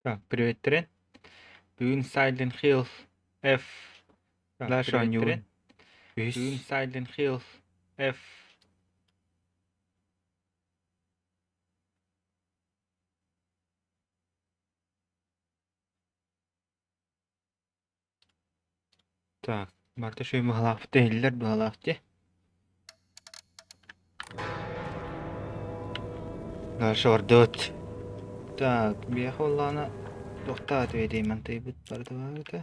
Так, приветтерин. Бүгүн Silent Hill F Так, Flash приветтерин. оонньуубун. Үһүс Бүгүн Silent Hill F Так, барыта үчүгэй быһалаахпыт иһиллэр быһалаах дии. Дальше бардыбыт. Так, биһиэхэ буоллаҕына туохтаах үтүөй мантыйбыт барыта баар этэ.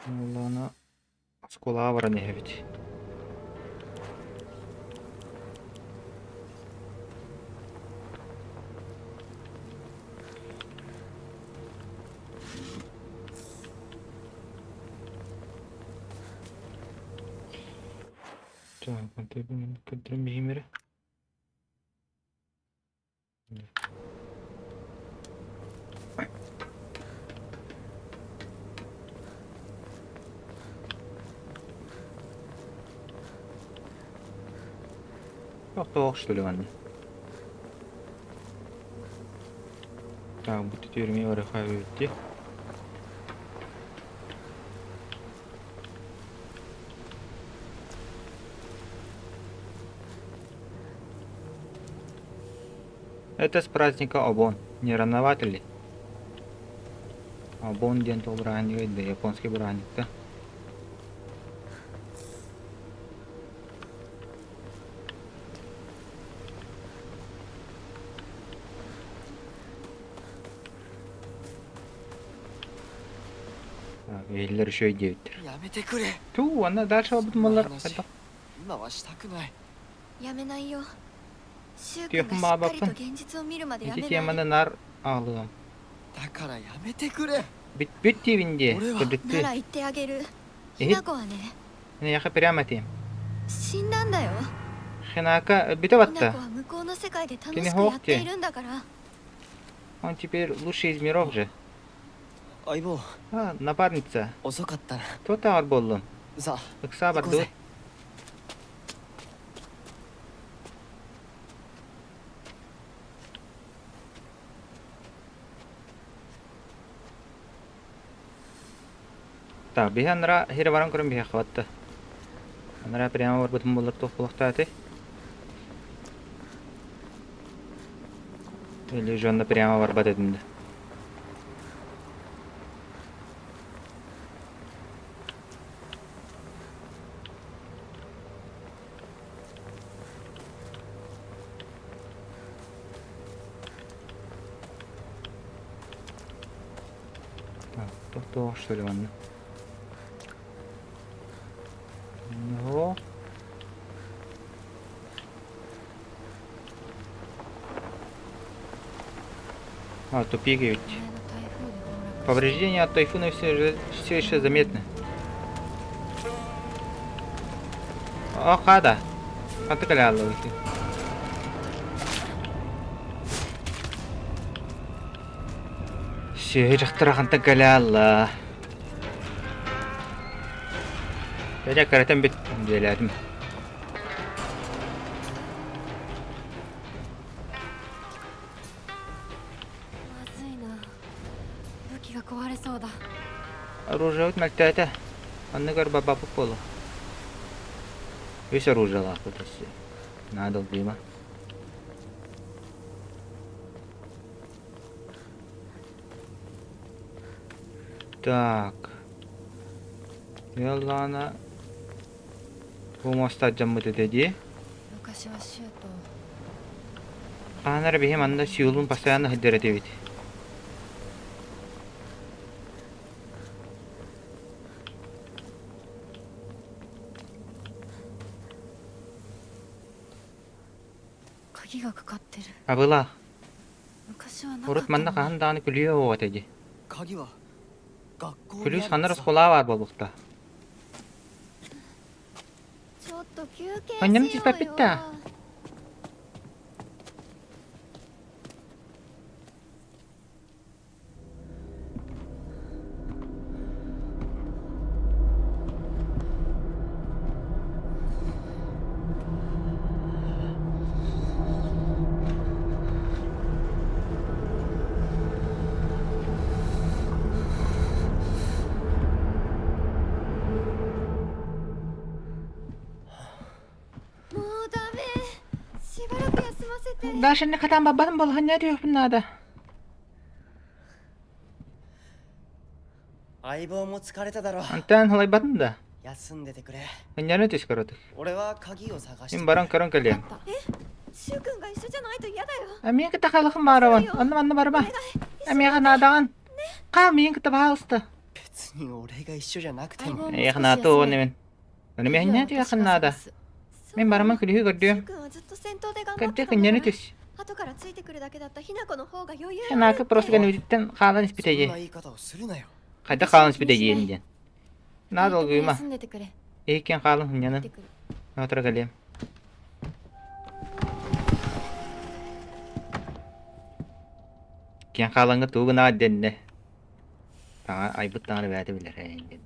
Буоллаҕына оскуолаҕа баран иһэбит. Так, мантыйбын көрдөрөн биһиим эрэ. Туох что ли манна? Так, бу түөрүмэ барыха эбит Это с праздника Обон. Не рановато ли? Обон диэн туох бырааһынньыгай да японский бырааһынньык да. Так, иһиллэр үчүгэй диэбиттэр. やめてくれ Туу, уонна дальше そ барбыт んな буоллар 話 хайдах 今はしたくないやめないよシュウ君 Түөхпүн がしっかりと баҕарбаппын. 現実を見るまでや Ити めない теманы наар аҕалыам. だからやめてくれ Бүт диибин дии, 俺はな кырдьыктыы. ら言ってあげる Иһит. ひな子はね Эйиэхэ прямо этиэм. 死んだんだよ Хинака өлбүтэ ひな батта. 子は向こうの世界で楽 Кини しくや суох って дии. いるんだから Он теперь лучший из миров же. 相棒 А, напарница. 遅かったな Туох буоллун? さあ Ыксаа 行こう бардыбыт. ぜ Так, биһи анара хире баран көрөн биһиэхэ батта. Анара прямо барбытым буоллар туох буолуохтаах этэй? Или же онно прямо барбат этим да. Так, туох что ли манна? Ну. А, тупик ведь. Повреждения от тайфуна все, все еще заметны. О, хада. Хантыкаля Сүөһү дьахтара хантан кэлэ аалла? Дьэ кэрэтэн бүт дьиэлээтим. まずいな武器が壊れそうだ Оружиебыт мөлтөөтө. Оннугар бабаппыт буолуо. Үс оружиелаахпыт өссө. Наада ылбыыма. Так. Ыаллаана бу муоста алдьаммыт этэ дии. 昔はシュウと Хаһан эрэ биһи манна Сеулун постоянно сылдьар этибит. 鍵がかかってる Абылаах. 昔はなか Урут った манна のに хаһан даҕаны күлүө суоҕа этэ дии. 鍵は学校に Күлүүс ある ханна のさ оскуолаҕа баар буолуохтаах. ちょっと休憩 Анньам しよう түспэппит よ да. Дальше не хатан бабатын болханья түһүөхпүн наада. 相棒も疲れただろう。 Онтон халайбатын да. 休んでてくれ。 Хынньаны түс көрөтүк. 俺は鍵を探して Мин くる。 баран көрөн кэлиэм. シュウ君が一緒じゃないと嫌だよ。 Эмиэ кытта халахын баарабын. Онно манна барыма. Эмиэхэ наадаҕын. Хаа миигин кытта баһаалыста. 別に俺が一緒じゃなくて相も。棒も Эйиэхэ 少し наата 休 уон め。 эмин. Ону эмиэ 鍵は хынньа 私 түһүөххэ が наада. 探す。 Мин そうだ бараммын な。 күлүһү シュ көрдүөм. ウ君はずっと先頭で頑張って Кырдьык たんだ хынньаны から、 түс. 後からついてくるだけだったひな子の方が余裕ある Ханаакы っ просто て。 кэннибититтэн хаалан そん испитэ дии. な言い方をするなよ。 Хайдах 私は хаалан 気 испитэ にし диэн ない。 диэн. Наа 二人とも долгуйума. 休んでてくれ。 Эһиккэн хаалан 行っ хынньанан. てくる。 Отура кэлиэм. Киэн хаалаҥҥа тугу гынаҕыт дэннэ. Таҥа айбыт таҥара бэйэтэ билэр эйигин.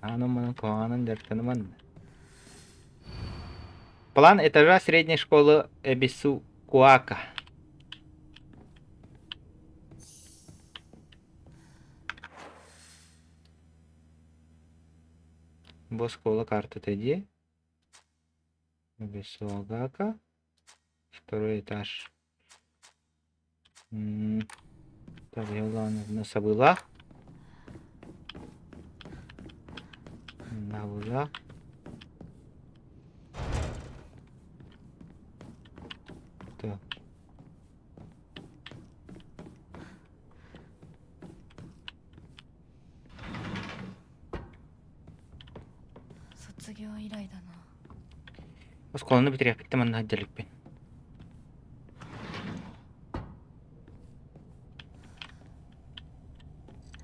Аанан манан куһаҕанын дьарыктаныман. План этажа средней школы Эбисукуака. Бу школа картата дии. Эбисуагака. Второй этаж. М, Так, я сабыла. Набыла. Так. 卒業以来だな。 Оскуоланы бүтэриэхпиттэн манна сылдьа иликпин.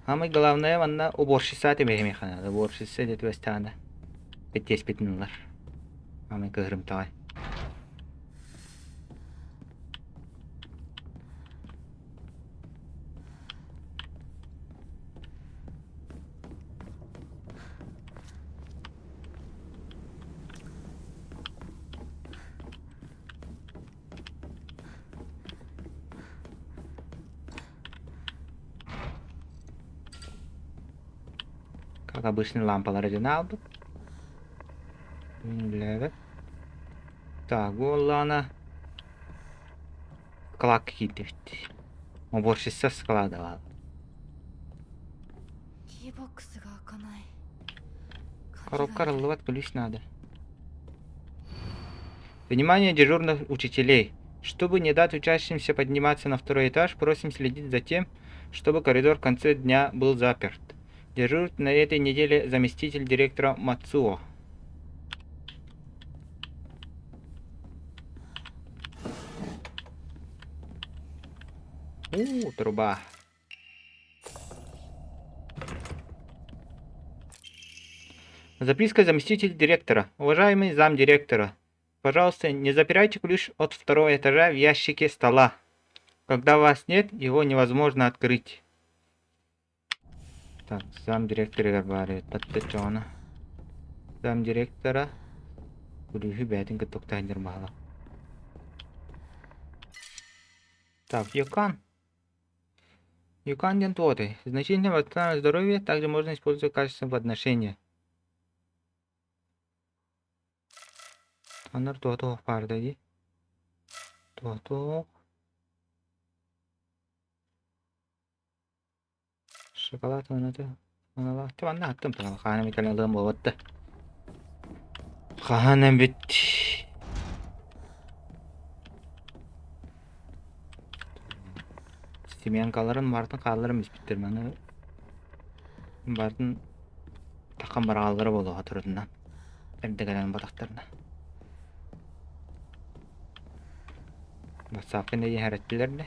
Самое главное манна уборщица этимэхэ наада. Уборщица диэт үөстэҕинэ битиэспитин ылар. Самай кыһырымтаҕай. Как обычно лампалары дьоно аалбыт. Үлэлээбэт. Так, буоллаҕына склад киирдибит. Уборщица склада баар. キーボックスが開かない。鍵が Коробка いる。 арыллыбат, ключ надо. Внимание дежурных учителей! Чтобы не дать учащимся подниматься на второй этаж, просим следить за тем, чтобы коридор в конце дня был заперт. Дежурит на этой неделе заместитель директора Мацуо. У, труба. Записка заместитель директора. Уважаемый замдиректора, пожалуйста, не запирайте ключ от второго этажа в ящике стола. Когда вас нет, его невозможно открыть. Так, замдиректора баар баттачоона. Замдиректора күлүүһү бэйэтин кытта уктаһынньар баһылаах. Так, Йокан. Йокан диэн туотай. Значительно восстанавливает здоровье, также можно использовать качество в отношениях. Анар туох баар дии. Туох Шоколад уонна Манна аттым хаана микэлэн ылыам буолбатта. Хаһан эбит Семьянкаларын барытын хаалларан испиттэр маны барытын такан бараҕаллара буолуо турутунан эрдэ кэлэн батахтарына. Бассаапка да иһэрэттилэр да.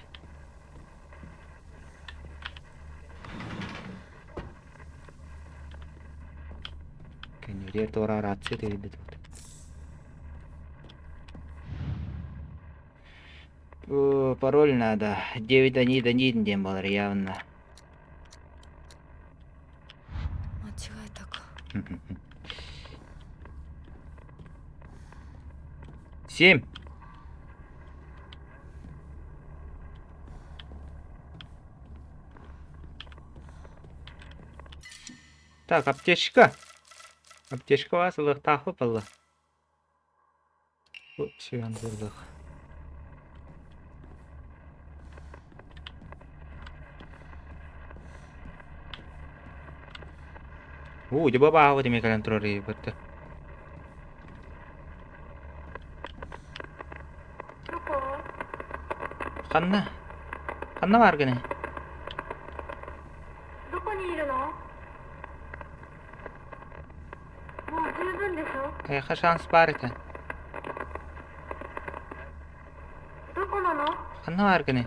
Кэннибитигэр туора рация тиэрдэ тут. Пароль надо. 9 1 1 диэн буолар явно. 間違えたか。 Семь. Так, аптечка. Аптечка вас ылыахтаахпыт палла. Бу сүгэн турдах. Уу, дьэ бабаабыт эмиэ кэлэн турар ыйбыт. Ханна? Ханна баар гыный? Эйиэхэ шанс баар этэ. Ханна баар гыный?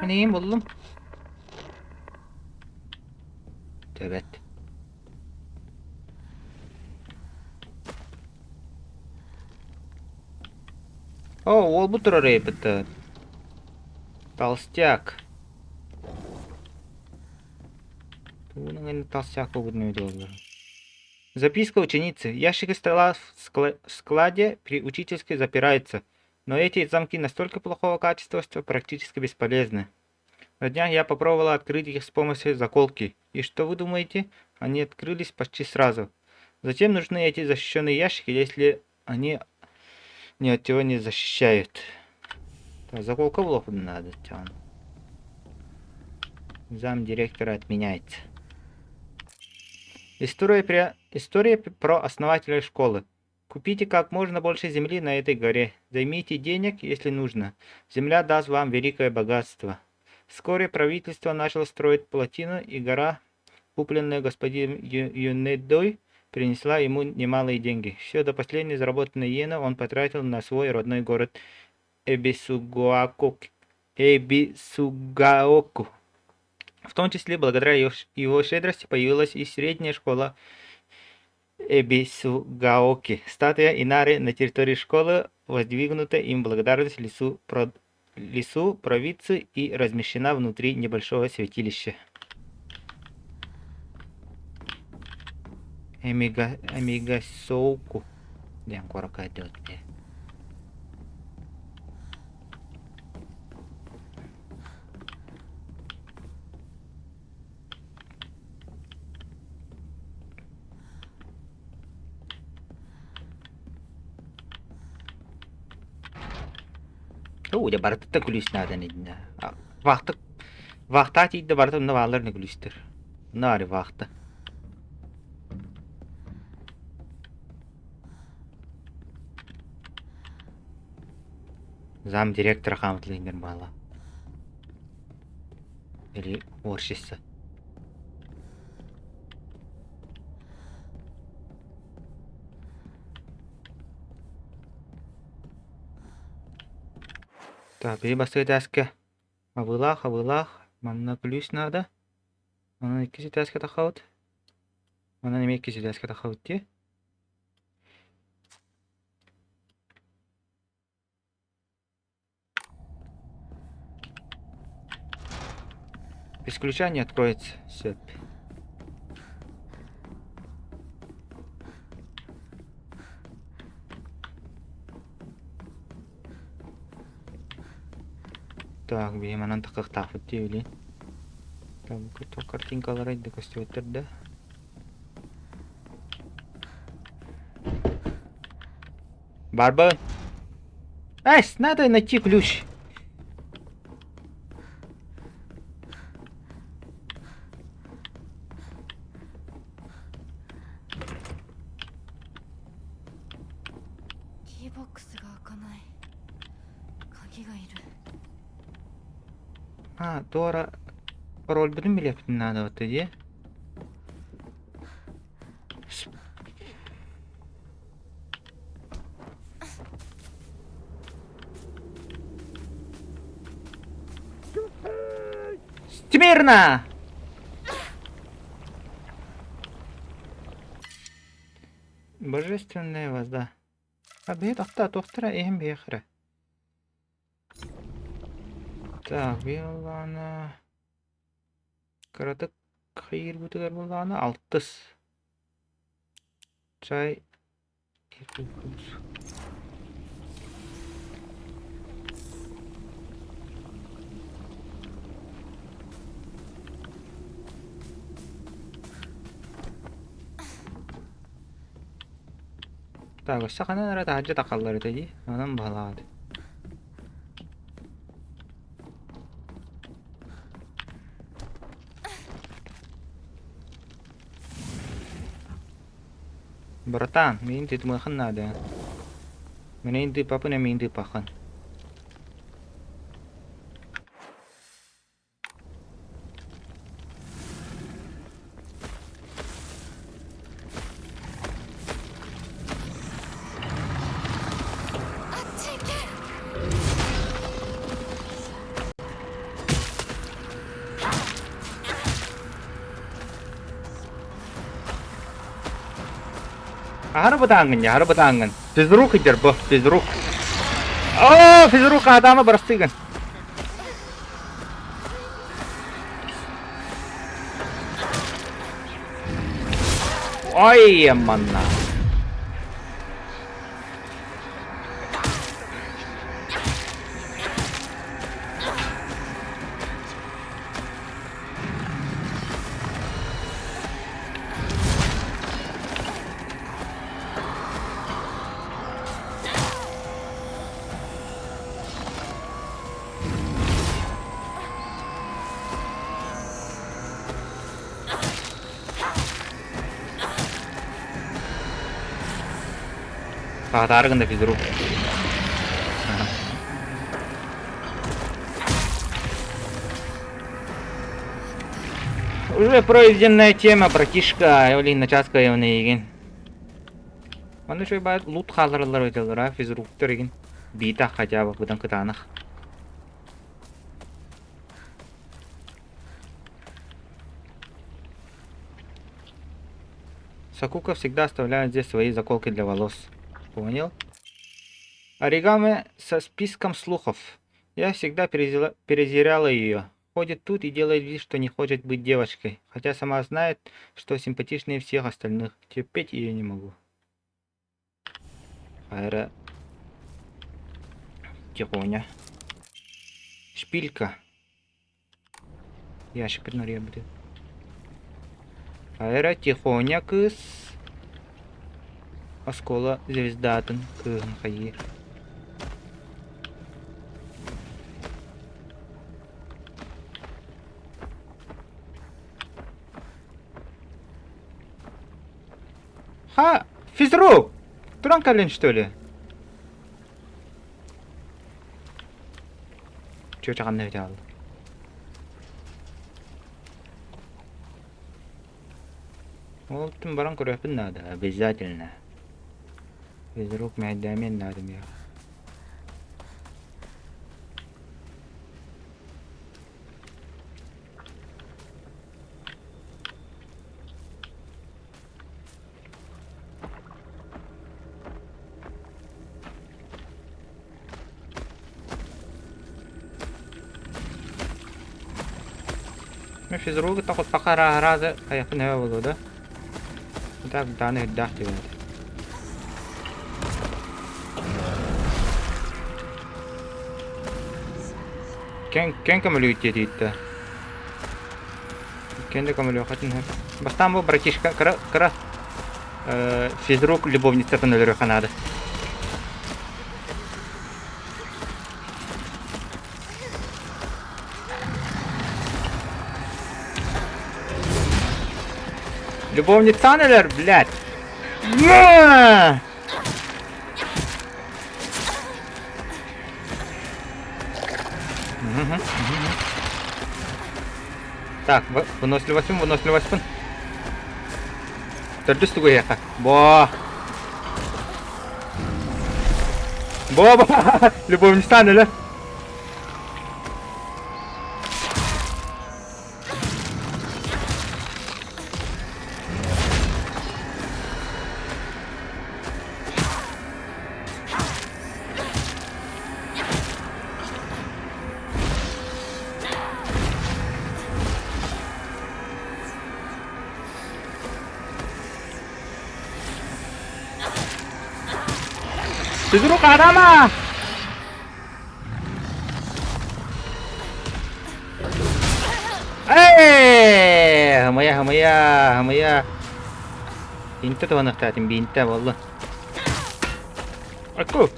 Мин эйигин буллум. Төбөт. О, уолбут турар ыйыппыттар. Толстяк. Тугунан толстяк буолбутун өйдүү Записка ученицы. Ящики стола в складе при учительской запираются, но эти замки настолько плохого качества, что практически бесполезны. На днях я попробовала открыть их с помощью заколки. И что вы думаете? Они открылись почти сразу. Зачем нужны эти защищенные ящики, если они ни от чего не защищают? Так, заколка в надо, тян. Зам директора отменяется. История про основателя школы. Купите как можно больше земли на этой горе. Займите денег, если нужно. Земля даст вам великое богатство. Вскоре правительство начало строить плотину, и гора, купленная господином Юнедой, принесла ему немалые деньги. Все до последней заработанной иены он потратил на свой родной город Эбисугаоку. В том числе благодаря его щедрости появилась и средняя школа Эбисугаоки. Статуя Инари на территории школы воздвигнута им в благодарность лису провидцу и размещена внутри небольшого святилища. Эмигасоуку диэн куоракка идет. Оо, дьэ барытыттан күлүүс наада иннинэ. Вахта вахтаа тиийдэ барыта онно бааллар на күлүүстэр. Онно баары вахта. Зам директора хаамытылыйнар баала. Или уборщица. Так, били бастакы этээскэ абыылаах, абыылаах, манна күлүүс наада. Онон иккис этээскэ таххабыт. Онон эмиэ иккис этээскэ таххабыт дии. Без ключа не откроется. Сөп. Так, биһи манан таххахтаахпыт дии билин. Так, бу картинкалара да көстүбэттэр да. Барбын. Ась, надо найти ключ. キーボックスが開かない鍵がいる А, туора парольбытын билиэхпитин наада батта дии. Смирно! Божественная вода. А бэйэ тохтоо туохтара иһэн биһиэхэ Так, буоллаҕына кыратык хайыырбытыгар буоллаҕына алтыс. Чай Так, өссө ханан эрэ таһырдьа тахаллар этэ дии, онон баһылаабыт. Братан, миигин тыытымыаххын наада. Мин тыыппаппын, эн миигин тыыппаххын. あっち行け。 Аһары бытааҥҥын дьэ, аһары бытааҥҥын. Физрук идэр бу, физрук. Оо, физрук аатаама бырастыыгын. Ой, манна. Хаатаары гында физрук. Уже пройденная тема, братишка. Олин начаска егин. Манна үчүгэй баар лут хааллараллар ыыталлара физруктар игин биитэ хотя бы быдан кытаанах. Сакука всегда оставляет здесь свои заколки для волос. Понял? Оригами со списком слухов. Я всегда презирала ее. Ходит тут и делает вид, что не хочет быть девочкой, хотя сама знает, что симпатичнее всех остальных. Терпеть ее не могу. Хайра тихоня. Шпилька. Ящик будет. Хайра тихоня кыыс. Оскуола звездатын кыыһын хайыыр. Ха, физрук! Туран кэллин что ли? Чүөчэ ханна эбитэ хаалла? Ол түн баран көрүөхпүн наада, обязательно. Физрук мэһэйдээмиэн наада миэхэ. Мин физругу тохоппакка арааһа хайахпын эбэ буолуо да. Так дааны үрдээх диэбит. Кэн кэн көмөлүүт диэтииттэ. Кэн да көмөлүөххүтүн сөп. Бастаан бу братишка кыра кыра физрук любовницатын өлөрүөххэ наада. Любовницан өлөр, блядь! На! Так, выносливостьпын, выносливостьпын. Төрдүс тугуйаха. Бо! Бо, бо! Любовницан өлөр. Физрук Адама! Эй! Хамыйа, хамыйа, хамыйа. Бинтэ туһаныахтаатым, бинтэ буолла. Акку!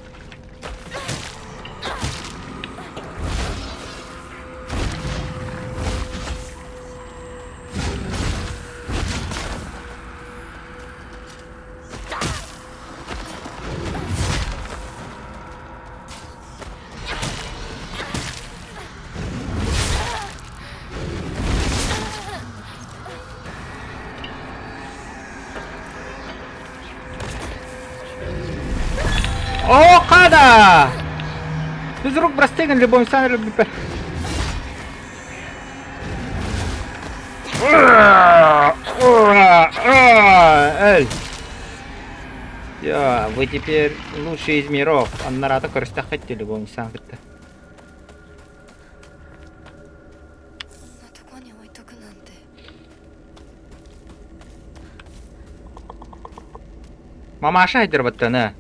О, хада! Физрук Брастыгин, Любовь Александровна. Эй! Я, вы теперь лучшие из миров. Аннарата көрүстэххит Любовь Александровна. こんなとこに置いとくなんて。 Мамаша айдырбаттана.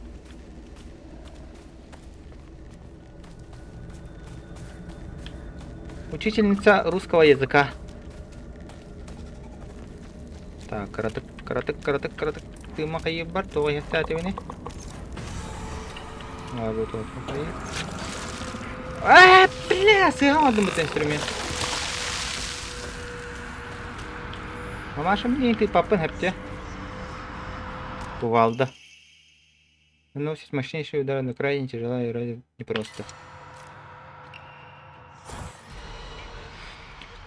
Учительница русского языка. Так, кыратык, кыратык, кыратык, кыратык. Тыма хайы бар, тоҕо иһэхтээтибини? А, бу туох хайы? А, бля, сыһа бу инструмент. Мамаша мне ты папын хэпте. Кувалда. Наносит мощнейший удар, но крайне тяжела и вроде непросто.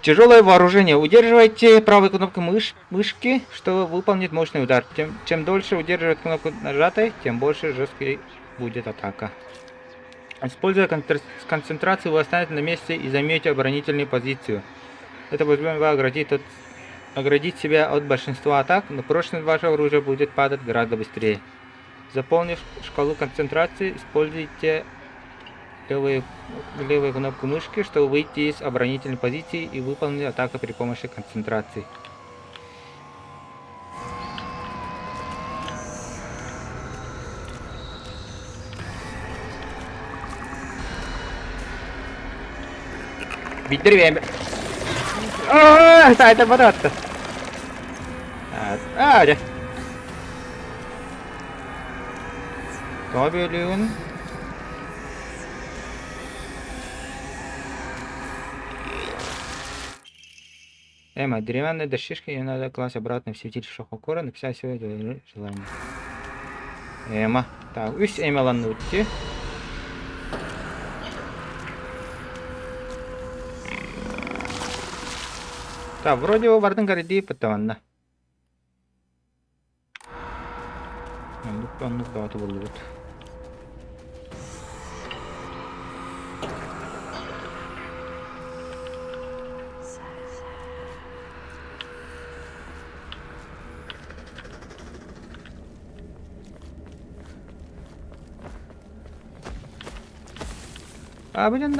Тяжелое вооружение. Удерживайте правой кнопкой мышки, чтобы выполнить мощный удар. Чем дольше удерживать кнопку нажатой, тем больше жесткой будет атака. Используя концентрацию, вы останетесь на месте и займете оборонительную позицию. Это позволит вам оградить себя от большинства атак, но прочность вашего оружия будет падать гораздо быстрее. Заполнив шкалу концентрации, используйте левую кнопку мышки, чтобы выйти из оборонительной позиции и выполнить атаку при помощи концентрации. Видервем. Это бодатта. А, дьэ. Тоҕо бүөлүүгүн? Эмма, деревянная дощечка, ее надо класть обратно в святилище Шохокора, написать свое желание. Эмма. Так, үс Эммаланнути. Так, вроде его бардын кариди паттаванна. Оннук оннук баҕата буллубут. А блин,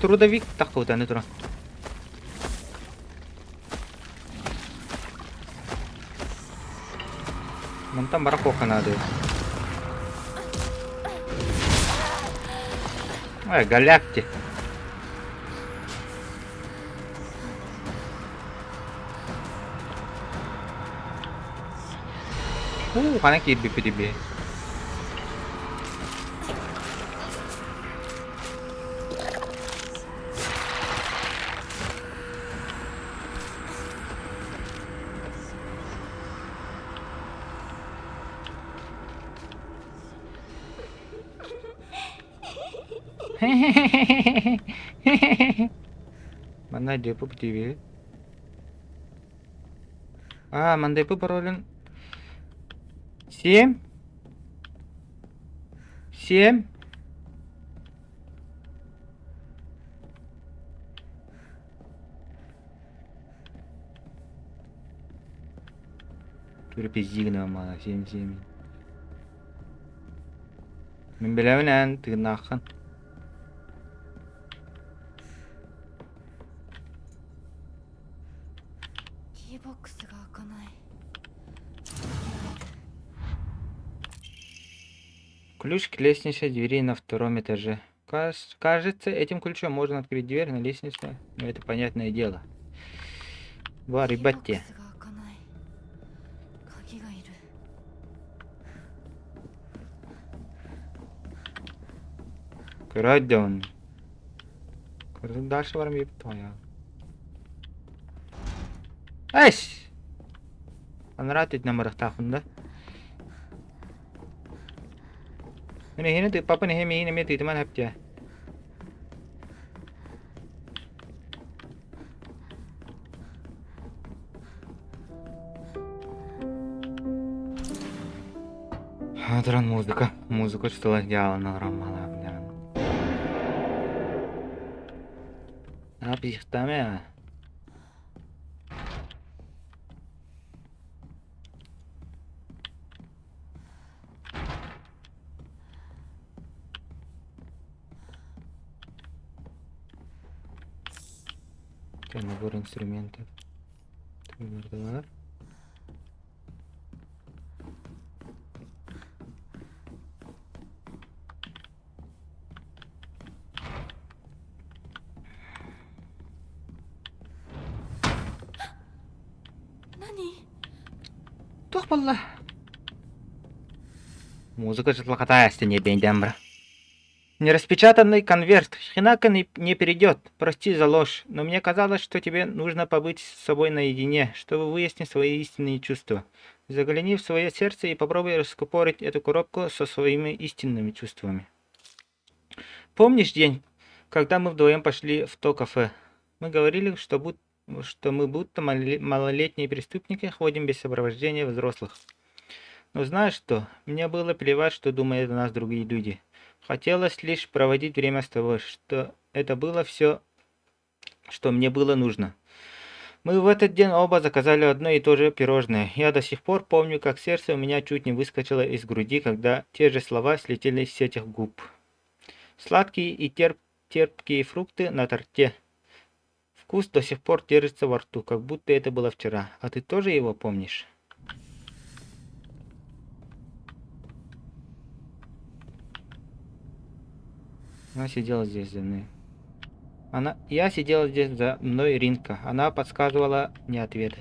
трудовик таххыбытаны туран. Мантан бара куохха наада. Ой, галякти. Уу, ханан киирбиппит ибиэ. Манна дьыпы ТВ. А, мандайпы паролин 7 7 Түрпизигна мана 7 7. Мин билэбин эн тыыннааххын. キーボックスが開かない。 Ключ к лестничной двери на втором этаже. Кажется, этим ключом можно открыть дверь на лестнице, но это понятное дело. Ва, キーボック ребятте. スが開かない。鍵がいる。 Краден. Дальше барам еб твоя. Эс! Анараа өттүнэн да. Мин эһиини тыыппаппын эһи миигин эмиэ тыытыман сөп дии. Аны туран музыка, музыка учуутала дьаалана Психтаама Набор инструментов. Бар. 何 Туох буолла? Музыка дьылҕата эстиниэбэйдээн бара. Нераспечатанный конверт. Хинака не перейдет. Прости за ложь, но мне казалось, что тебе нужно побыть с собой наедине, чтобы выяснить свои истинные чувства. Загляни в свое сердце и попробуй раскупорить эту коробку со своими истинными чувствами. Помнишь день, когда мы вдвоем пошли в то кафе? Мы говорили, что мы будто малолетние преступники ходим без сопровождения взрослых. Но знаешь что? Мне было плевать, что думают о нас другие люди. Хотелось лишь проводить время с тобой, что это было все, что мне было нужно. Мы в этот день оба заказали одно и то же пирожное. Я до сих пор помню, как сердце у меня чуть не выскочило из груди, когда те же слова слетели с этих губ. Сладкие и терпкие фрукты на торте. Вкус до сих пор держится во рту, как будто это было вчера. А ты тоже его помнишь? Она сидела здесь за мной. Она... Я сидела здесь за мной Ринка. Она подсказывала мне ответы.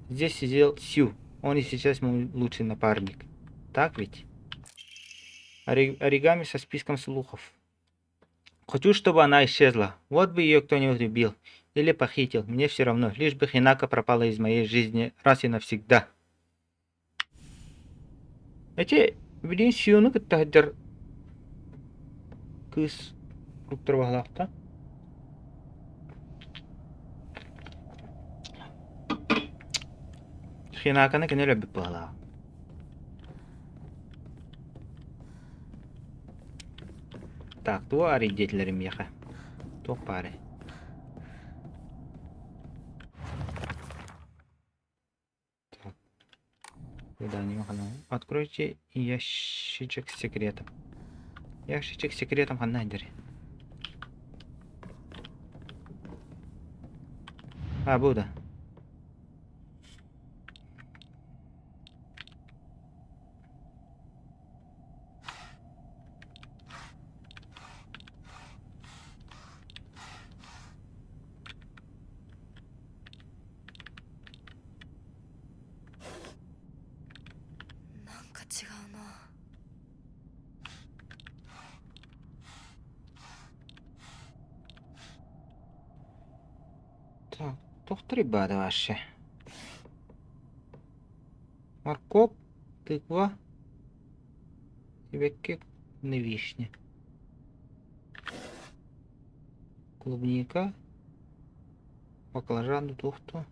Здесь сидел Сью. Он и сейчас мой лучший напарник. Так ведь? Оригами со списком слухов. Хочу, чтобы она исчезла. Вот бы ее кто-нибудь убил. Или похитил. Мне все равно. Лишь бы Хинака пропала из моей жизни раз и навсегда. Эти, билин Сьюну кытта сылдьар кыыс куттар баһылаахта. Хинаканы кини өлөрбүт быһалаах. Так, тугу арый диэтилэр миэхэ? Туох баарый? Так. Задание Откройте ящичек с секретом. Ящичек с секретом ханна дери. А, бу да. なんか違うな。 Так, туох баада вообще? Морковь, тыква, сибэкки, вишня. Клубника, баклажан, туохту.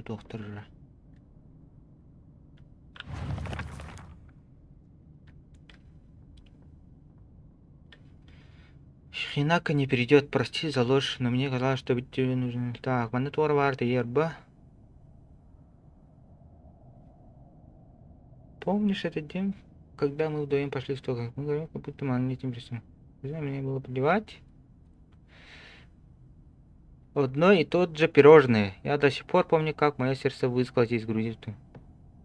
Туохтарра. Хинака не перейдет, прости за ложь, но мне казалось, что тебе нужно. Так, манна туора баар ерба. Помнишь этот день, когда мы вдвоем пошли в то, мы говорим, как будто мы этим Не знаю, мне было плевать. Одно и тот же пирожное. Я до сих пор помню, как мое сердце выскочило из груди.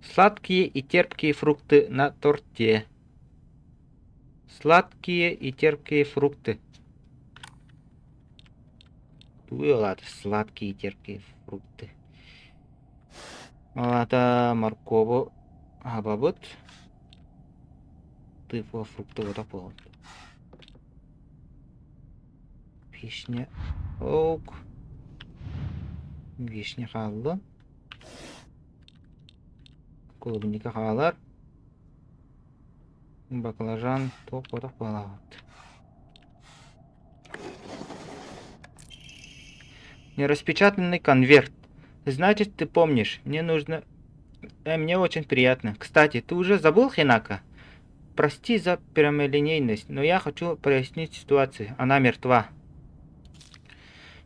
Сладкие и терпкие фрукты на торте. Сладкие и терпкие фрукты. Ладно, сладкие и терпкие фрукты. Ата моркову абабыт. Тыква фрукты вот так Вишня. Ок. Вишня хаалла. Клубника хаалар. Баклажан туох буотах буолаабыт. Нераспечатанный конверт. Значит, ты помнишь, мне нужно... мне очень приятно. Кстати, ты уже забыл Хинака? Прости за прямолинейность, но я хочу прояснить ситуацию. Она мертва.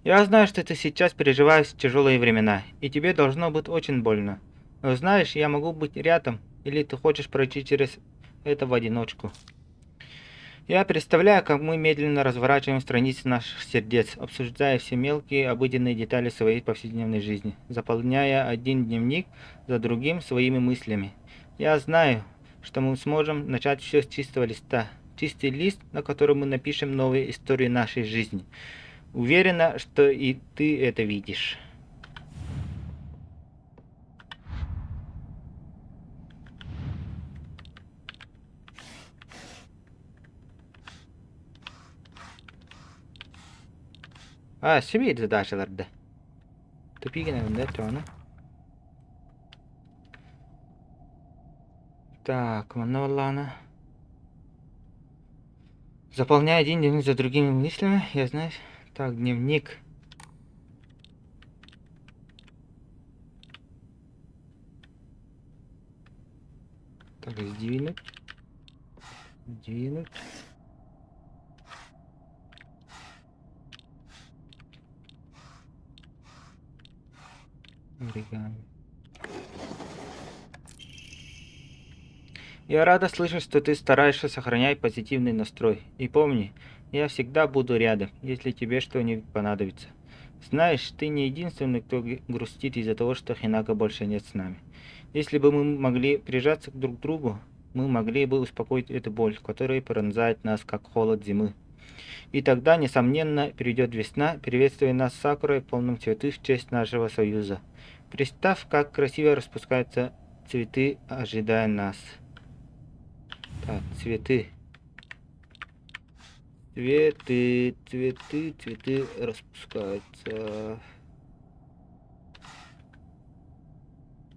Я знаю, что ты сейчас переживаешь тяжелые времена, и тебе должно быть очень больно. Но знаешь, я могу быть рядом, или ты хочешь пройти через это в одиночку. Я представляю, как мы медленно разворачиваем страницы наших сердец, обсуждая все мелкие обыденные детали своей повседневной жизни, заполняя один дневник за другим своими мыслями. Я знаю, что мы сможем начать все с чистого листа. Чистый лист, на котором мы напишем новые истории нашей жизни. Уверена, что и ты это видишь. А, себе задачалар да. Тупик да, оны. Так, манна буоллаҕына. Заполняй один дневник за другими мыслями, я знаю. Так, дневник. Так, сдвинуть. Сдвинуть. Оригами. Я рада слышать, что ты стараешься сохранять позитивный настрой. И помни, я всегда буду рядом, если тебе что-нибудь понадобится. Знаешь, ты не единственный, кто грустит из-за того, что Хинако больше нет с нами. Если бы мы могли прижаться друг к другу, мы могли бы успокоить эту боль, которая пронзает нас, как холод зимы. И тогда, несомненно, придет весна, приветствуя нас сакурой в полном цвету в честь нашего союза. Представь, как красиво распускаются цветы, ожидая нас. Так, цветы. Цветы, цветы, цветы распускаются.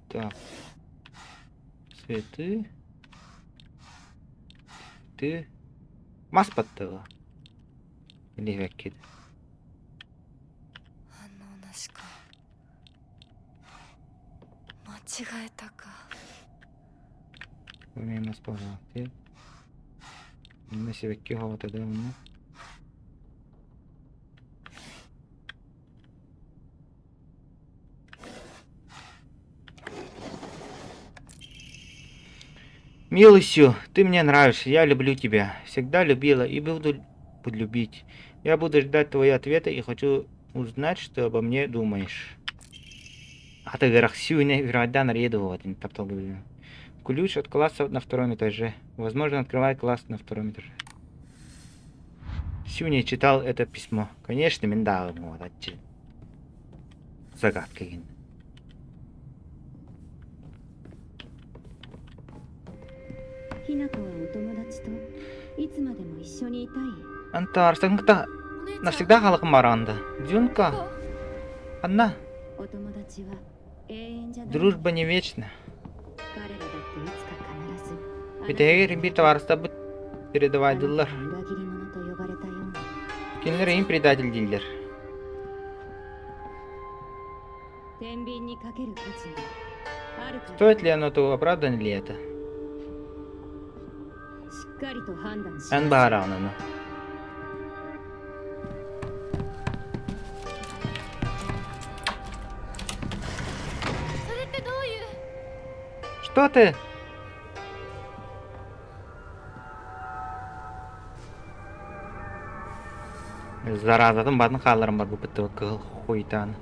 Так. Цветы. Цветы. Мас баттыга. Билбэккит. 反応なしか間違えたか Эмиэ мас баҕалаах дии. Инна сибэкки оһоҕото да онно. Милый Сю, ты мне нравишься, я люблю тебя. Всегда любила и буду любить. Я буду ждать твои ответы и хочу узнать, что обо мне думаешь. Атыгырах Сюня вероятно таптал. Ключ от класса на втором этаже. Возможно, открывает класс на втором этаже. Сюня читал это письмо. Конечно, мин да Загадка. ひな子はお友達といつまでも一緒にいたい Антарсың кытта お姉ちゃん навсегда халыкым баранда. Дзюнка, Анна, お友達は永遠じゃない дружба не вечна. 彼らだっていつか必ず Бүтэһигэр биир табаарыстарбыт あな передавайдыллар. たは裏切り者と呼ばれたように Кинилэр эйин предатель дииллэр. 天秤にかける価値があるか Стоит ли оно того, оправдано ли это? しっかりと判断し Эн баҕараҕын ону. それってどういう Что ты? Заразатын батын хаалларан барбыппыт кыһыл хуйтаан.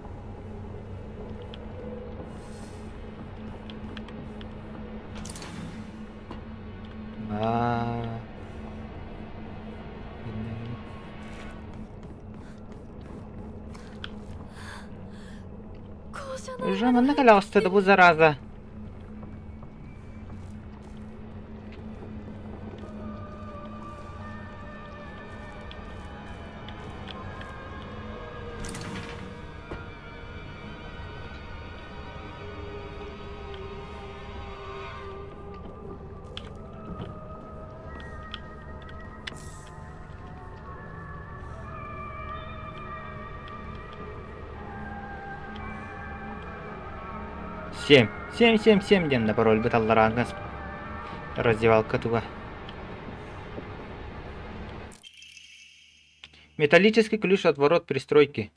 Аа. 校舎の Уже манна кэлэҕиста да бу зараза. Семь. Семь, семь, семь диэн да парольбыт алларааҥҥа раздевалка туга. Металлический ключ от ворот пристройки.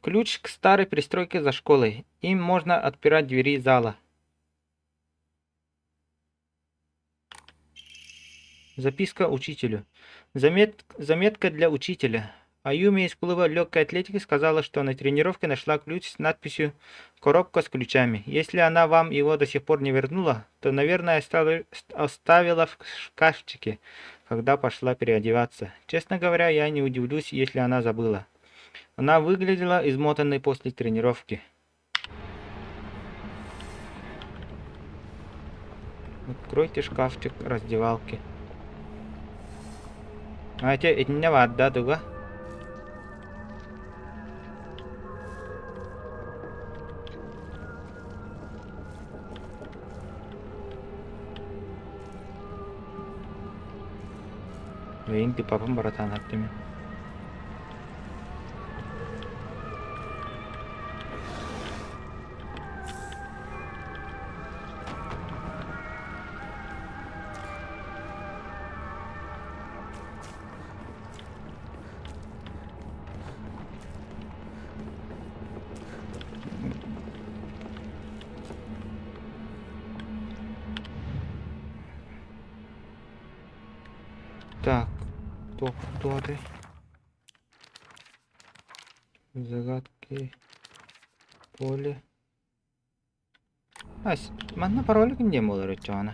Ключ к старой пристройке за школой. Им можно отпирать двери зала. Записка учителю. Заметка для учителя. Аюми из клуба легкой атлетики сказала, что на тренировке нашла ключ с надписью «Коробка с ключами». Если она вам его до сих пор не вернула, то, наверное, оставила в шкафчике, когда пошла переодеваться. Честно говоря, я не удивлюсь, если она забыла. Она выглядела измотанной после тренировки. Откройте шкафчик раздевалки. А ити итиннэ баар да туга? Эйин тыпапын братан аттым. Так, туох туотай? Загадки поле. Ась, манна пароль ким буолар оччоҕуна?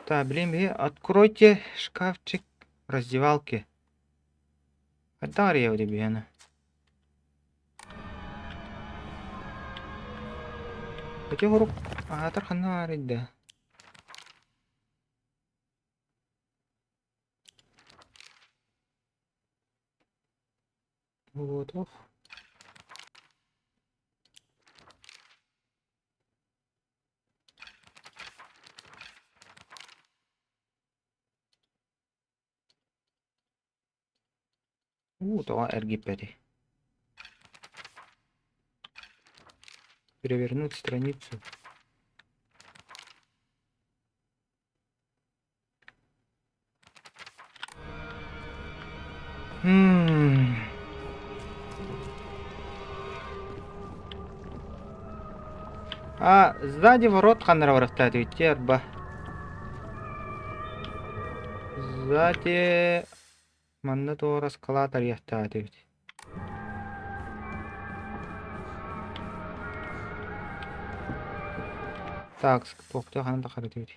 Так, блин, откройте шкафчик раздевалки. Хайдах арыйабыт биһиэнэ? Ити хорук аатар ханна арыйда? Вот ох. Уу, тоҕо эргиппэтий? Перевернуть страницу. М. А, сзади ворот ханнара барахтаат арба. Сзади манна туора скалат арыйахтаат эбит. Так, туохтуох ханан тахара эбит.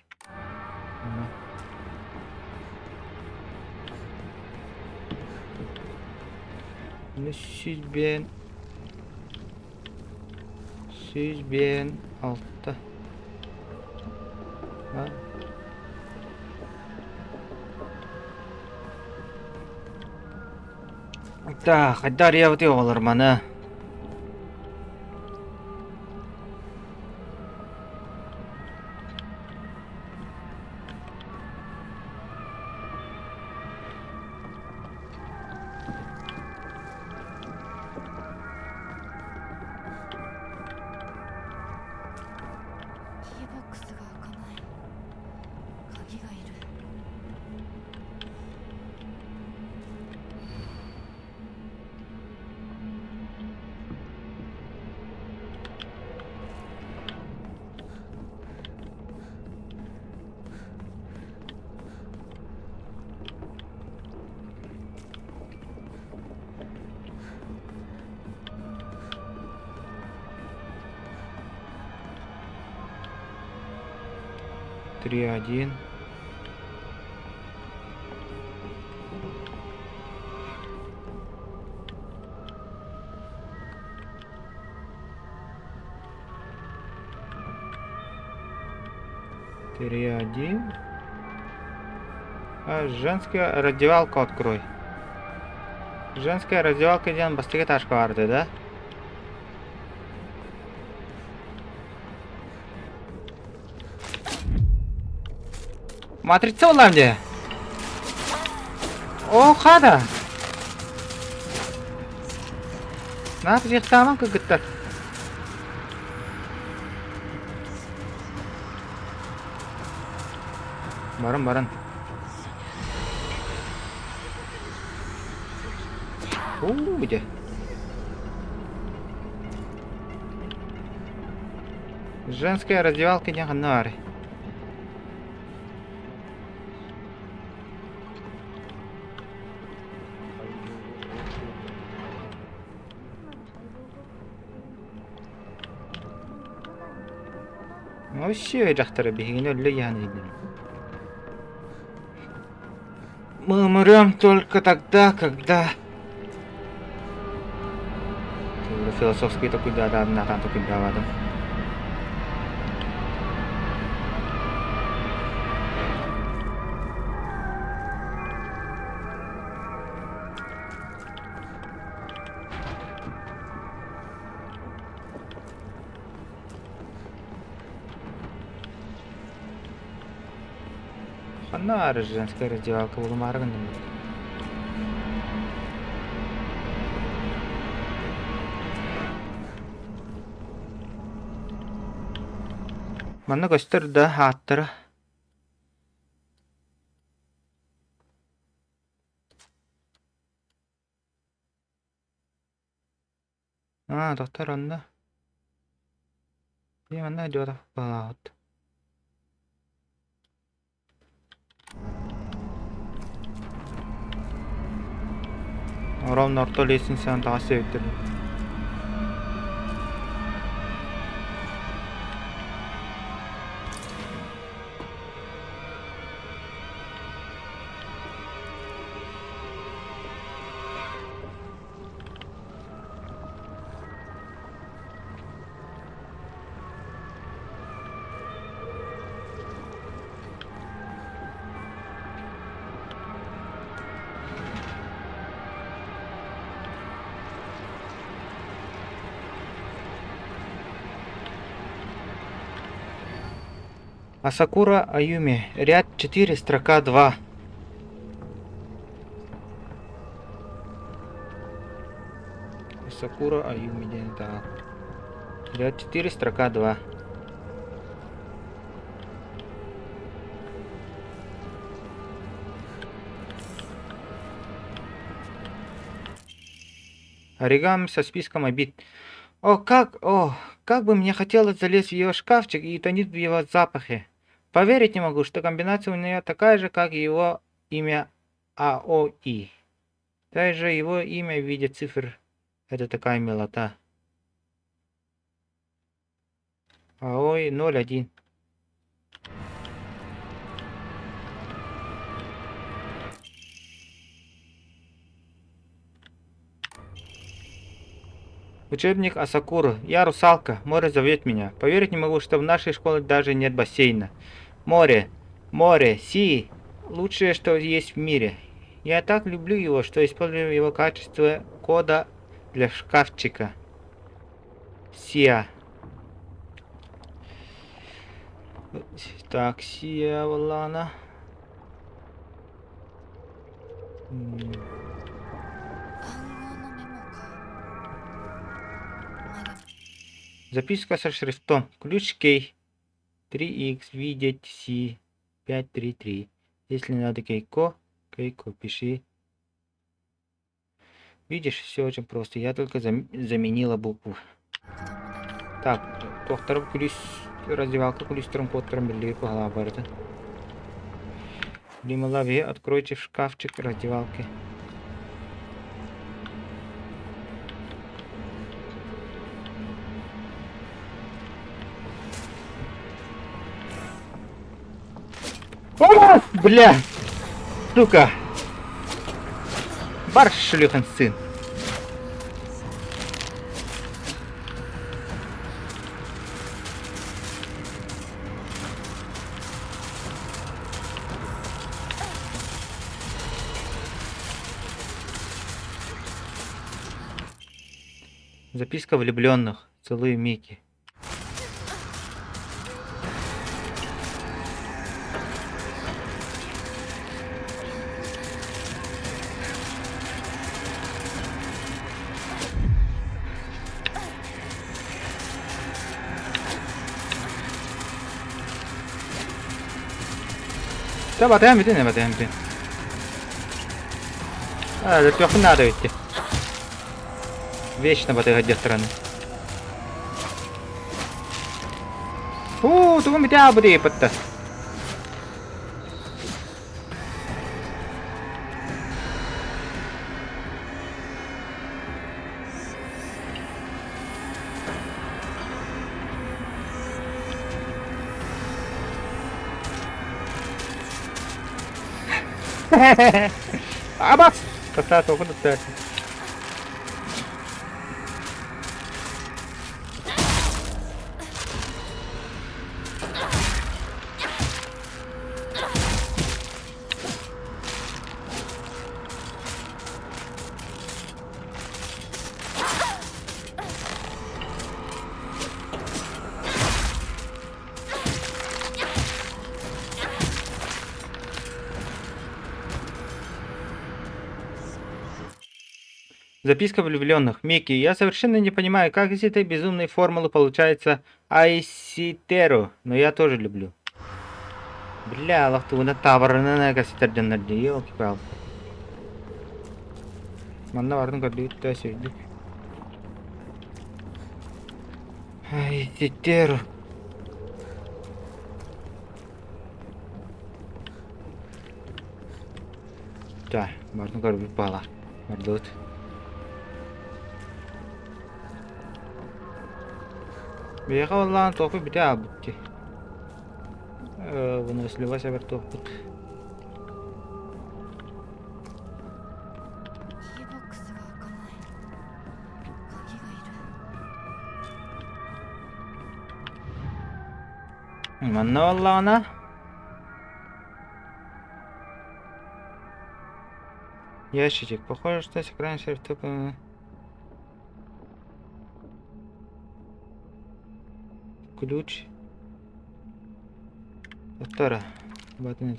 Сүүс 106. Так, хайда арыйабытый оҕолор маны? キーボックスが開かない鍵がいる 3-1. 3-1. А, женская раздевалку открой. Женская раздевалка диэн бастакы этажка баар да? Матрица буоллаҕым дии. Оо, хада! Наах дьиэхтааман кыргыттар. Баран баран. Уу, дьэ. Женская раздевалка диэн ханна баарый? Вообще дьахтара биһигини өллө иһэн Мы умрем только тогда, когда Философский такой да да натан такой да. Ханна баар женская раздевалка булумаары гынным. Манна көстөр да ааттара. Аа, доктор онно. Дии манна дьуотах баҕалаабыт. Ровно орто лестницанан таҕыс эбиттэр. Асакура Аюми, ряд 4, строка 2. Сакура Аюми диэн так. Ряд 4, строка 2. Оригами со списком обид. О, как, о, как бы мне хотелось залезть в ее шкафчик и утонуть в его запахе. Поверить не могу, что комбинация у нее такая же, как и его имя АОИ. Также его имя в виде цифр. Это такая милота. АОИ 01. Учебник Асакуры. Я русалка. Море зовет меня. Поверить не могу, что в нашей школе даже нет бассейна. Море. Море. Си. Лучшее, что есть в мире. Я так люблю его, что использую его качество кода для шкафчика. Сиа. Так, Сиа Валана. Записка со шрифтом. Ключ Кей. 3х видеть С 533. Если надо Кейко, Кейко, пиши. Видишь, все очень просто. Я только заменила букву. Так, туохтарым күлүүс раздевалка күлүүстэрин куоттаран биллибит баһылаах барыта. Лималави, откройте шкафчик раздевалки. О, бля! Сука! Бар шлюхин сын! Записка влюбленных. Целую Микки. Та батыһан бүтүн, батыһан бүтүн. А, өлөртүөхпүн наада эбит. Вечно батыһа дьахтараны. Уу, тугум бүтэ аабыт ыйыппытта. Абас! Тата току тутта. Записка влюбленных. Микки, я совершенно не понимаю, как из этой безумной формулы получается Айситеру, но я тоже люблю. Бля, олох тугунан таабырынан кэпсэтэр дьоннор дии, елки-палки. Манна бардым көрдүгүт да сүрдүк. Айситеру. Так, бардым көрбүт баала. Бардыбыт. Биһиэхэ буоллаҕына туохпут бүтэ хаалбыт дии. Выносливость эбэр туохпут. キーボックスが開かない鍵がいる Манна буоллаҕына Ящичек. Похоже, что с экрана шрифта Ключ. Втора. Батын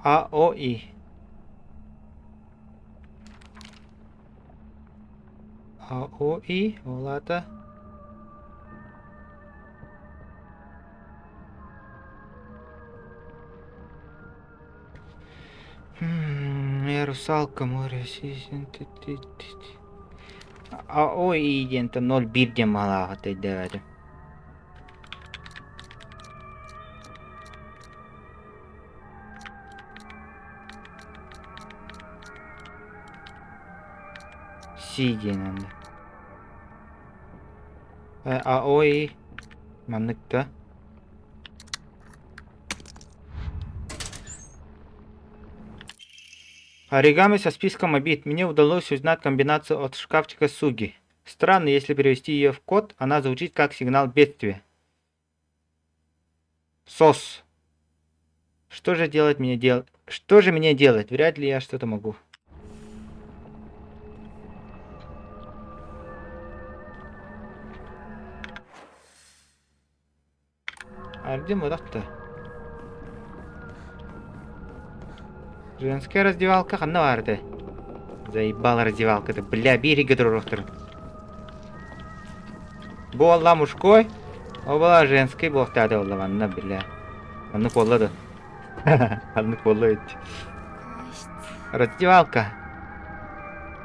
А, О, И. А, О, И. Ол аата Русалка море А О И диэнтэн ноль биир диэн маалаахыт өйдөөбөтүм. Си диэн онно. А ой маннык да. Оригами со списком обид. Мне удалось узнать комбинацию от шкафчика Суги. Странно, если перевести ее в код, она звучит как сигнал бедствия. Сос. Что же делать мне делать? Что же мне делать? Вряд ли я что-то могу. А где модахта? Женская раздевалка ханна баар этэ? Заебала раздевалка-то, бля, биэригэ туруохтарын. Буолла мужской, ол была женский буолтаата буолла манна, бля. Оннук буолла да. Оннук буолла ведь. 更衣室 Раздевалка.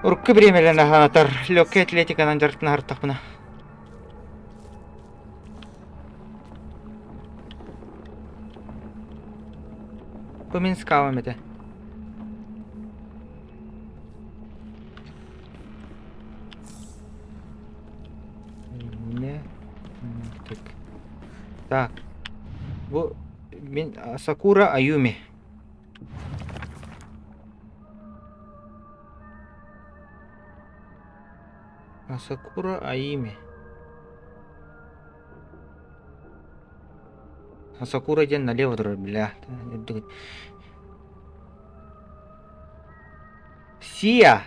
Урукку бириэмэлэрин аһаатар легкэй атлетиканан дьарыктана сырыттахпына. Бу мин скалам этэ. Не так. Так. Бу мин Сакура Аюми. Сакура Аими. Сакура диэн налево турар, бля. Сия!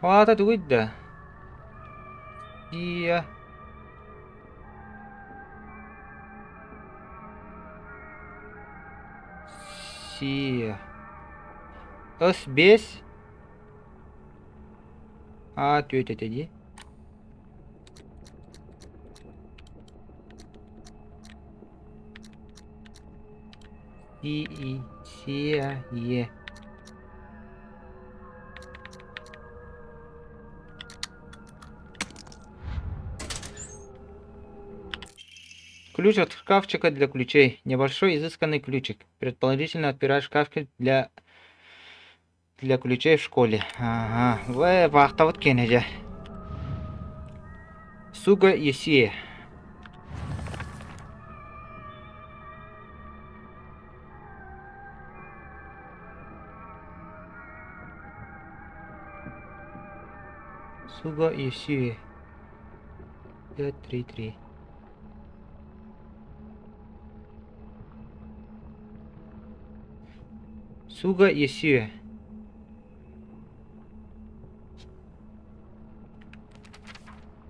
Ол аата тугуй да? Сия. Сия. Ыс бес. А, тетя дии. И И С А Е. Ключ от шкафчика для ключей. Небольшой изысканный ключик. Предположительно отпирает шкафчик для ключей в школе. Ага. В вахтабыт киэнэ дьэ. Суга Есие. Суга Есие. 5-3-3. Суга Есие.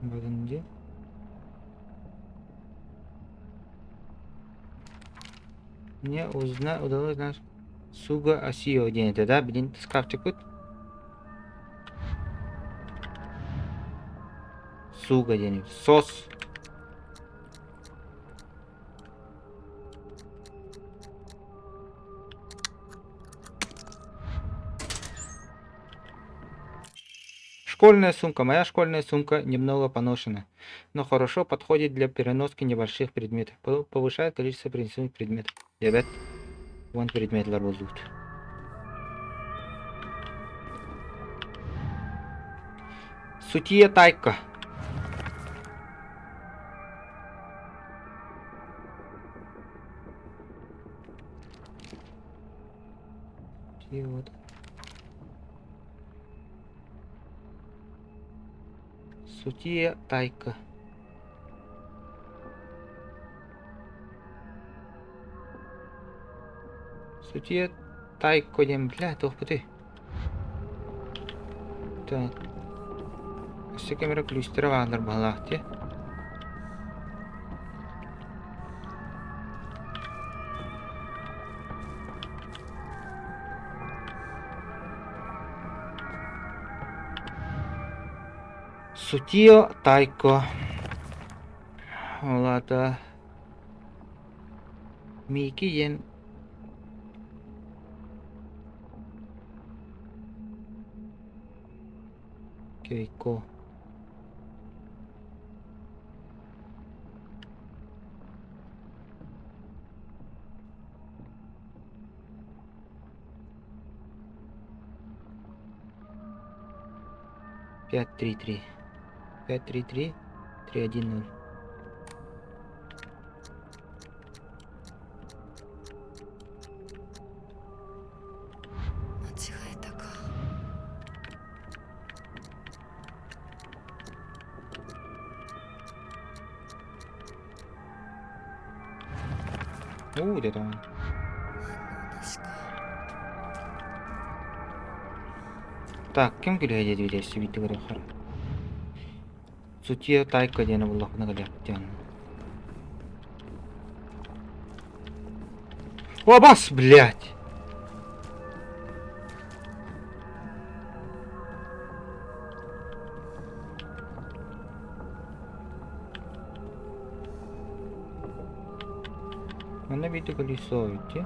Где? Мне удалось наш Суга Асио диэн этэ да билин шкафчикпыт Суга диэн сос Школьная сумка. Моя школьная сумка немного поношена, но хорошо подходит для переноски небольших предметов. Повышает количество принесенных предметов. Ребят, вон предметлэр буоллубут. Сутия Тайка. И вот. Сутия Тайка. Сутия Тайко диэн бля туохпутуй? Так. Өссө ким эрэ ключтара бааллар баһылаах дии. Сутио Тайко. Ол аата Мики диэн Кейко. 5-3-3. 5-3-3. 3-1-0. 間違えたか。 Уу, деді. 反応なしか。 Так, ким күлүһэ диэбитэ сүбүтү көрүөххэ. Сутио Тайко диэни буллахпына кэлиэхпит. О, бас, блядь! Манна биир колесо идти.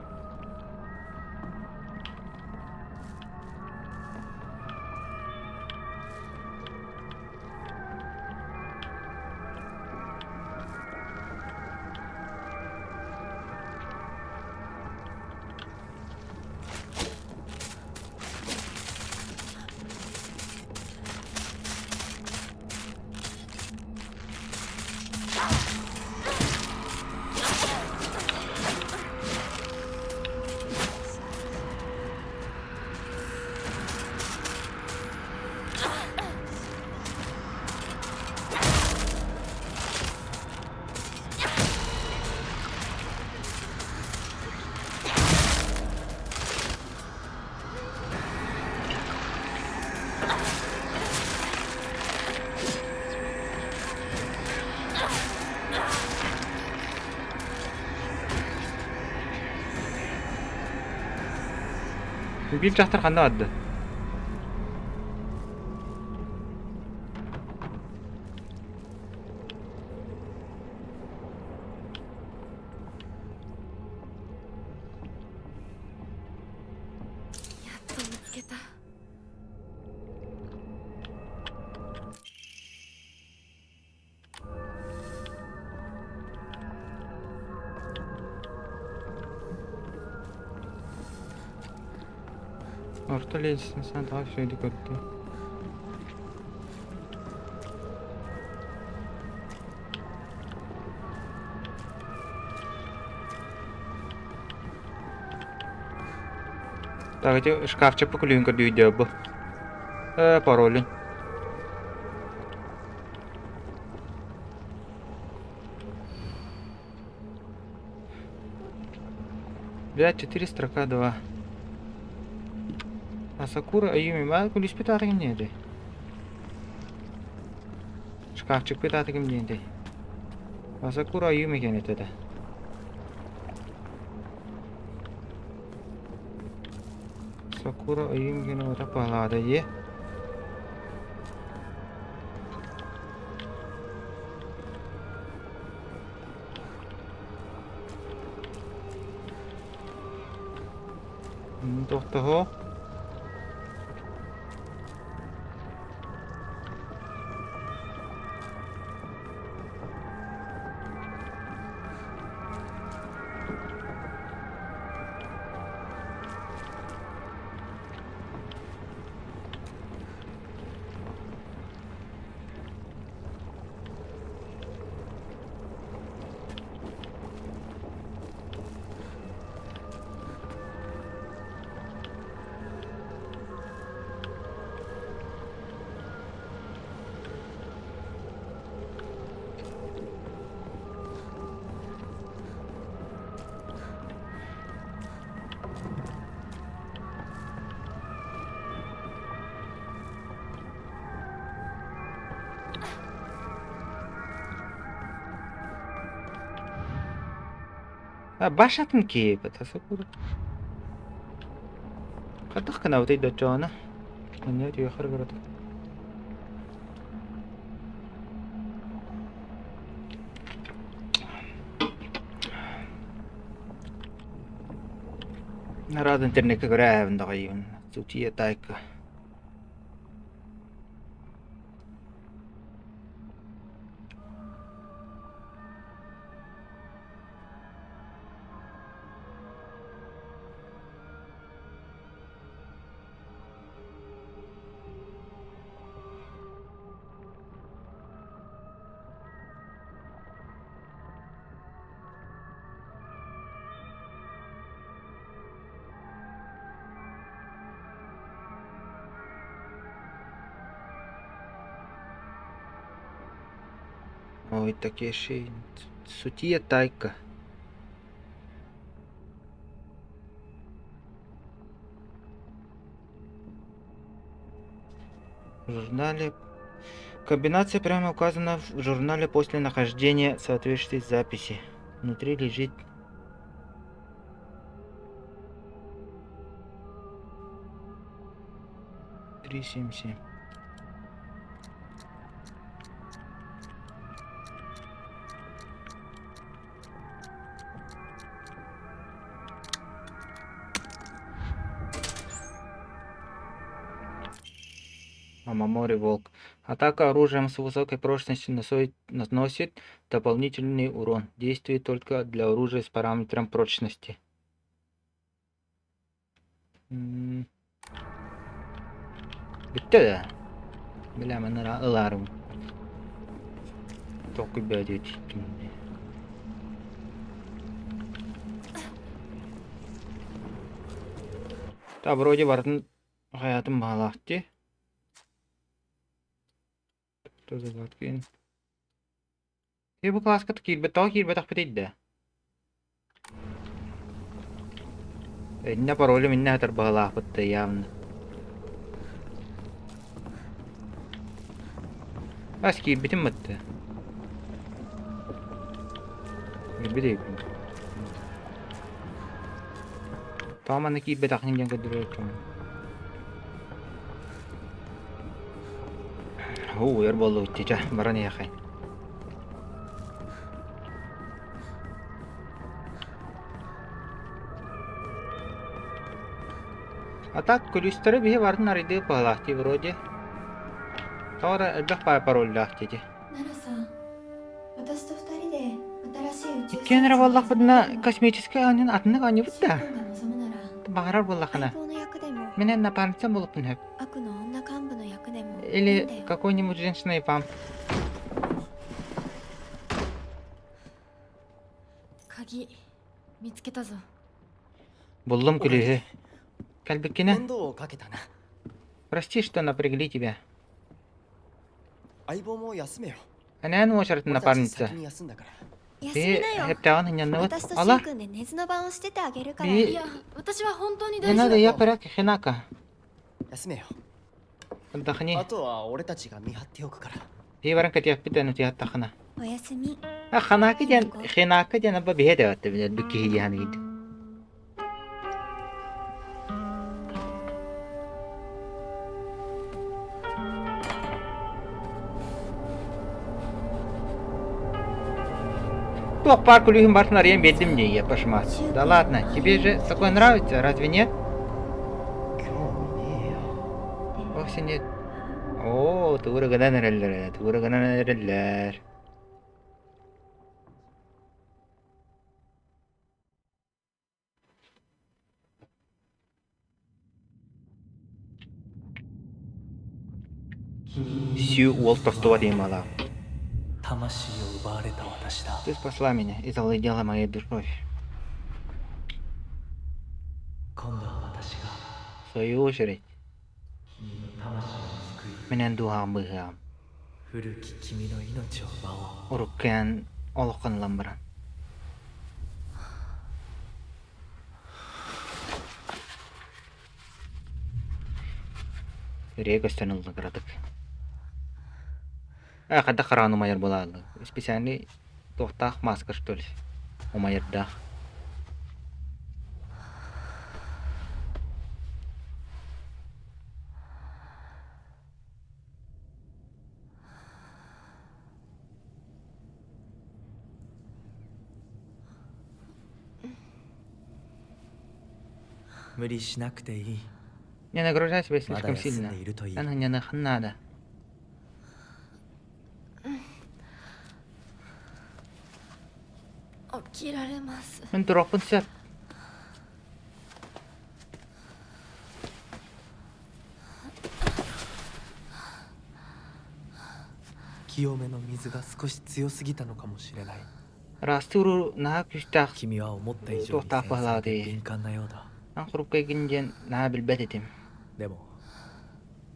Биир дьахтар ханна барда? Орто лестницаны таҕа үчүгэйдик көрдө. Так, ити шкафчикпы күлүүһүн көрдүү бу. Паролин. Бля, 4 строка 2. А Сакура Аюми маа күлүспүт аата ким диэтэй? Шкафчикпыт аата ким диэтэй? Асакура Аюми диэн этэ да. Сакура Аюми диэн оҕото паалаата дии. Тохтоһо. Башатын киэбит Асакура. Хайдах гынабытый да дьоно? Манна үтүөхэр барыта. Нараад интернеккэ көрө ээбин даҕайыбын. Сутия тайка. Ой, Такеши, Сутия Тайка. В журнале Комбинация прямо указана в журнале после нахождения соответствующей записи. Внутри лежит 377. Мамори Волк. Атака оружием с высокой прочностью наносит дополнительный урон. Действует только для оружия с параметром прочности. Бүттэ да? Бля, манна ылаарым. Толкуй бөөдүөтүттүм. Та вроде барытын хайатын баҕалаах дии. Ти бу класска киирбэт тоҕо киирбэтэхпитий да? Иннэ паролум иннэ сытар быһыылаахпыт да явно. Ас киирбитим бытты. Киирбит эбиппин. Тоҕо манна киирбэтэххин диэн көрдөрөр Уу, өр буоллубут дии, чэ, баран иһиэххин. А так күлүүстэрэ биһи барын арыйдыы быһалаах дии вроде. Тоҕо эрэ элбэх баай парольдаах диэти. Иккиэн эрэ буоллахпытына космическай оонньууну атыннык оонньуубут да. Баҕарар буоллаххына. Мин напарницам буолуохпун сөп. 悪の女幹部の役でもいいんだ Или よ какой-нибудь женщиной вам. 鍵見つけたぞ Буллум күлүүһү. Кэлбиккинэ, 面倒をかけたな прости, что напрягли тебя. 相棒も休めよ Анаан уочаратын 俺たち напарница. 先に休んだから休み Ти なよ хэптээҕин ынньанныбыт. 私としゅ Ала, うくんで寝ずの番をしててあげるからえいや私は本当に не 大丈 надо, 夫 я в порядке, Хинака. 休めよ Отдохни. あとは俺たちが見張っておくから Ти баран кэтиэхпит аны тиһаттахына. おやすみ Ханака диэн Хинака диэн аба биһиэ дэбэтте билэр бу киһи диэн ыйды. Туох паар күлүүһүн барытын арыйан биэрдим дии, пашмас. Да ладно, тебе же такое нравится, разве нет? 興味ねえよ Вовсе нет. Оо, тугу гынан эрэллэр, тугу гынан эрэллэр. Сью уол тостуба диэн 魂を奪われた私だ Ты спасла меня и завладела моей душой. 今度は私が В свою очередь, 君の魂を救い меня духа быһыам. 古き君の命を奪おう Уруккан олоххун ылан баран. Үрээ көстөн ылла кыратык. Э, хайдах хараҕын умайар буолаалы. Специальный туохтаах маска что ли? Умайардаах. 無理しなくていい Не нагружай себя まだ слишком 休ん сильно. でいるといい Она не надо. 起きられます Мин туруохпун сөп. 清めの水が少し強すぎたのかもしれない Ыраастыыр наһаа күүстээх 君は思った以上に туохтаах 繊細 баһылаҕа で дии. 敏感なようだ Ан хуруккайгын диэн наһаа билбэт этим. でも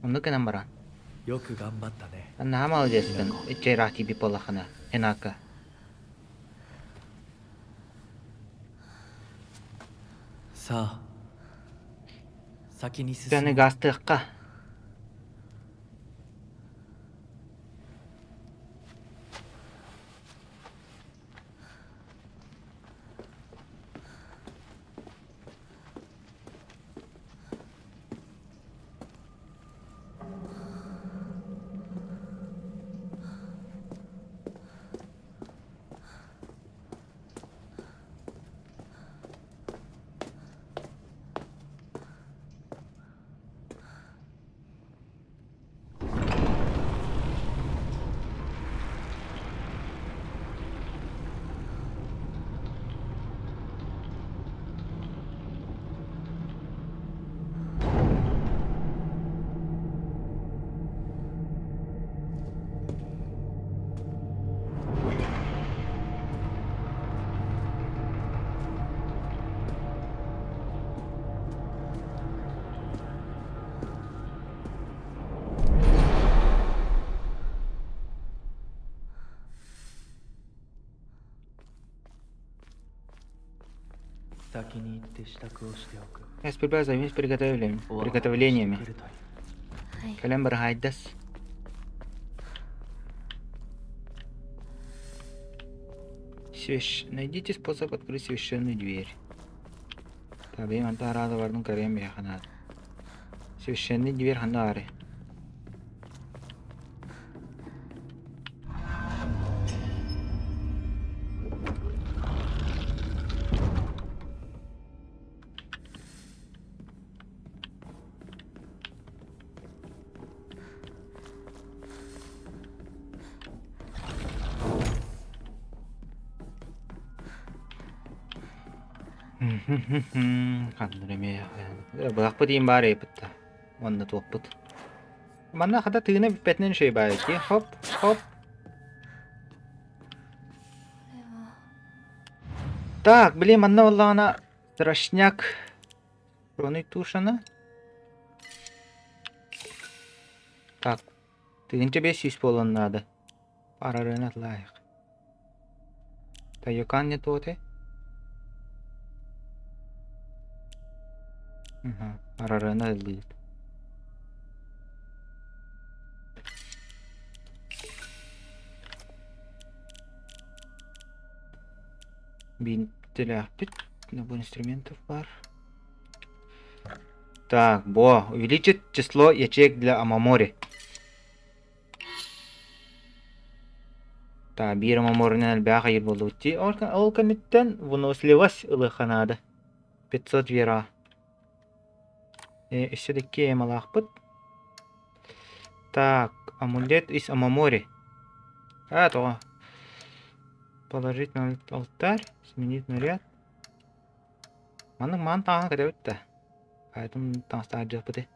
Оннук гынан баран. よく頑張ったね Наһаа маладьыаскын, иччэйраах тиийбит буоллаххына, Хинака. さあ先に進 Дьону もう гаастыахха. 先に行って支度をしておく Я сперва займусь приготовлением- 終わったら приготовлениями. 来るといいはい Кэлэн быраһаайдас. Свящ... Найдите способ открыть священную дверь. Табиым anta араада бардын көрөйм биһиэхэ Священный дверь ханна баарый? Ханна эмиэ быһахпыт иин баар эбит да. Уонна туохпут. Манна хата тыына бүппэтинэн үчүгэй баар эбит. Хоп, хоп. Так, блин, манна буоллаҕына страшняк Роный тушана. Так, 1500 буолуон наада. Парарыын атлаайах. Тайокан не туоте? Арарыына ыллыыр. Бинтилээхпит. Набор инструментов бар. Так, бо, увеличит число ячеек для Амамори. Так, биир Амаморинан элбэх айыр буоллубут дии. Ол кэнниттэн выносливость ылыахха наада. 500 вера. Өссө да икки эмалаахпыт. Так, амулет из Амамори. А, тоҕо. Положить на алтарь, сменить наряд. Маннык маан таҥаһа кэтэбит да. Поэтому таҥастаах дьыалпыты.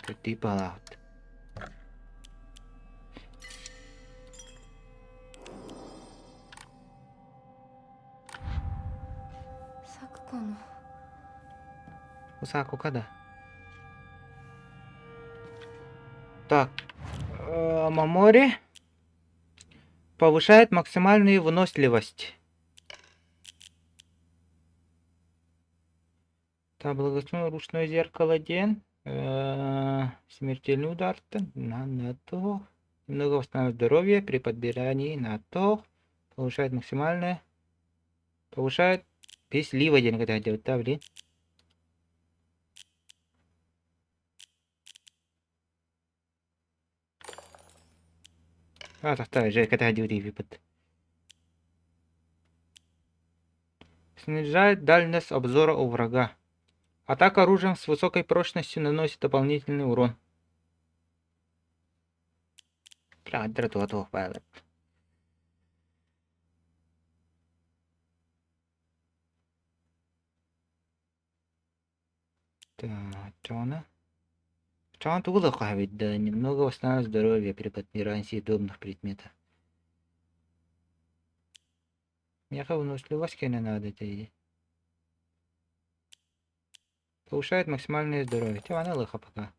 Кырдыы баалаахыт. 咲子の Сакука да. Так, Мамори повышает максимальную выносливость. Так, благословен ручное зеркало диэн смертельный удар на на то. Немного восстанавливает здоровье при подбирании на то. Повышает максимальное. Повышает слива диэн кэтэһэрдибит да блин. А, тахта, же кэтэһэрдибит Снижает дальность обзора у врага. Атака оружием с высокой прочностью наносит дополнительный урон. Так, Чона. Чона тугу ведь да немного восстанавливает здоровье при подбирании съедобных предметов. Миэхэ выносливость кэнэ наада этэ Повышает максимальное здоровье. Чэ, аны ылыха пока.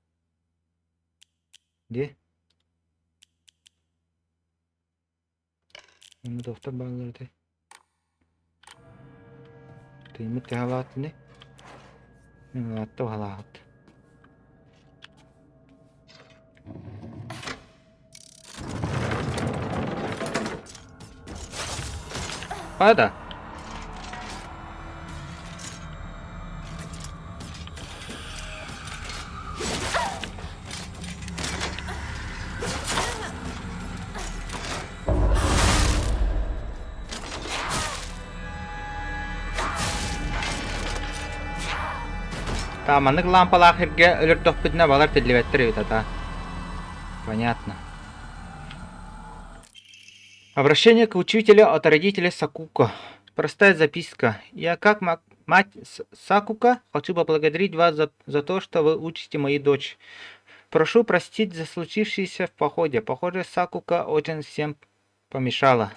Где? Онно тохтор бааллар этэй. Тыыммыт төһө улааттыный? Мин улаатта уһалаахыт. Хата. Та маннык лампалаах сиргэ өлөрдөхпүтүнэ балар тиллибэттэр эбит ата. Понятно. Обращение к учителю от родителя Сакуко. Простая записка. Я как мать Сакука хочу поблагодарить вас за то, что вы учите мою дочь. Прошу простить за случившееся в походе. Похоже, Сакука очень всем помешала.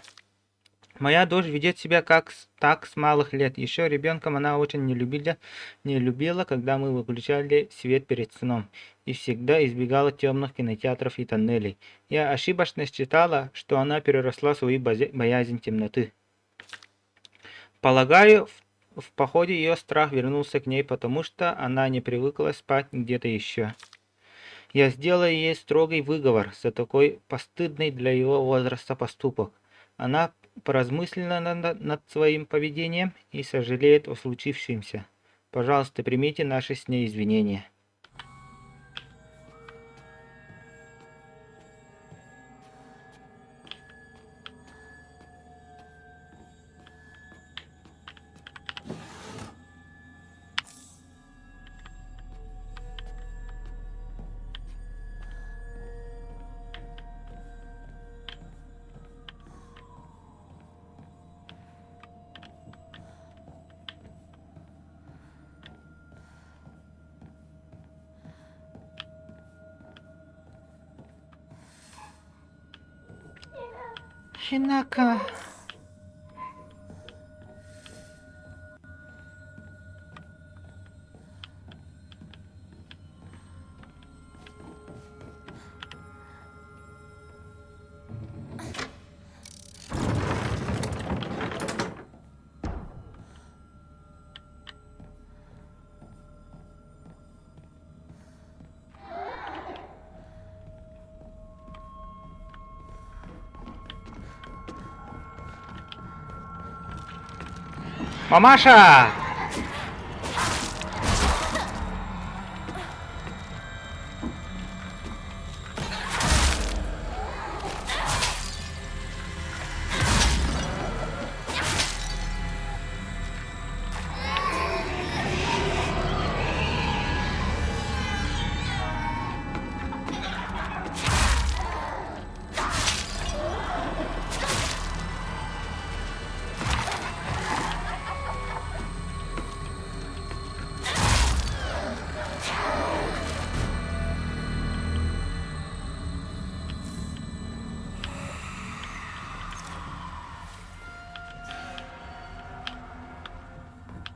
Моя дочь ведет себя как так с малых лет. Еще ребенком она очень не любила, когда мы выключали свет перед сном, и всегда избегала темных кинотеатров и тоннелей. Я ошибочно считала, что она переросла свою боязнь темноты. Полагаю, в походе ее страх вернулся к ней, потому что она не привыкла спать где-то еще. Я сделала ей строгий выговор за такой постыдный для его возраста поступок. Она поразмыслила над своим поведением и сожалеет о случившемся. Пожалуйста, примите наши с ней извинения. Хинака. Мамаша!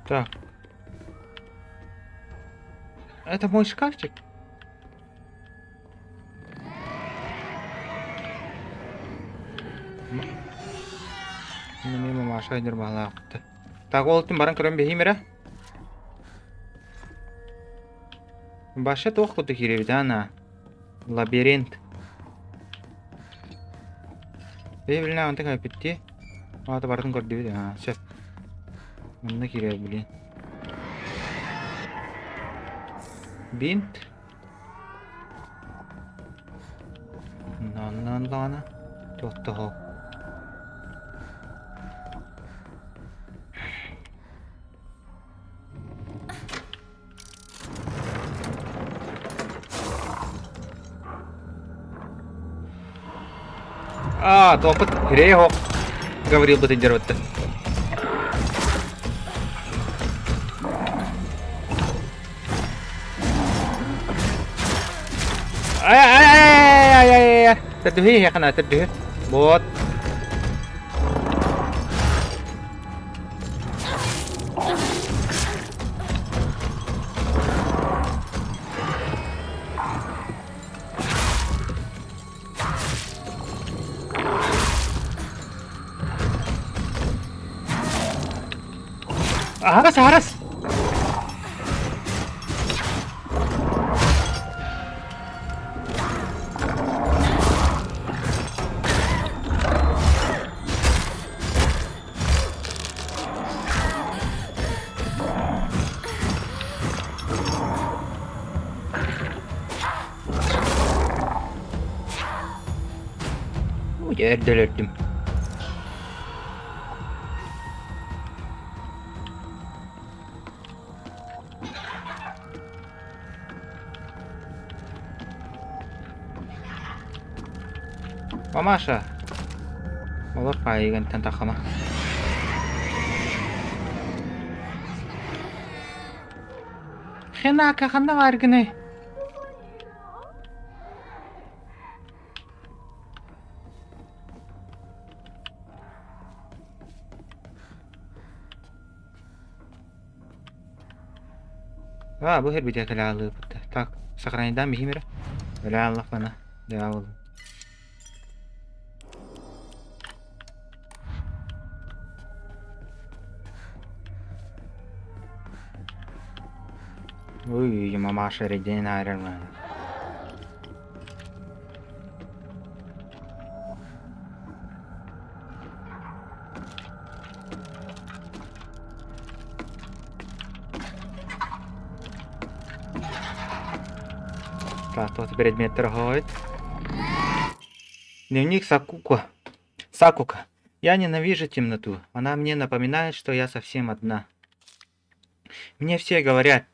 Так. Это мой шкафчик? Мимо Маша ньырбаалаахпыт. Так, ол түн баран көрөн биһиим эрэ. Баша туох курдук киирэбит ана? Лабиринт. Бэйэ билинэ онтон кэлбиттии. Аата барытын көрдүбүт. Аа, сөп. Онно киирэр блин. Бинт. Онно даҕаны туохтоһо. А, туохпут хирей оһох Гаврил бытыйдырбытты. Ай-ай-ай-ай-ай-ай-ай! Төрдүһү иһиэххэ төрдүһү. Вот. Аһарас, аһарас! Эрдэлэрдим. Мамаша! Олор хаайыгантан тахама. Хенака ханна бааргыный? А, бу хербите кэлэ Так, сохраняйдаан биһим эрэ. Өлө аллахпана. Дьаабыл. Ой, мамаша эрэйдэнэн аарар Так, тут предмет торгует. Дневник Сакука. Сакука. Я ненавижу темноту. Она мне напоминает, что я совсем одна. Мне все говорят,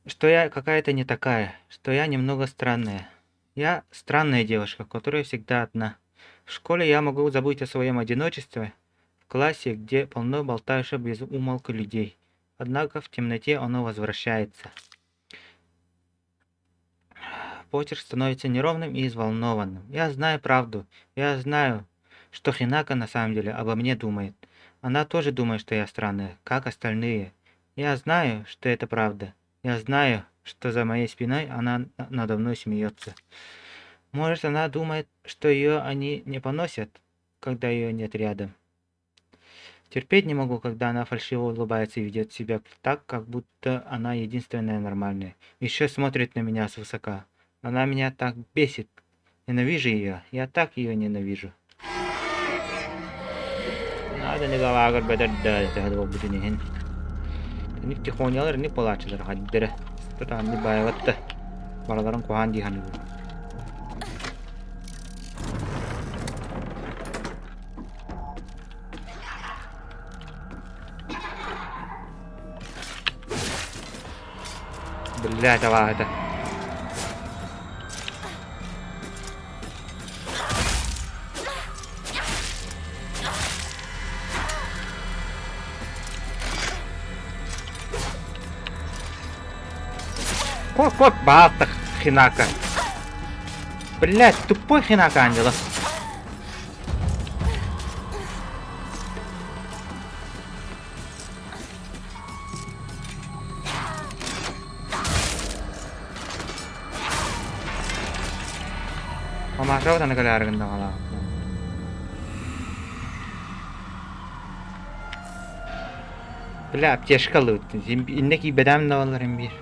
что я какая-то не такая, что я немного странная. Я странная девушка, которая всегда одна. В школе я могу забыть о своем одиночестве, в классе, где полно болтающих без умолку людей. Однако в темноте оно возвращается. Почерк становится неровным и взволнованным. Я знаю правду. Я знаю, что Хинако на самом деле обо мне думает. Она тоже думает, что я странная, как остальные. Я знаю, что это правда. Я знаю, что за моей спиной она надо мной смеется. Может, она думает, что ее они не поносят, когда ее нет рядом. Терпеть не могу, когда она фальшиво улыбается и ведет себя так, как будто она единственная нормальная. Еще смотрит на меня свысока. Она меня так бесит. Ненавижу ее. Я так ее ненавижу. Надо не галаагар бэдэр да төһө буолбутун иһин. Ник тихонялар ник буолааччылар хаддара. Тутаанны баайбатта. Бараларын куһаан дии саныыбын. Блядь, абааһыта. Кот-кот бааттах Хинака. Блядь, тупой Хинака ангела. Мамашабыт аны кэлээригин даҕалаах. Бля, аптечка ылыбыт. Иннэ киирбэтэҕим да буоллар биир.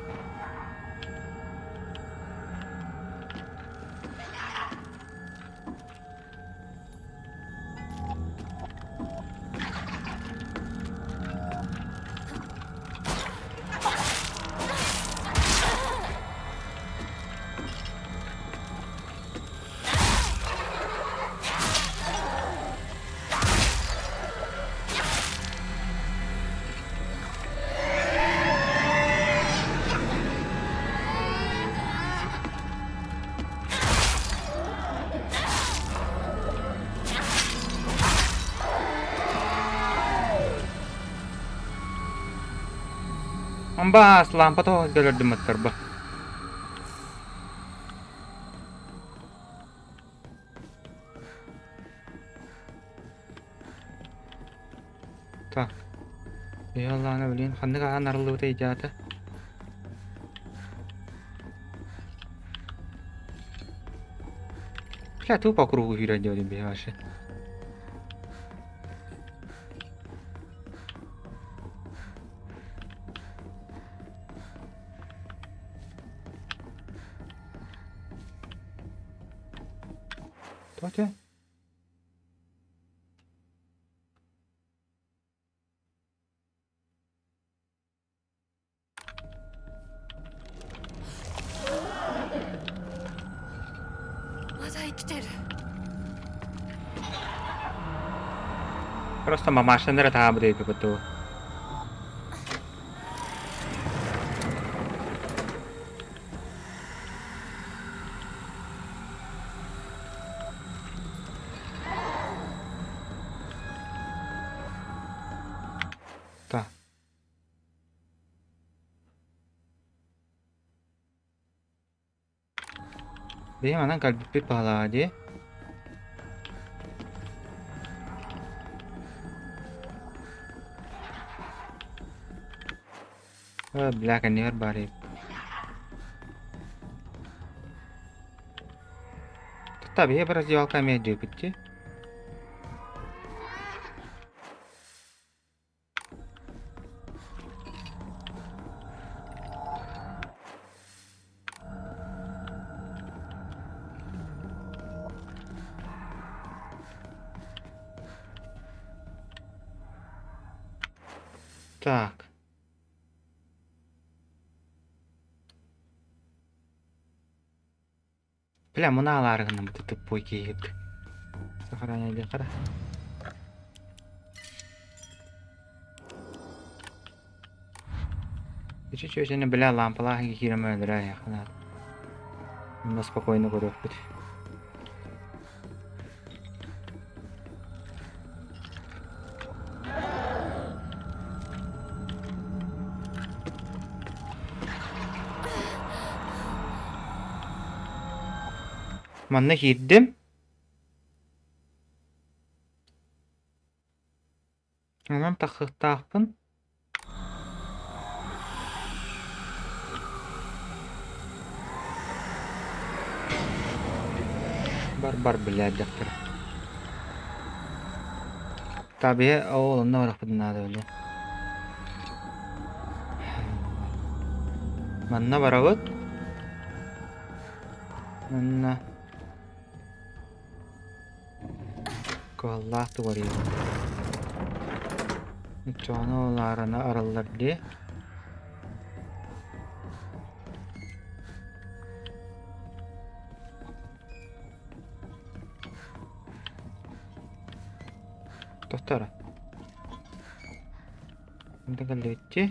Амбаас, лампа тоҕо өлөрдүм аттарба. Так. Яллаана блин, ханнык аан арыллыбыта идеята? Бля, тупо по кругу киирэн диэбитим биһи вообще. Тоте? まだ生きてる Просто мамашаны эрэ таһаабыт эбиппит дуу. Так. Биһи манан кэлбиппит баҕалааҕа дии. Э, бля, кэннигэр баар эбит. Та биһи раздевалка эмиэ диэбит дии. Так. Бля, муна алаарыгынан бу тупой киһи. Сохраняй хара. Чуть-чуть бля лампалаах киирэн өлөрө яхана. Онно спокойно көрүөхпүт. Манна киирдим. Онон тахсыахтаахпын. Бар-бар билээдэхтэрэ. Табиһа ол онно барахпытын наада били. Манна барабыт. Манна Кыһаллаах тугар Оччоҕуна ол аарана арыллар дии. Тохтоо Онтон кэллибитчи.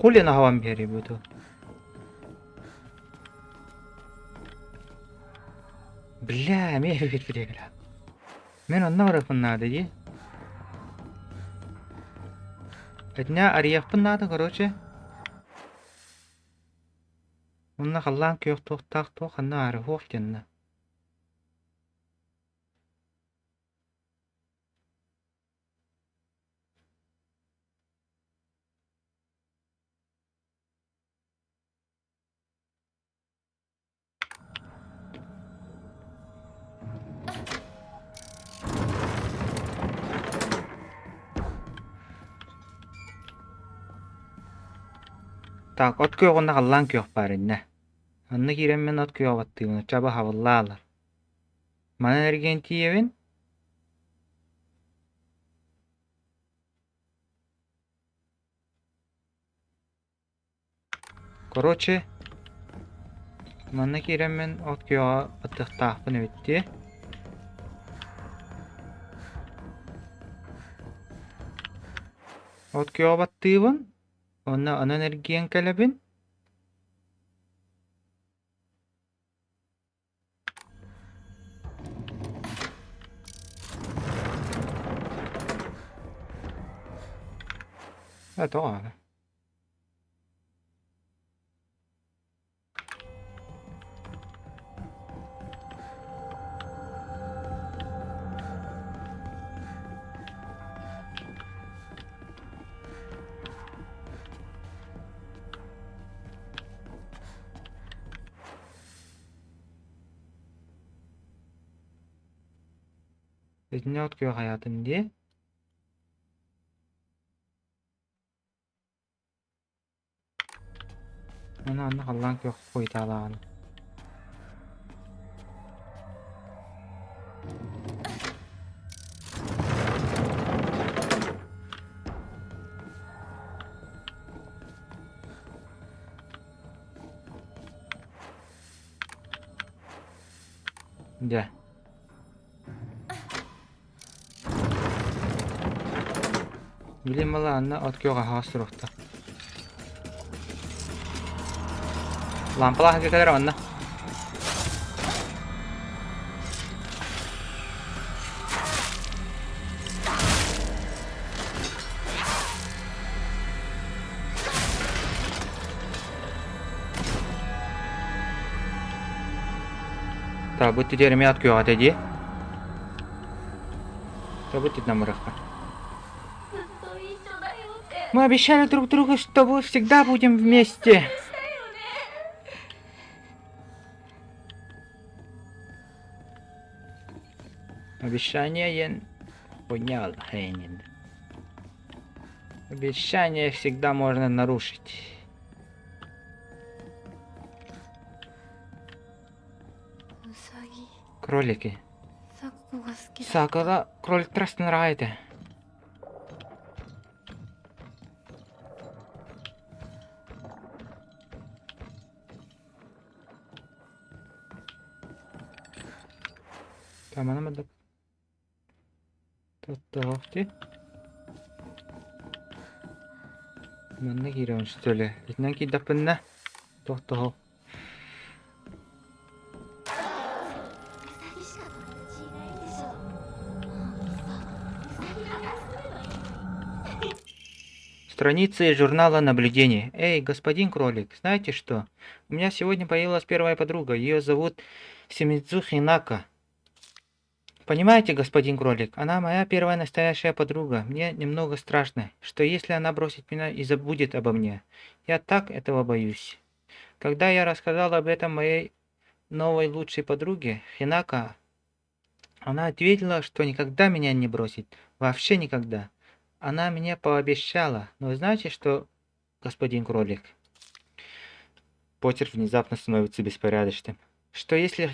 Хули наһаван биэрий бу Бля, эмиэ эбит Мин онно барыахпын наада дии. Итиннэ арыйыахпын наада, короче. Онно халлаан күөх туохтаах туох ханна аары суох диэннэ. Так, от күөх уонна халлаан күөх баар иннэ. Онно киирэммин от күөҕэ баттыыбын, оччо хабыллаалар. Манан эргийэн тиийэбин. Короче, манна киирэммин от күөҕэ баттыахтаахпын эбит дии. От күөҕэ баттыыбын, уонна онон эргийэн кэлэбин. Э, тоҕо аҕа? Итиннэ от күөх айаатын дии. Аны анна халлаан күөх хуйтаалааҕын. Дьэ. Билим балаанна от күөх аһаҕас туруохта. Лампалаах кэлэр онно. Так, бу теперь эмиэ ат күөҕэ этэ дии. Табыт намырахха. Мы обещали друг другу, что мы всегда будем вместе. Обещание ен хуйня хренин. Обещание всегда можно нарушить. Кролики. Сакура кролик нравится. Тамана Туттуохти. Манна киирэбин что ли? Итинэн киирдэхпинэ туох-туох. Страницы журнала наблюдений. Эй, господин кролик, знаете что? У меня сегодня появилась первая подруга. Ее зовут Симидзу Хинака. Понимаете, господин кролик, она моя первая настоящая подруга. Мне немного страшно, что если она бросит меня и забудет обо мне. Я так этого боюсь. Когда я рассказала об этом моей новой лучшей подруге, Хинака, она ответила, что никогда меня не бросит. Вообще никогда. Она мне пообещала. Но знаете что, господин кролик? Почерк внезапно становится беспорядочным. Что если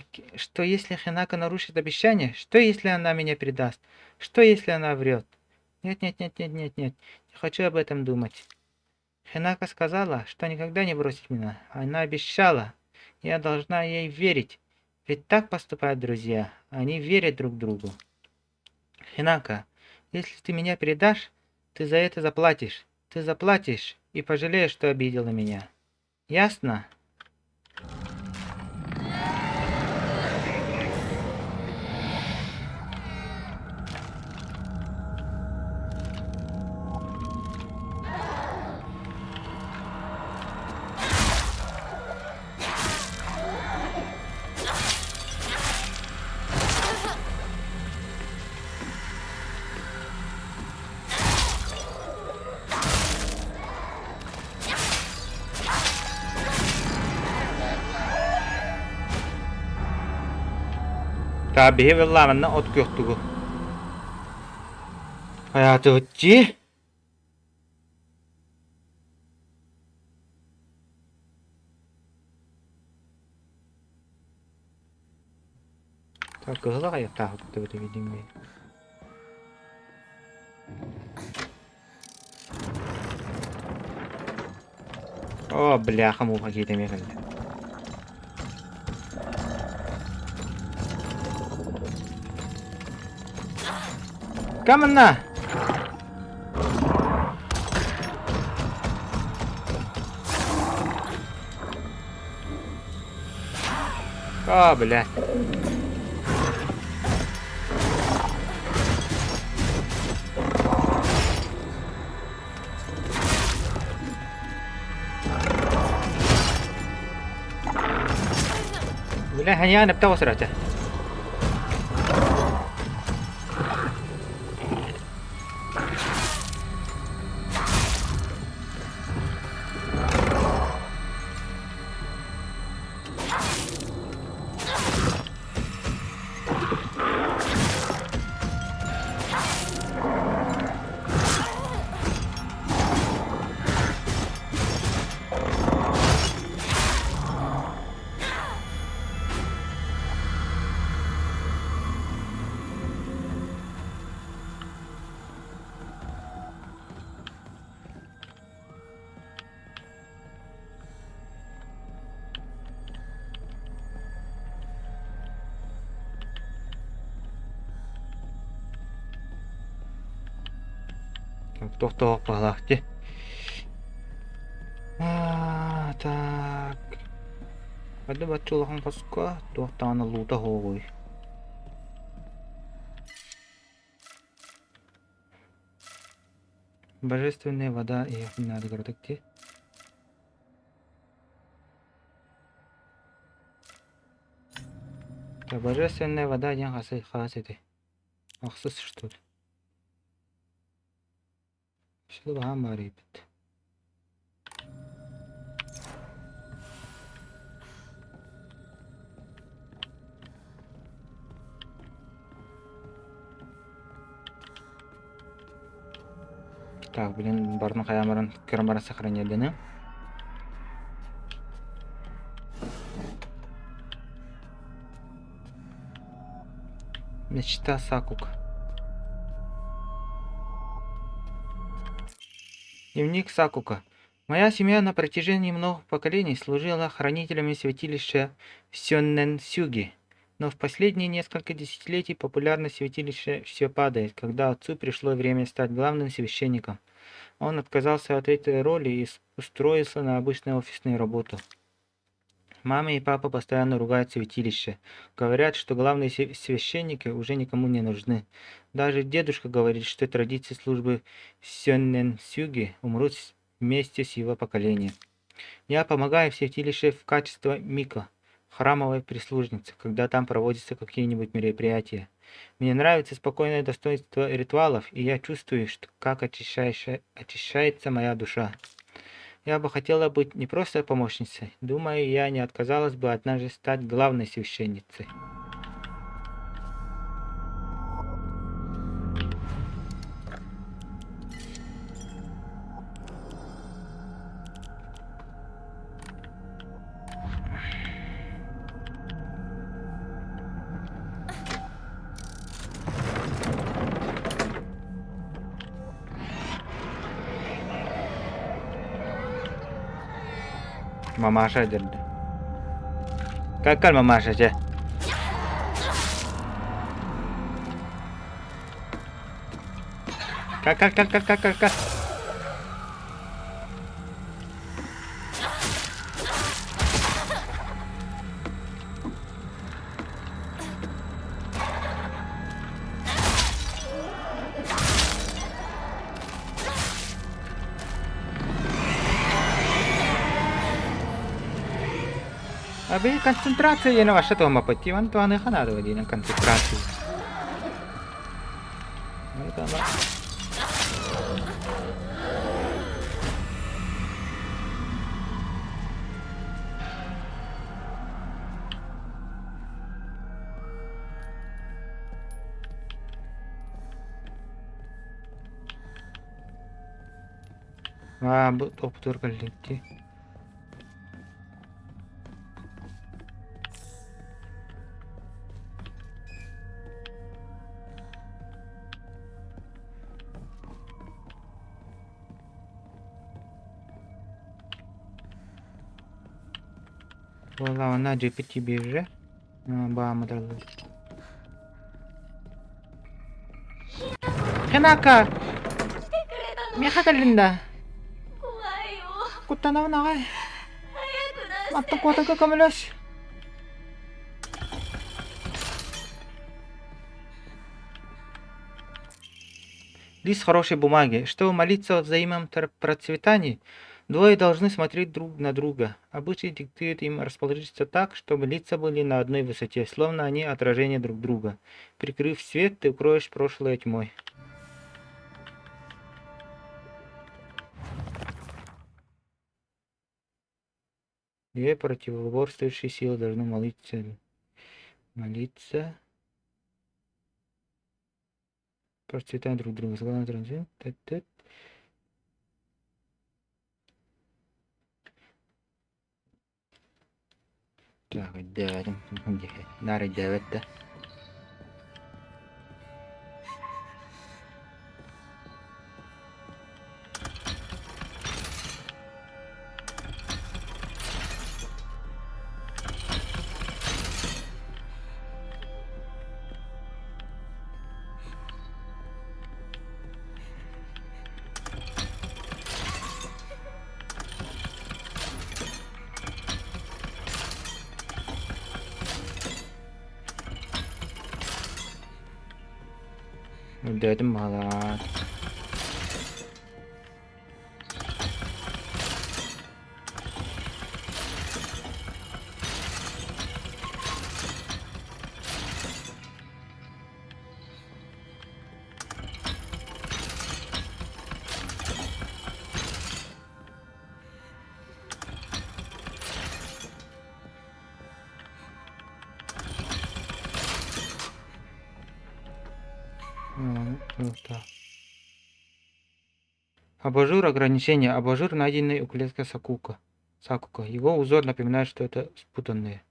Хинака нарушит обещание? Что если она меня предаст? Что если она врет? Нет, нет, нет, нет, нет, нет. Не хочу об этом думать. Хинака сказала, что никогда не бросит меня. Она обещала. Я должна ей верить. Ведь так поступают друзья. Они верят друг другу. Хинака, если ты меня предашь, ты за это заплатишь. Ты заплатишь и пожалеешь, что обидела меня. Ясно? Таби манна от күөхтүгү. Хайаатыбыт Так, кыһыла хайаттаахыт видим. О, бляха-муха, какие-то мехали. Камна! О, блядь. Бля, ханьяна птаусрата. Тохтоох баҕалаах А, так. Хады баччулахан хоско туохтаана луута хоогуй. Божественная вода и надо городок. Так, божественная вода диэн хасы хас эти. Ахсыс что ли? Что баһаам баар эбит. Так, блин, барын хаямарын көрөн сохранение. Мечта Сакука. Дневник Сакука. Моя семья на протяжении многих поколений служила хранителями святилища Сённэн-Сюги. Но в последние несколько десятилетий популярность святилища все падает, когда отцу пришло время стать главным священником. Он отказался от этой роли и устроился на обычную офисную работу. Мама и папа постоянно ругают святилище. Говорят, что главные священники уже никому не нужны. Даже дедушка говорит, что традиции службы сёнэн-сюги умрут вместе с его поколением. Я помогаю в святилище в качестве мико, храмовой прислужницы, когда там проводятся какие-нибудь мероприятия. Мне нравится спокойное достоинство ритуалов, и я чувствую, что, как очищается моя душа. Я бы хотела быть не просто помощницей. Думаю, я не отказалась бы однажды стать главной священницей. Мамаша дерде. Как мамаша, чэ? Как, как, как, как, как, как, как? Аби концентрация диэн вообще туһаммаппыт. Иван туһаныаха наада диэн концентрация. Аа, бу топтуур кэлликти. Буоллаҕына GPT биэрэрэ бааматаллар. Хинака! Миэхэ кэллин да? Куттанабын аҕай. Мантан куотарга көмөлөс. Лист хорошей бумаги. Чтобы молиться о взаимном процветании, двое должны смотреть друг на друга. Обычай диктует им расположиться так, чтобы лица были на одной высоте, словно они отражение друг друга. Прикрыв свет, ты укроешь прошлое тьмой. Две противоборствующие силы должны молиться. Молиться. Процветать друг друга. Согласно Так, наар өйдөөбөт да. Өйдөөтүм баҕалаах. Абажур ограничение. Абажур, найденный у клетки Сакука. Сакука. Его узор напоминает, что это спутанные.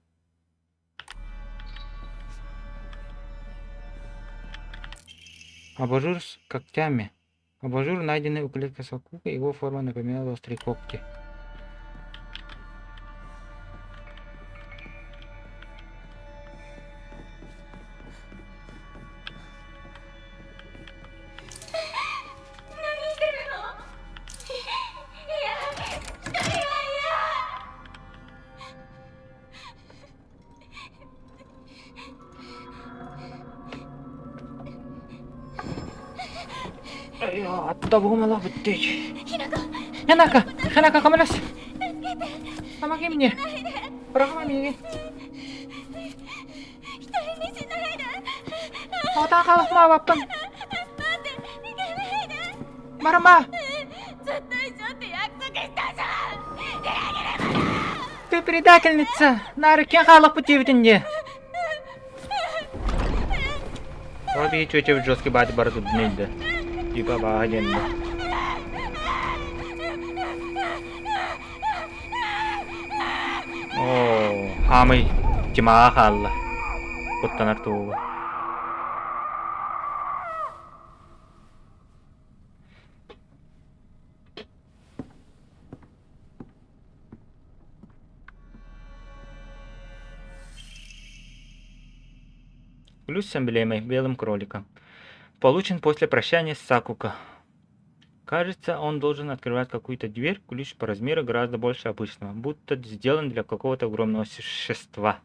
Абажур с когтями. Абажур, найденный у клетки Сакука, его форма напоминала острые когти. Тобугум олох бүттүй. Хинака, Хинака, көмөлөс. Помоги мне. Быраҕыма миигин. Отан хаалыхмаабаппын. Барыма. Ты предательница! Наар иккиэн хаалыахпыт диэбитин дии. Ол биһи чүөчэбит жесткий баати бары турдун да. Типа бааһа диэн да. Оо, хаамый тимаҕа хаалла. Куттанар туһугар. Ключ с эмблемой белым кроликом. Получен после прощания с Сакуко. Кажется, он должен открывать какую-то дверь, ключ по размеру гораздо больше обычного, будто сделан для какого-то огромного существа.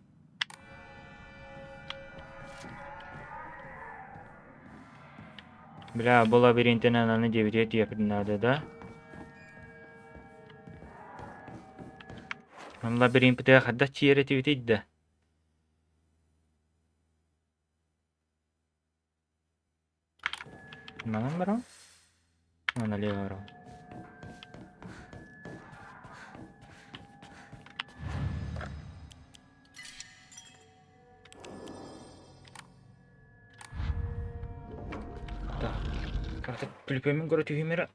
Бля, бу лабиринтинэн аны диэбитигэр тиийэппитин наада да? Лабиринпытыгар хайдах тиийэр этибитий да? Манан баран? Налево баран. Так, как-то түлүпүөммүн көрө түһүүм эрэ.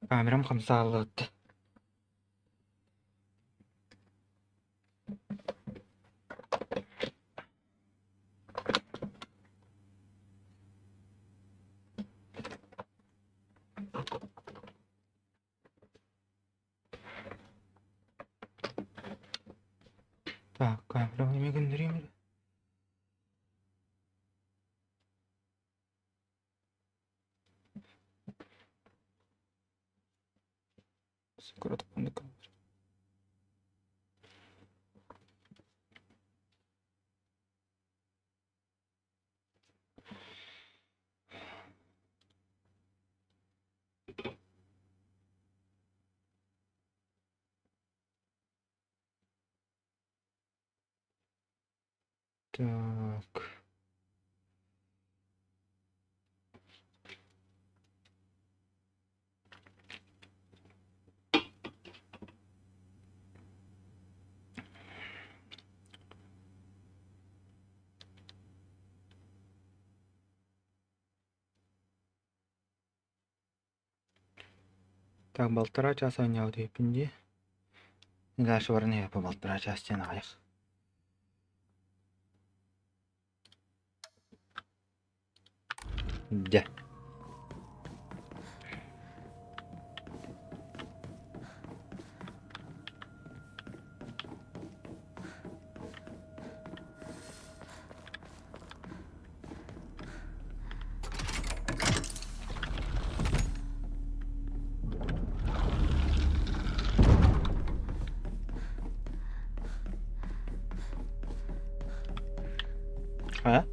Камерам хамсааллыбыт. Так, камерам эмиэ гыннарыам эрэ. Так. Так, балтараа чаас оонньообут эбиппин дии. Дальше баран иһэ балтараа чаас диэн аҕыйах. Дьэ. А?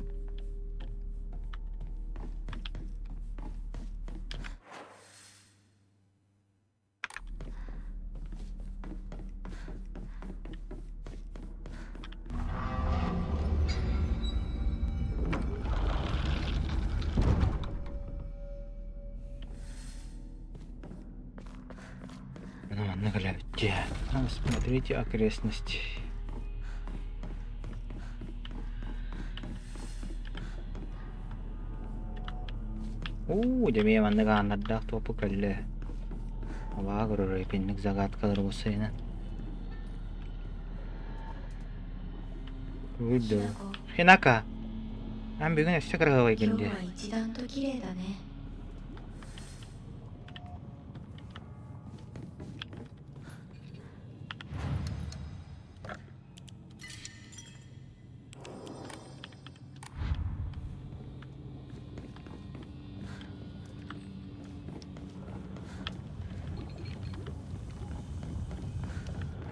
Ну, манна кэлэбит. Смотрите окрестности. Уу, дьэ эмиэ маннык ааннардаах туоппу кэллэ. Абаа көрөр итинник загадкалар уопсайынан. Хинака, эн бүгүн өссө кыраһыабайгын дии.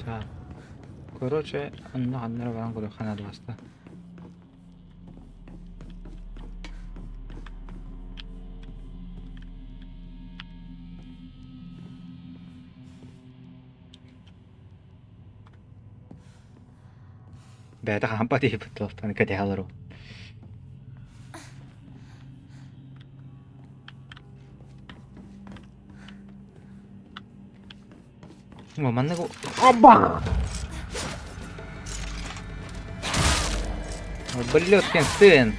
Так. Короче, онно ханна эрэ баран көрүөххэ наада баста. Бэйэтэ хаампат иһиппит туохтан кэтэһэ олоруу. О, маннык Абах! Блёткин сын!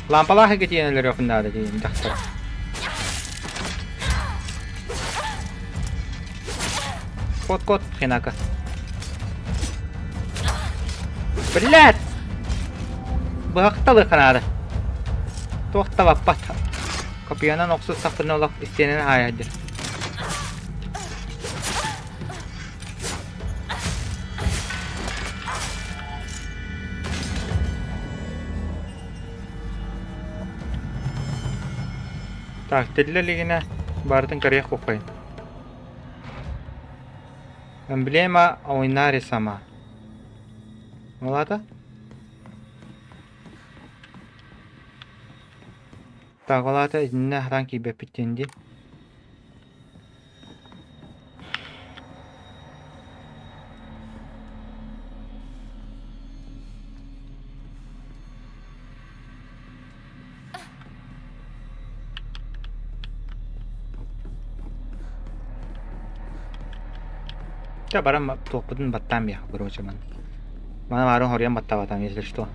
Лампалаах икки өлөрүөхпүн наада диэн дьахтар. Кот кот хинака. Блядь! Быһахталыахха наада. Туох да баппат. Копьянан охсустахпына олох истиэнэни хаайа сылдьар. Так, тиллэ илигинэ барытын көрүөх куххайын. Эмблема Ойнари сама. Ол аата? Так, ол аата итиннэ хатаан киирбэппит диэн дии. Чэ баран туохпутун баттаан биэхэ короче маны. Маны баарын хоруйан баттаабатам если что.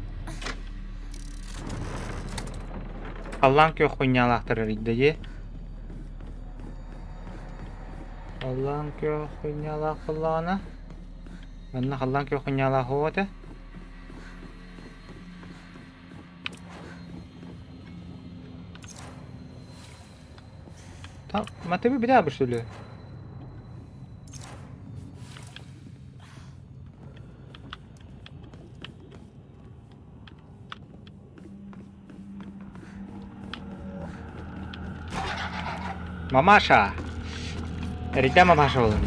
Халлаан күөх хуйнялаахтар эрийдэ дии. Халлаан күөх хуйнялаах буоллаҕына манна халлаан күөх хуйнялаах уо этэ. Там, матыбы бля что ли? Мамаша! Эрийдэ мамаша буолан.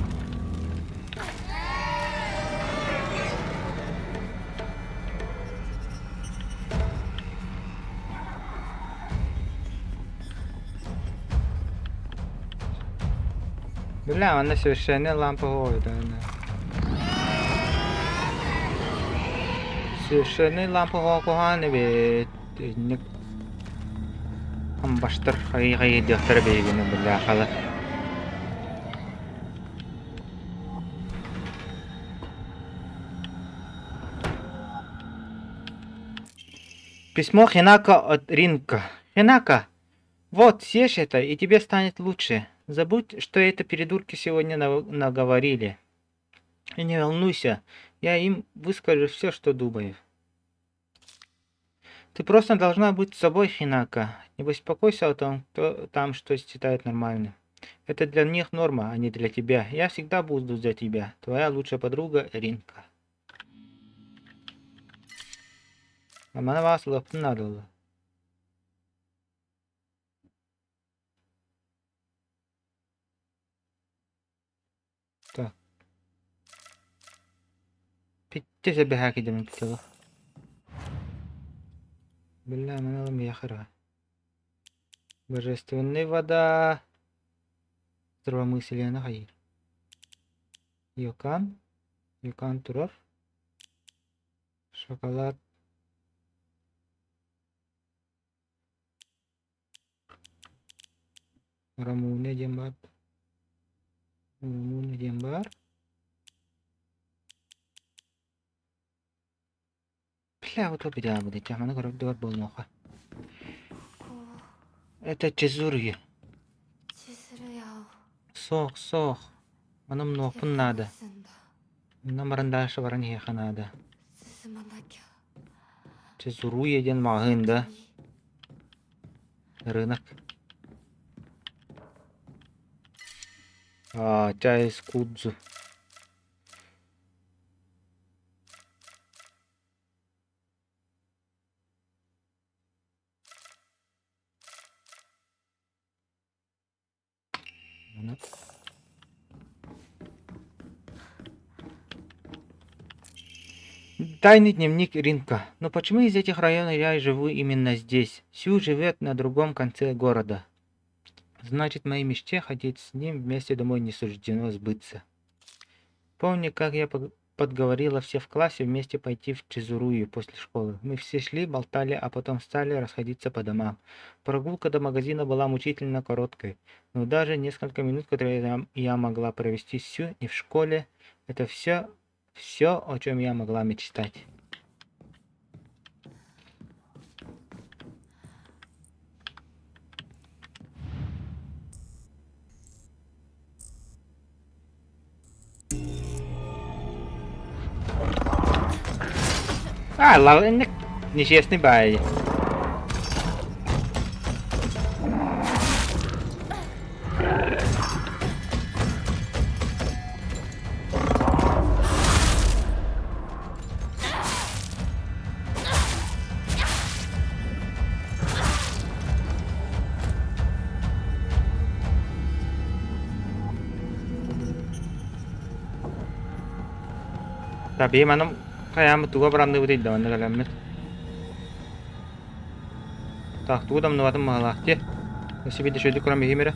Бля, манна совершенно лампа хоойдоно. Совершенно лампа хоокуһаан эбит. Инник амбаштар хайы-хайы диэхтэрэ биһигини бляхала. Письмо Хинако от Ринка. Хинако, вот, съешь это, и тебе станет лучше. Забудь, что это придурки сегодня наговорили. И не волнуйся, я им выскажу все, что думаю. Ты просто должна быть собой, Хинако. Не беспокойся о том, кто там что считает нормальным. Это для них норма, а не для тебя. Я всегда буду за тебя. Твоя лучшая подруга Ринка. Маны баас ылыахпын наада буолла. Так. Питте себеһээ кидемин питела. Бля, маны ылым яхыра. Божественная вода. Здравомыслие хайыр. Йокан. Йокан турар. Шоколад. Рамуня диэн баар. Рамуня диэн баар. Бля, вот быдаа маны көрөр дуор буолуоха. Это Чизурья. Суох, суох. Ону умнуохпун наада. Онно баран дальше баран иһиэхэ наада. Чизуруя диэн маҕаһыын да? Рынок. А, чай с кудзу. Тайный дневник Ринка. Но почему из этих районов я живу именно здесь? Сью живет на другом конце города. Значит, моей мечте ходить с ним вместе домой не суждено сбыться. Помни, как я подговорила всех в классе вместе пойти в Чизурую после школы. Мы все шли, болтали, а потом стали расходиться по домам. Прогулка до магазина была мучительно короткой, но даже несколько минут, которые я могла провести с Сю не в школе, это все, все, о чем я могла мечтать. А, ладно, нечестный бай. Таби манам хайаамыт туга баранныбытый да манна кэлэммит. Так, тугу дамныбатым маһалаах дии. Өссө биирдэ үчүгэйдик көрөн биһиим эрэ.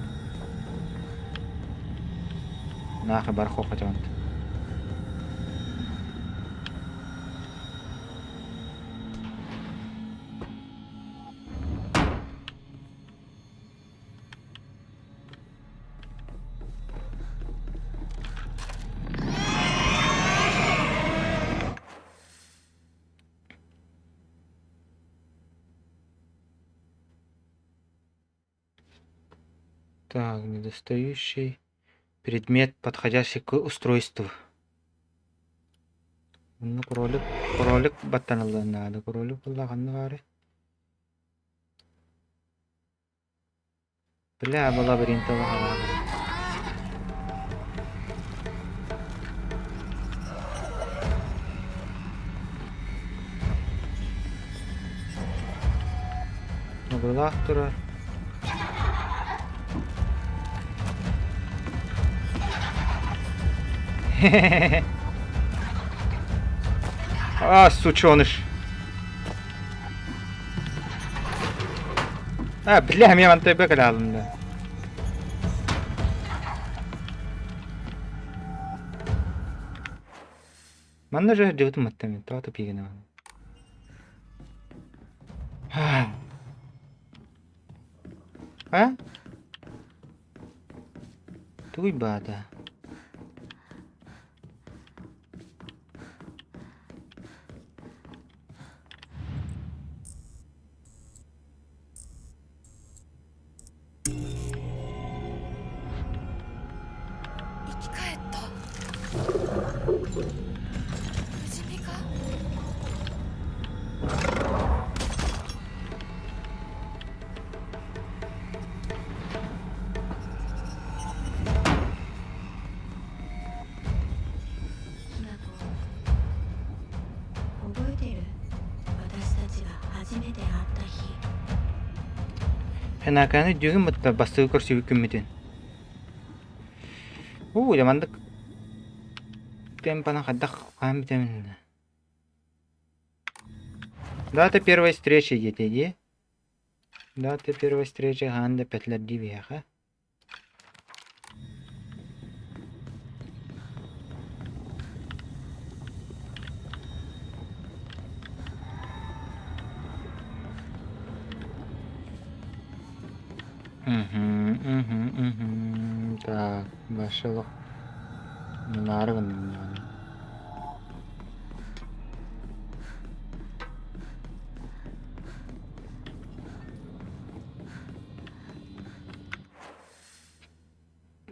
Нахуй бар хохотёнт. Так, недостающий предмет, подходящий к устройству. Ну, кролик, кролик баттаныллыан наада. Кролик буолла ханна баарый? Бля, бу лабиринт олох Абылаах турар. А, сученыш. А, бля, мен мантай бекалалым да. Манна же дьыбытым маттамин, тоҕо тупигина. А? Туй баада. 生き返った不死身かひなこ覚えてる私たちが初めて会った日 Хэнаканы дьүгүн бытта бастыгы көрсүбүт күммүтүн. Уу, дьэ маннык темпанан хайдах хаһан бүтэмин Дата первой встречи диэтэ дии. Дата первой встречи хаһан да пэтлэр дии биһиэхэ. Мгм, мгм, мгм. Так, Башилов. Наары гынным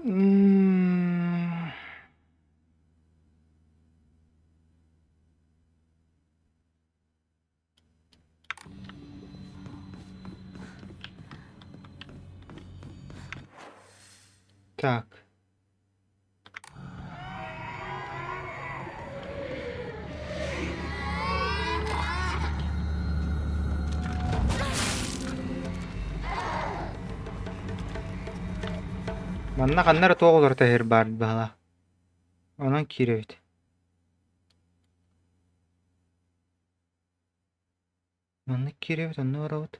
М. Так. Манна ханна эрэ туох олорто иһэр баар баһылаах. Онон киирэбит. Маннык киирэбит, онно барабыт.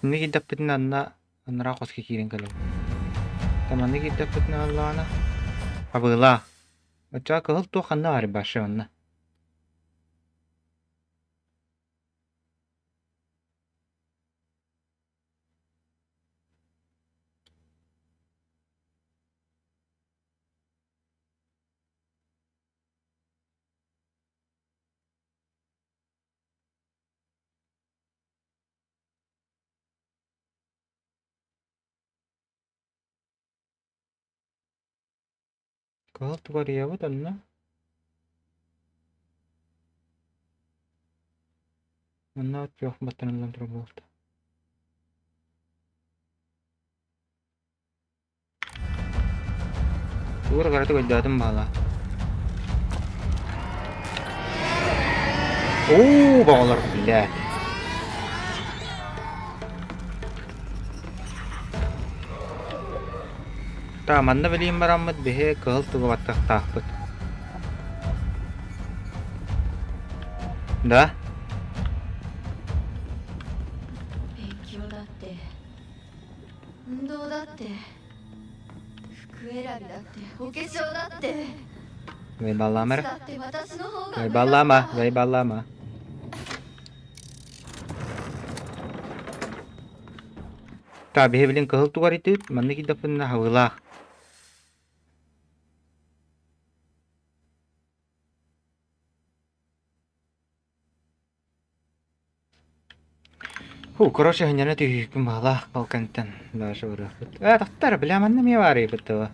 Итиннэ киирдэхпитинэ анна анараа хоско киирэн кэлэбит. Манна киирдэхпитинэ буоллаҕына абыылаах. Оччоҕо кыһыл туох ханна баарый вообще манна? Кыһыл тугарыйабыт онно? Онно туох баттаныллан турар буолта. Тугу эрэ кыратык өйдөөтүм баҕалаах. Оо, баҕалар, блядь. Та манна билиим бараммыт биһи кыһыл тугу баттахтаахпыт. Да? 勉強だって運動だって服選びだってお化粧だって Заебалама い эрэ. つだって私の方が上だ Заебалама, заебалама. Та биһи билин кыһыл тугар итиит, манна киирдэхпинэ хабыылаах. Ху, короче, ханьяна түһүүккүн баҕалаах балкантан дальше барыахпыт. Ээ, тахтар, бля, манна эмиэ баарыйбыт дуо?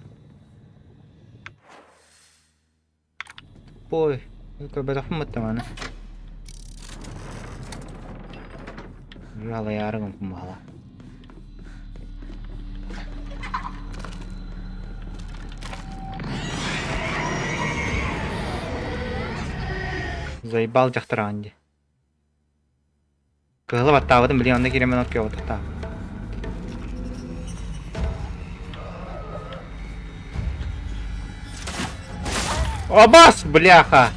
Ой, көрбөтөхпүн бытта маны. Жалайаары гымпын баҕала. Заебал дьахтараҕын дии. Кыһылы баттаабытым билигин онно киирэммин от кыабатахтаах. Абас, бляха!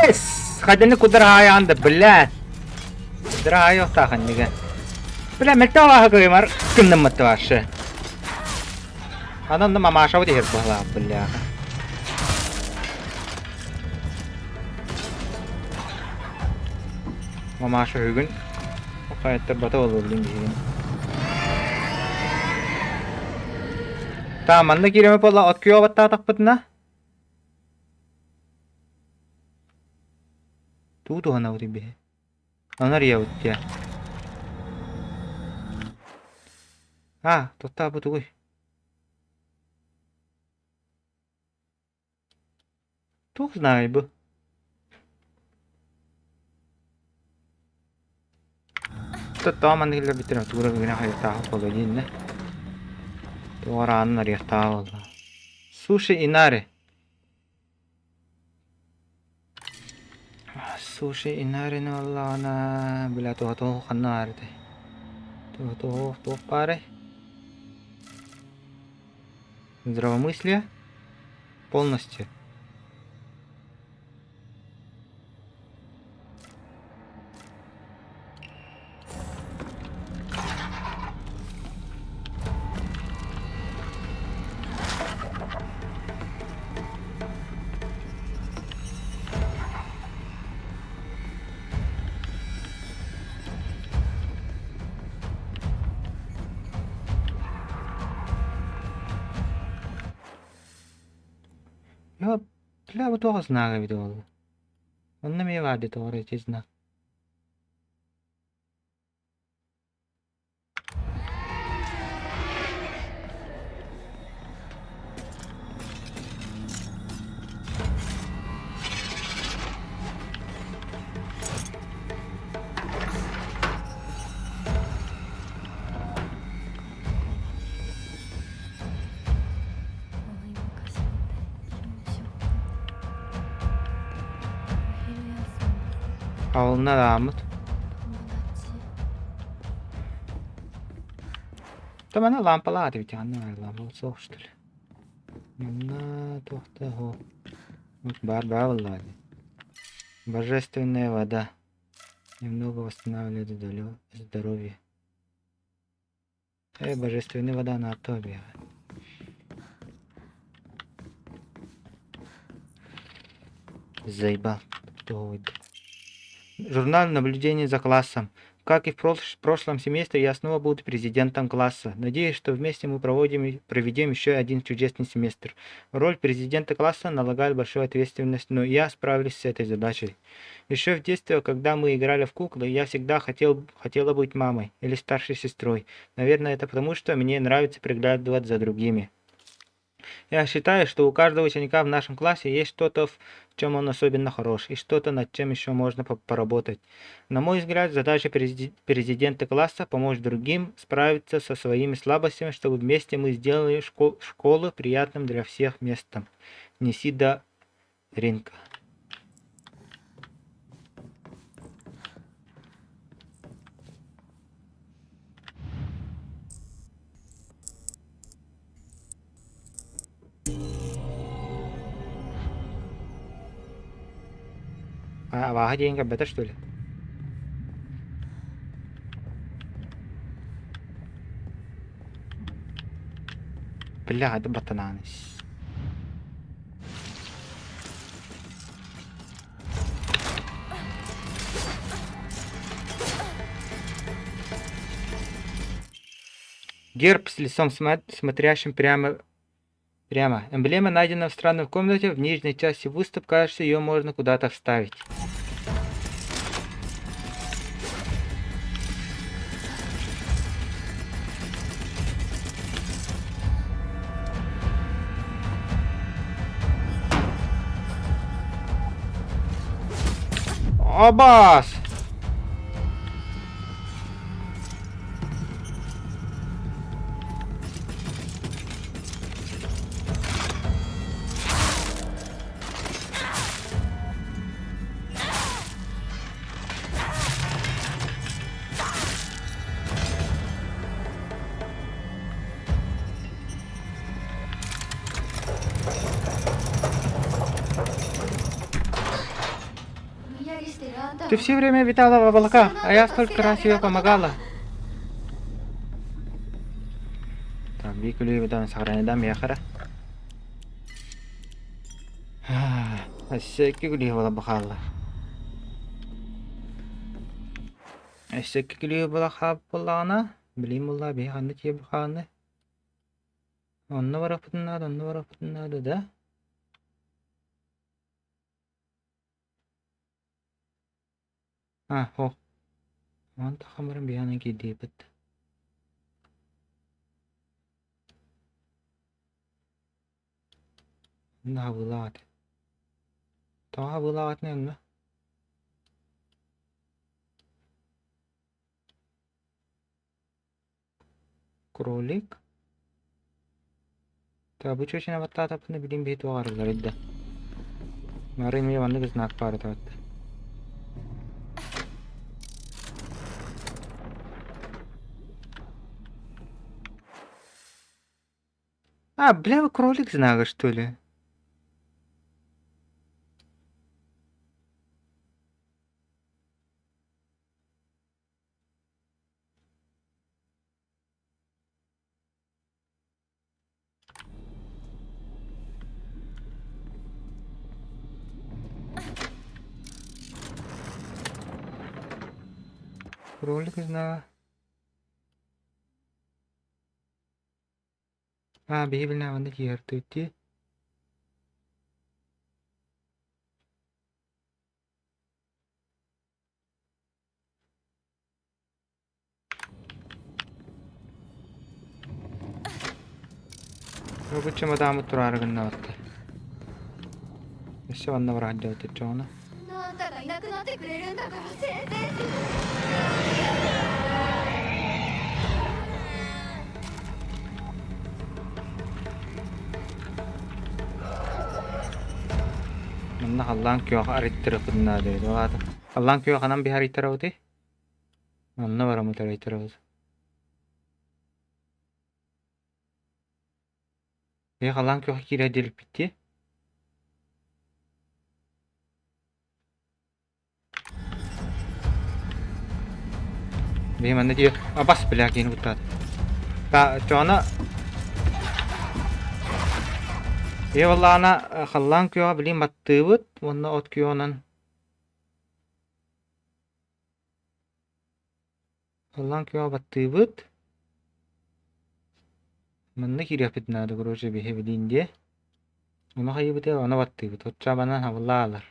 Эс! Хаданы кудархайаан да, блядь! Дыраайыахтаах иннигэ. Бля, мөлтөх абааһы кыймар гынныммыт вообще. Анан да мамашабыт иһэр быһалаах, бляха. Мамаша бүгүн хайаттарбата буолуо биһигин. Та манна киирэме буолла от күйө баттаатахпытына Туу туһанабыт биһи. Анарыйабыт диэ. Аа, туттаабыт тугуй? Туох знай бу? Тоттоо маннык киллэрбиттэрэ тугу эрэ гына хайыахтаах буолуо дииннэ. Туох эрэ аанын арыйыахтаах буолла. Суши Инари. Суши Инарины буоллаҕына, бля туһа ханна баар этэй? Туһа туох баарай? Здравомыслие полностью. Я, бля, бу туох знага эбитэ буолла? Онно эмиэ баар дии тоҕо эрэ ити знак. 大昔の勉強書お昼休み Хабылына дааммыт. 友達。Манна лаампалаах эбит ханна лампа суох что ли? Манна туох да суох. Баар баа буоллаҕа дии. Божественная вода. Немного восстанавливает здоровье. Божественная вода на тобе. Заебал. Журнал наблюдения за классом. Как и в прошлом семестре, я снова буду президентом класса. Надеюсь, что вместе мы проведем еще один чудесный семестр. Роль президента класса налагает большую ответственность, но я справлюсь с этой задачей. Еще в детстве, когда мы играли в куклы, я всегда хотела быть мамой или старшей сестрой. Наверное, это потому, что мне нравится приглядывать за другими. Я считаю, что у каждого ученика в нашем классе есть что-то, в чем он особенно хорош, и что-то, над чем еще можно поработать. На мой взгляд, задача президента класса – помочь другим справиться со своими слабостями, чтобы вместе мы сделали школу приятным для всех местом. Нисида Ринка. А, абааһы диэн көрбөтө что ли? Бля, это баттанаан Герб с лицом, смотрящим прямо. Прямо. Эмблема найдена в странной комнате в нижней части выступ. Кажется, ее можно куда-то вставить. Абас! Ты все время витала в облаках, а я столько раз ее помогала. Так, биир күлүү сохраняда миэхэ. Өссө икки күлүү буола хаалла. Өссө икки күлүү буола хааллаҕына, билим буолла биһи ханна тиийэ хаалны. Онно барыахпытын наада, онно барыахпытын наада да? А, о. Онон таххан баран биһи киирдиэппит. Онно хабыылаах этэ. Тоҕо хабыылаах этиний онно? Кролик. Так, бу чүөчэни баттаатахпына билим биһи туох арылларый да. Бары эмиэ маннык знак баар этэ А, бля, вы кролик знага, что ли? Кролик знага. А, биһи билинэ маннык иһэртүүттүү. Бу чемодааммыт тураары гыннабыттар. Өссө онно бараат диэбит чоҕуна. そんなあんたがいなくなってくれるんだから先生 Манна халлаан күөх арыйтарыахпытын наада эбит. Ол аата халлаан күөх ханан биһи арыйтарабытый? Онно бараммыт арыйтарабыт. Бэйэ халаан күөх киирэ диэлиппит дии. Бэйэ манна дии абас бля киһини куттаат. Та чоона Ийэ буоллаҕына халлаан күөҕэ билигин баттыыбыт уонна от күөҕүнэн Халлаан күөҕэ баттыыбыт. Манна киириэхпит наада, короче, биһи билиин диэ. Ону хайыыбытый, ону баттыыбыт. Оччо-абанан хабыллаалар.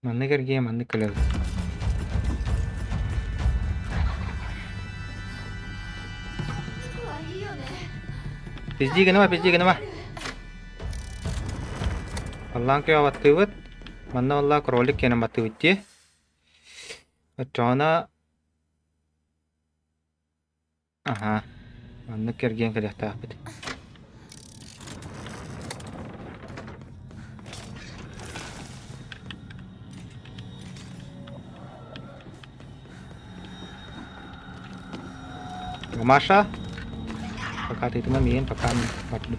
Маннык эргийэ маннык кэлэбит. Пиздии гыныма, пиздии гыныма. Халлаан күөҕэ баттыыбыт. Манна валлаа кролик киэнэн баттыыбыт дии. Оччоҕуна Аһаа, маннык кэргиэн кэлиэхтээхпит. Маша, пока ты там миин, пока бардым.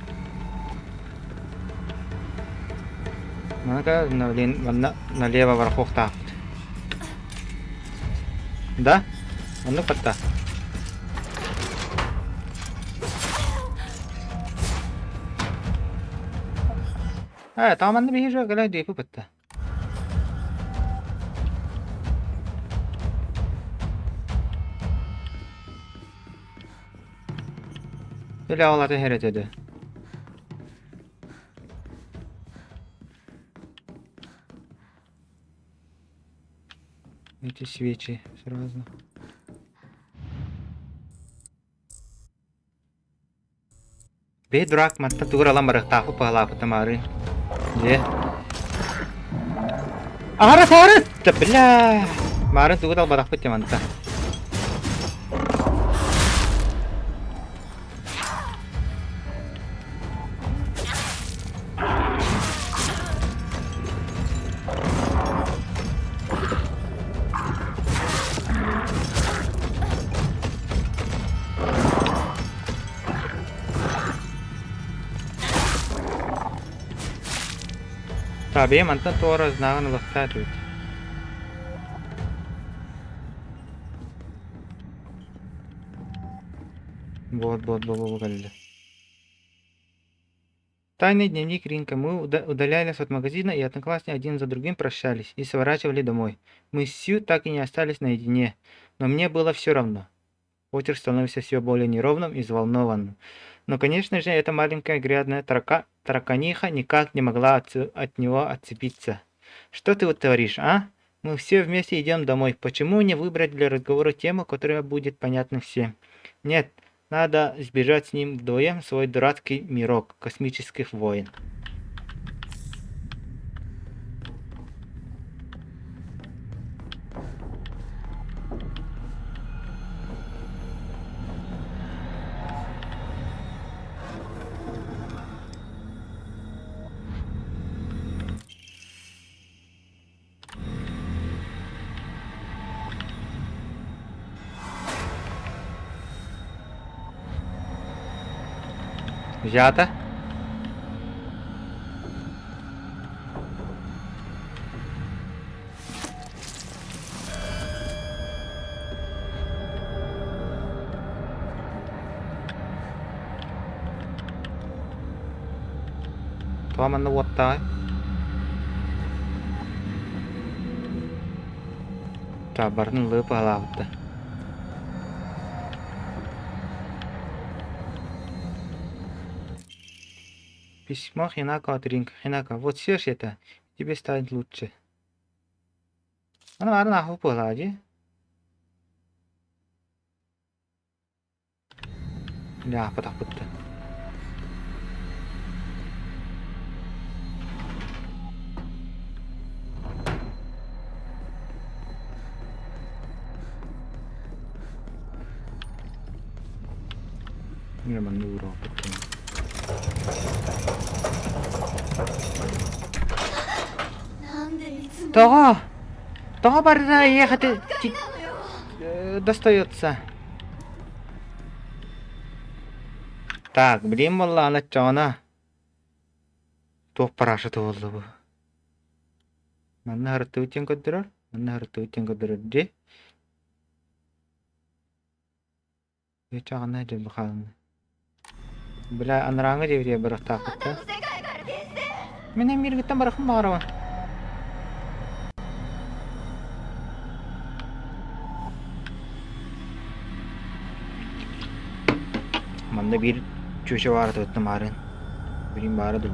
Манна манна налево барахуохтаахпыт. Да? Оннук батта. Э, тааманны биһи же кэлэ диэпи батта. Бile олаты херетеди. Эти свечи сразу. Бей дурак матта тугур алан барыхтаахпыт паһалаапыт тамары. Дьэ. Аһара саары! Да бля! Маарын тугу талбатахпыт теманта. Таабыйа мантан туора знагын ылыахтаах эбит. Вот, вот, вот, вот, кэллэ. Тайный дневник Ринка. Мы удалялись от магазина, и одноклассники один за другим прощались и сворачивали домой. Мы с Сью так и не остались наедине, но мне было все равно. Почерк становится все более неровным и взволнованным. Но, конечно же, эта маленькая грязная тараканиха никак не могла от него отцепиться. Что ты вот творишь, а? Мы все вместе идем домой. Почему не выбрать для разговора тему, которая будет понятна всем? Нет, надо сбежать с ним вдвоем в свой дурацкий мирок космических войн. Взято. Тоҕо манна уоттааҕый? Таабарын ылыы баһылаабыта. Письмо Хинако от Ринка. Хинако, вот съешь это, тебе станет лучше. Аны баарын аахпыт быһылааҕа дии. Аахпатахпыт да. Мин манна ууруохпут なんでいつも Тоҕо? Тоҕо барыта эйиэхэ достается? Так, билиим буоллаҕына оччоҕуна туох парашюта буолла бу? Манна ырыттыбыт диэн көрдөрөр, манна ырыттыбыт диэн көрдөрөр дии. Чаҕына дьэ хаалла. Бля, анарааҥҥы диэбитигэр барыахтаахпыт да. Мин эмиэргиттэн барахым баҕарабын. Манна биир чүөчэ баара тыттым аарыын. Билим баара дуу.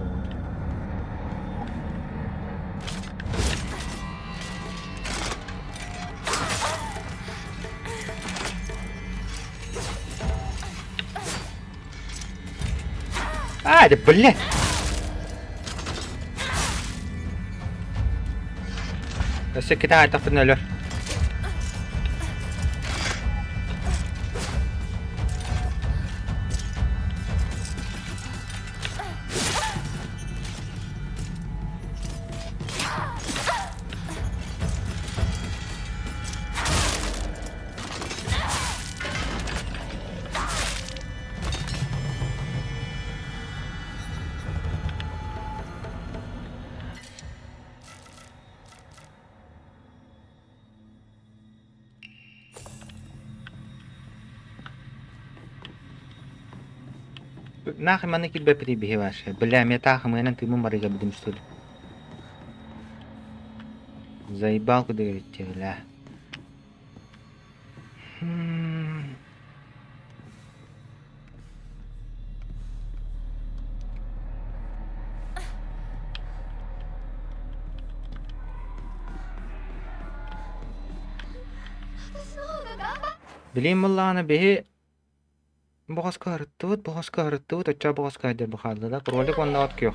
А, да блядь! Өссө кита айтахпын өлөр. Нахуй манна киирбэппитий биһи вообще? Бля, мне таах ымыанан тыыммын барыга быдым что ли? Заебал куда говорите, бля. Билим буоллаҕына биһи Боҕоско арыттыбыт, боҕоско арыттыбыт, оччо боҕоско айдар бу хаалла да, кролик уонна от күөх.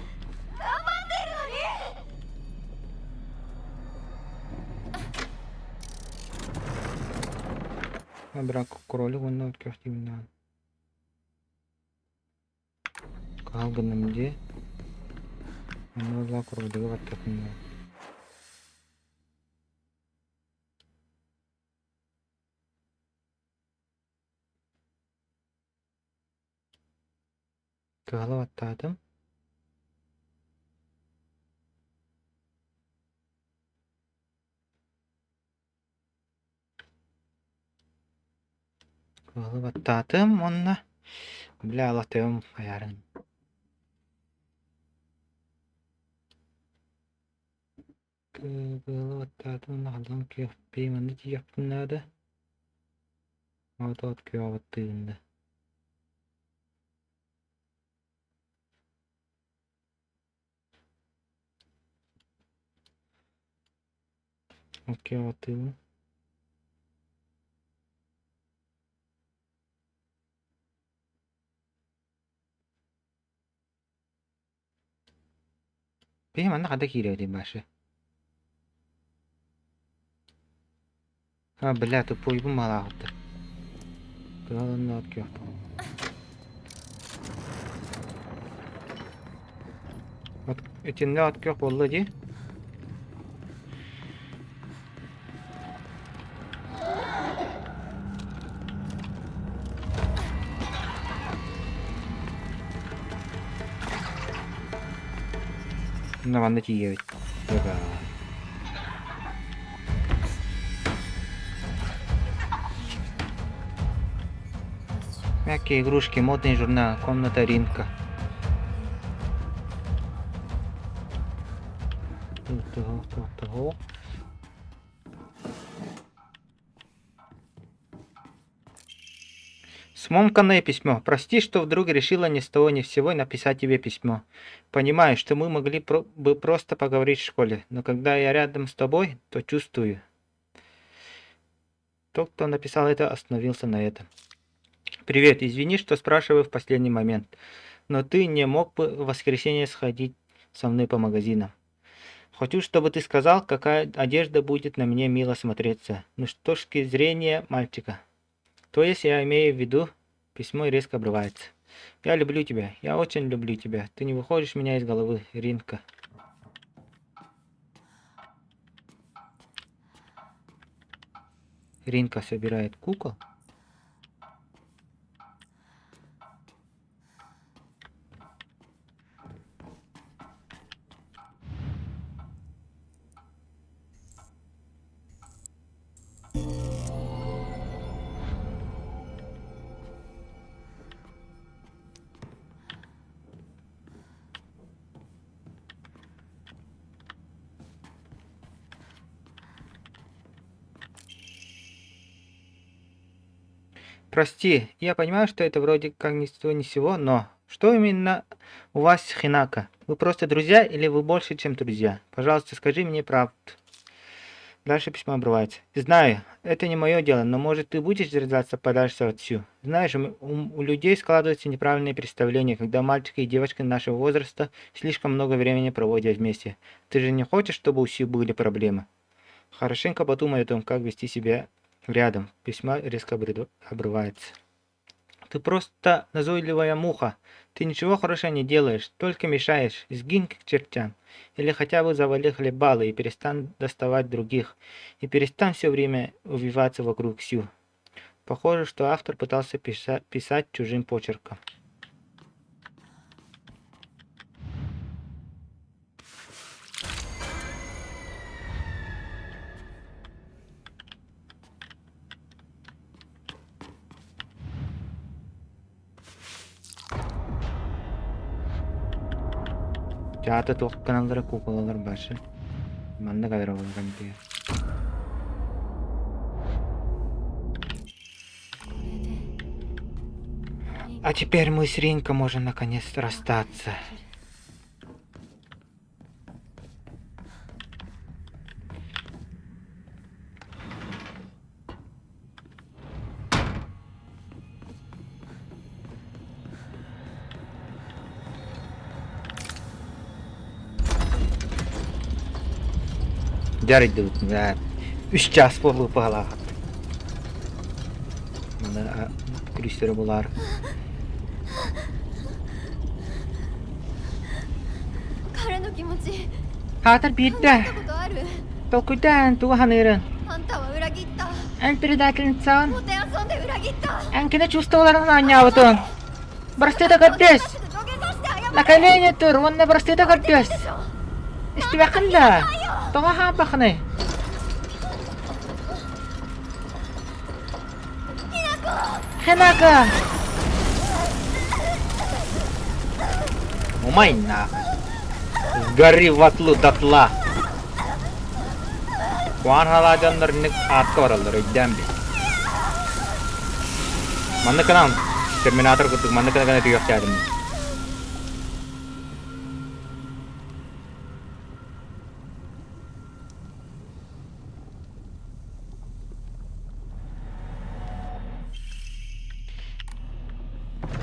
Бра кролик уонна от күөх диибин Хаал гынным дии. Онно ыла кролигы баттатынна. Кыһала баттаатым. Кыһала баттаатым уонна бля алатыам хайаарын. Кыһала баттаатым уонна халлаан күөх манна тиийиэхпин наада. От-от күөҕэ баттыырын да. От күөҕэ баттыыбын. Биһи манна ханна киирэбитий Маша? А, бля, тупойбун маалаахыттар. Кыһалынна от күөх. От итиннэ от күөх буолла дии. Мына манна тиийэбит. Мягкие игрушки, модный журнал, комната Ринка. Того. Смомканное письмо. Прости, что вдруг решила ни с того ни с сего написать тебе письмо. Понимаю, что мы могли про бы просто поговорить в школе, но когда я рядом с тобой, то чувствую. Тот, кто написал это, остановился на этом. Привет, извини, что спрашиваю в последний момент, но ты не мог бы в воскресенье сходить со мной по магазинам? Хочу, чтобы ты сказал, какая одежда будет на мне мило смотреться. Ну с точки зрения мальчика. То есть я имею в виду, письмо резко обрывается. Я люблю тебя, я очень люблю тебя. Ты не выходишь меня из головы, Ринка. Ринка собирает кукол. Прости, я понимаю, что это вроде как ни с того ни с сего, но что именно у вас с Хинако? Вы просто друзья или вы больше, чем друзья? Пожалуйста, скажи мне правду. Дальше письмо обрывается. Знаю, это не мое дело, но может ты будешь держаться подальше от Сю? Знаешь, у людей складываются неправильные представления, когда мальчики и девочки нашего возраста слишком много времени проводят вместе. Ты же не хочешь, чтобы у Сю были проблемы? Хорошенько подумай о том, как вести себя рядом. Письмо резко обрывается. Ты просто назойливая муха. Ты ничего хорошего не делаешь, только мешаешь. Сгинь к чертям. Или хотя бы завали хлебало и перестань доставать других. И перестань все время увиваться вокруг Сю. Похоже, что автор пытался писать чужим почерком. Театр туох каналлара куукулалар башы. Маннык айрабалар эмтиэ. А теперь мы с Ринко можем наконец-то расстаться. Дьарыйдыбыт үс чаас буолуо быһалаахат. Маны күлүстэрэ булаар. Хаатар биирдэ толкуйдаан тугу саныырын. Эн предательницаҕын. Эн кини чувстволарын оонньообутун. Бырастыыта көрдөс. На колени тур уонна бырастыыта көрдөс. Истибэххин да? Тоҕо хаампаххыный? Хинако! Умай нахуй. Сгори в атлу дотла. Куан халаа дьоннор инник аатка бараллар өйдөөн бил. Маннык гынан Терминатор курдук маннык гына түһүөхтээбин.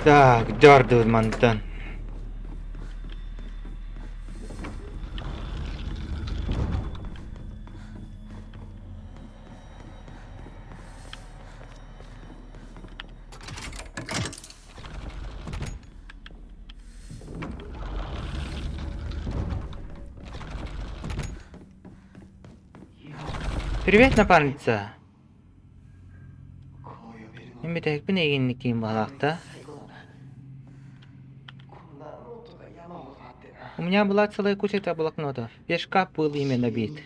Так, дёрдыбыт мантан. Привет, напарница. Мин бүтэһикпин эйигинникиин баһылаахта. У меня была целая куча блокнотов. Весь шкаф был ими набит.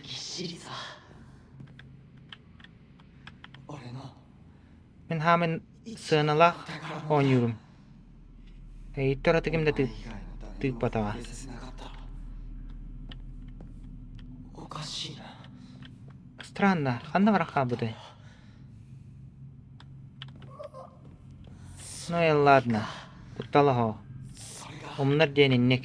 Мин хаамын сыаналаах оонньуурум. Эйиттэр аты ким да тыыппатаҕа. Странно, ханна баран хаалбытай? Ну и ладно, куттал оһо. Умнар диэн инник.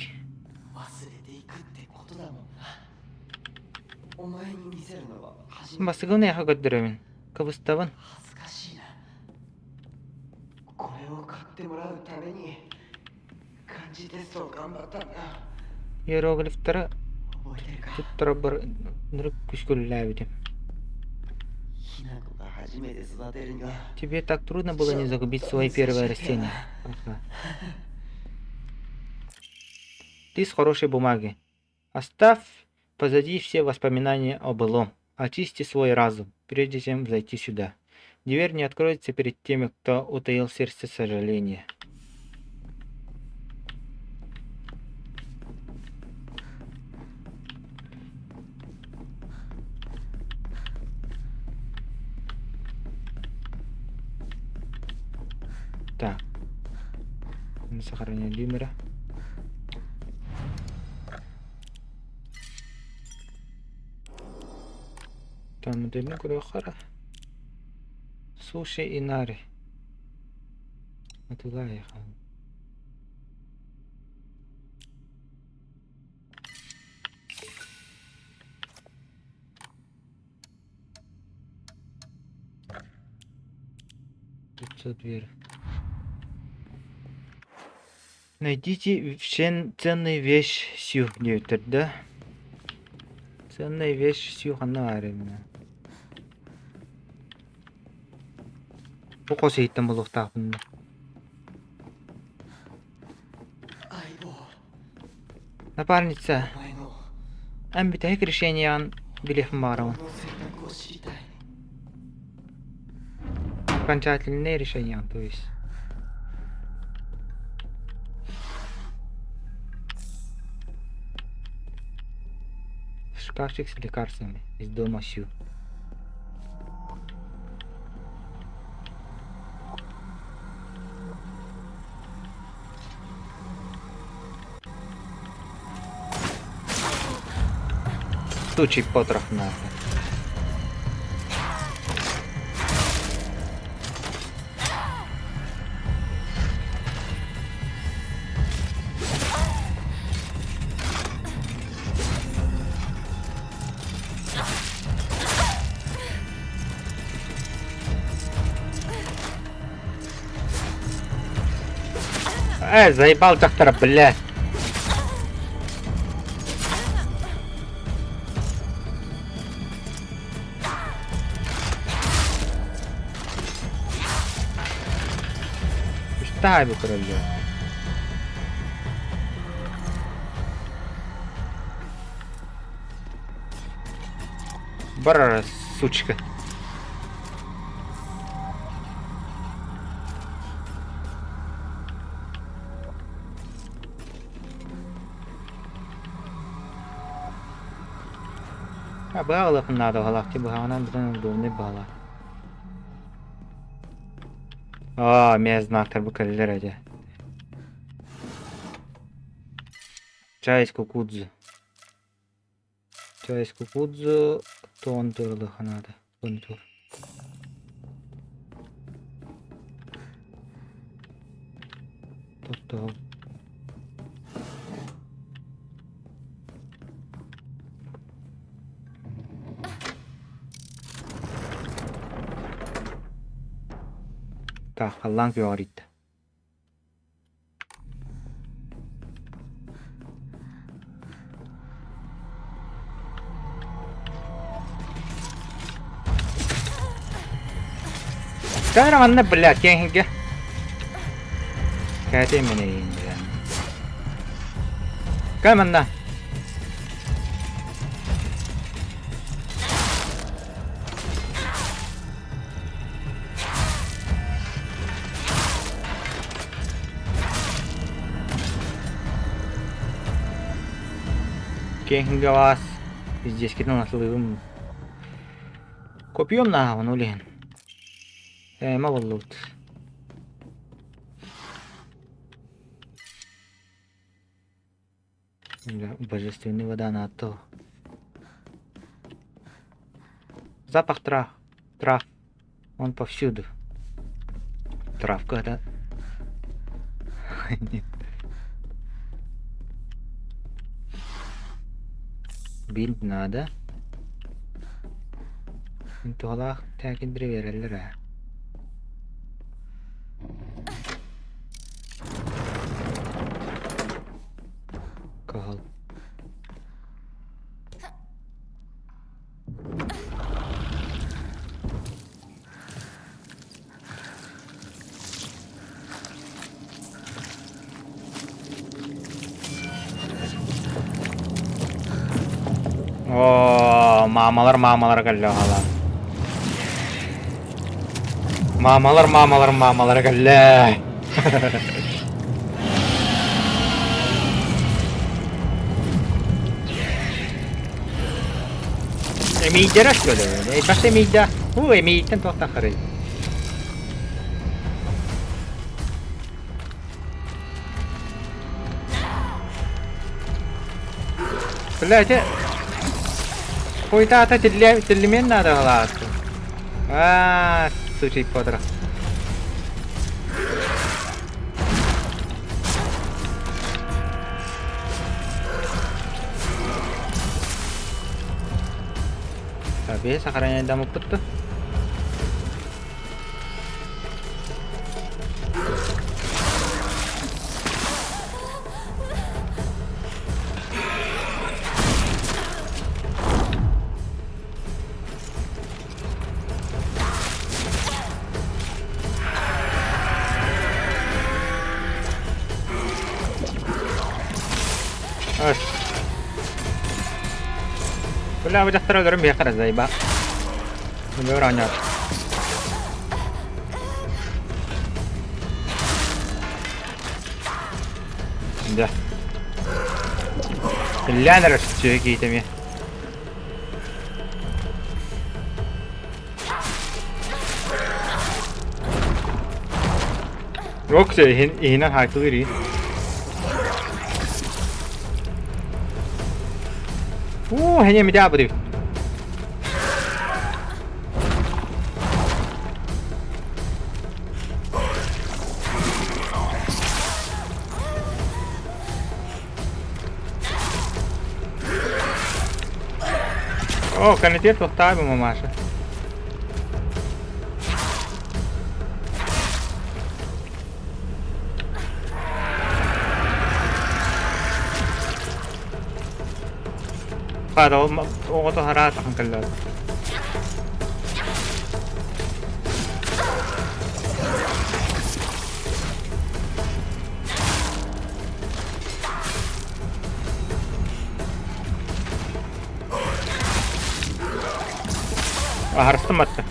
Бастакы эйиэхэ көрдөрөбүн, кыбыстабын. Иероглифтары туттарарбар ынырык күскүллээбитим. Тебе так трудно было не загубить свои первое растение. Лист хорошей бумаги. Оставь позади все воспоминания о былом. Очисти свой разум, прежде чем зайти сюда. Дверь не откроется перед теми, кто утаил в сердце сожаление. Так. Сохранение Лимера. Там дымы хара. Суши Инари. Атылайхан. Тут дверь. Найдите ценные вещь Сью диэбиттэр да? Ценная вещь Сью ханна баар именно? Бу хос иһиттэн булуохтаахпын да. Напарница, эн бүтэһик решениеҕын билиэхпин баҕарабын. Окончательное решение, то есть. Шкафчик с лекарствами из дома Сю. Тучий потрох нахуй. Э, заебал доктора, блядь. Ставь, король. Барара, сучка. Баҕалыахпын наада баҕалаах дии быһаҕынан бүтэн удобнай баҕалаах. Аа, эмиэ знактар бу кэллилэр этэ. Чай из кукудзу. Чай из кукудзу тоҕон туоралыахха наада. Туор. Тоттоҕо. Так, халлаан күөҕэр иттэ. Кара манна, блядь, киэҥ Кээтиэ мин эйиин диэн. Кэ манна. Киэҥ вас. Здесь китин атлыыбым. Копьем нааҕын улиһин. Эма боллубут. Божественный вода на то. Запах трав. Трав. Он повсюду. Травка это... Нет. Бинт надо. Туһалаах тээкиндири биэрэллэр ээ. Кыһыл. Оо, маамалар маамалар кэллэ хаалан. Маамалар, маамалар, маамалара кэллэ. Эмиийдэрэ что ли? Бас эмиийдэ. Уу, эмиийиттэн туох таххарый? Бля, ити хуйта тиллимиэн наада халааты. Аа, сучий подрах. Tabii сохраняйдамыппыт Бля, бу дьахтар өлөрүм биэхэ заеба. Өлөр аанньаат. Да. Иллээн эрэр сүөһү киһитэ эмиэ. Рокси иһин иһинэн хаайтылыыр иһин. Уу, хэньэ мидаа бу О, комитет туохтаабы мамаша. Хара, оҕото хараатахан кэллэ. Аһарыстым атта.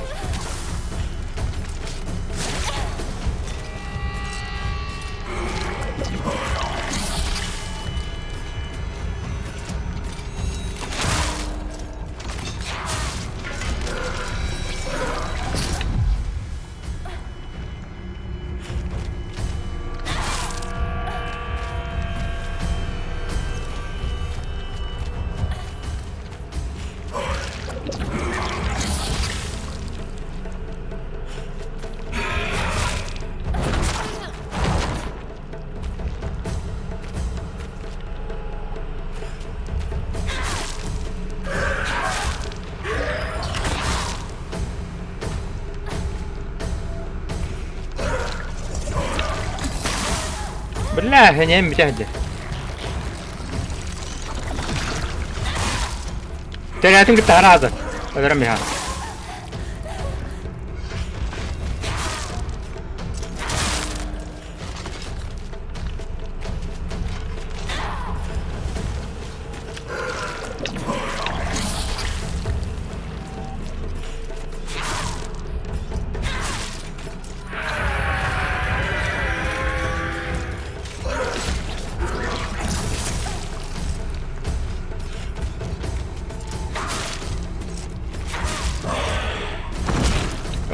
Бля, хэньэм бүтэһдэ. Тэрэтин кытта харааза. Өлөрөн биһа.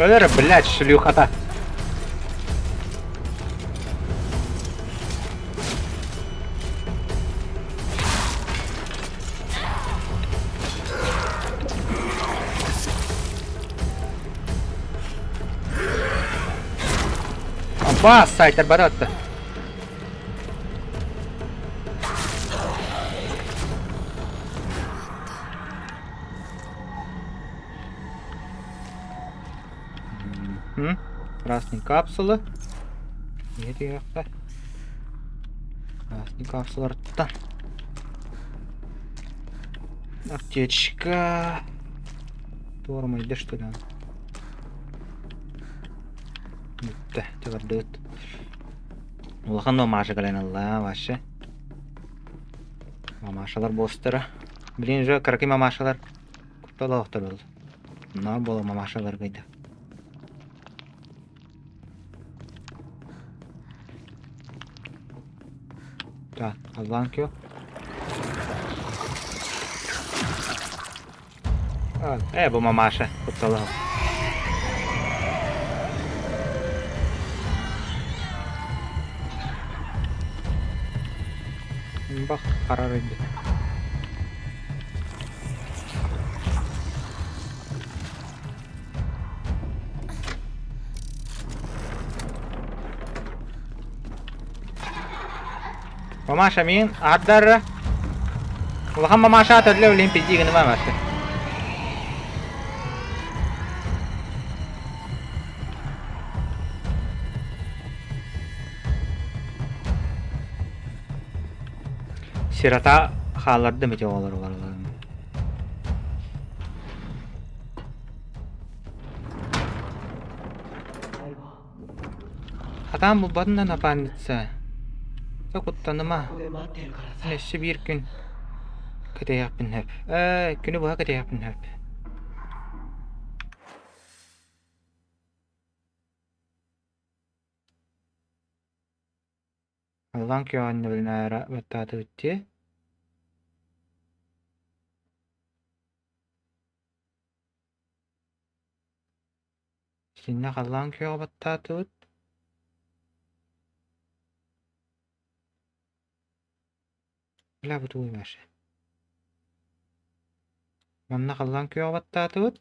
Өлөр, блядь, шлюхата. Бас, сайтар баратта. Красные капсулы. Красные капсулы. Аптечка. Туормайда что ли? Бүттэ, төгөрдүгүт. Улахан мамаша кэлэн ылла вообще. Мамашалар бостара. Блин, уже кыракый мамашалар кутталаахтар буолла. Наар буола мамашалар кыйда. Халлаан күөх. Ээ, бу мамаша кутталаах. Бах харарыйды. Мамаша мин аһардар улахан мамаша төллө билин пизди гыныма мамаша. Сирота хааллардым ити оҕолору барыларын. Хатаан булбатын да напарница. Дьэ куттаныма. Мин өссө биир күн кэтэһиэхпин сөп. Ээ, күнү быһа кэтэһиэхпин сөп. Аллаан күөҕүннэбилинээра баттаатыбыт дии. Итиннэ халлаан күөҕэ баттаатыбыт. Бля, бу тугуй Маша? Манна халлаан күөҕэ баттаатыбыт.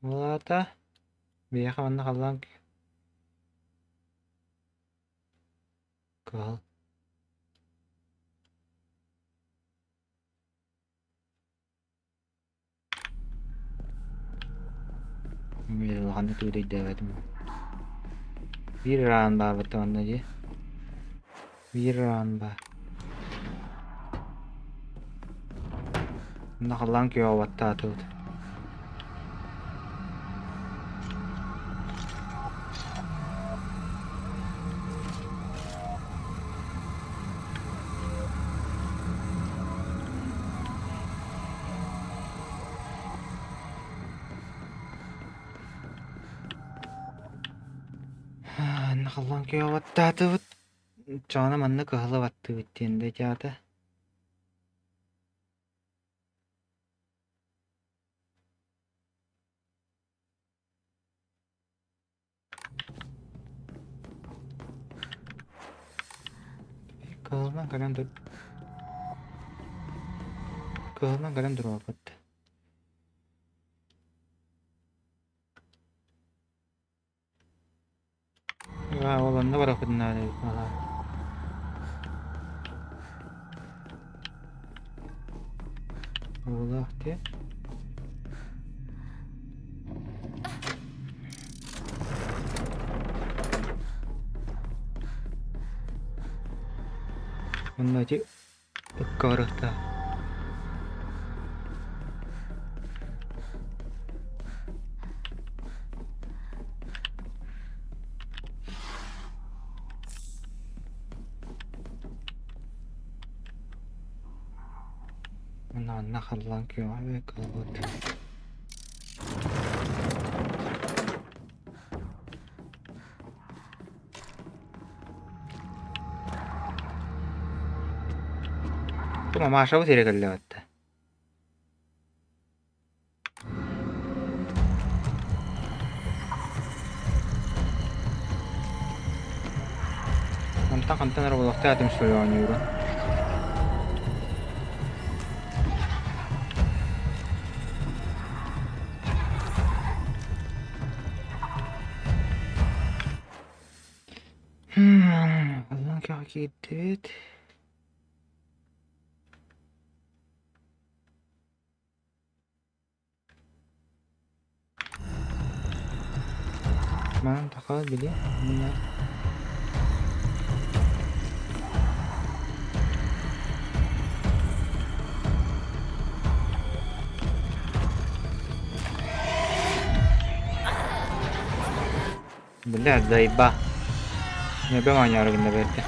Ол аата биһиэхэ манна халлаан кыһыл. Улаханнык тугу да өйдөөбөтүм. Биир ыраан баабыт онно дии. Биир ыраан баар. Онно халлаан күөҕэ баттаатыбыт. Халлаан күөҕэ баттаатыбыт. Чаана манна кыһыла баттыыбыт диэн да ити Кыһылынан кэлэн тур Кыһылынан кэлэн туруорбут. Аа, ол онно барахпытын наада эбит наһаа. Уулаах дии. Онно ити ыкка барыахтаах. Уонна анна халлаан күөҕэ кылбыт. Бу мамашабыт эрэ кэллэ батта. Онтон хантан эрэ буолуохтаах этим что ли оонньууру. Аллан кэҕэ киирдибит. Манан таха били мына Бля, заеба. Небе маняр гына берди.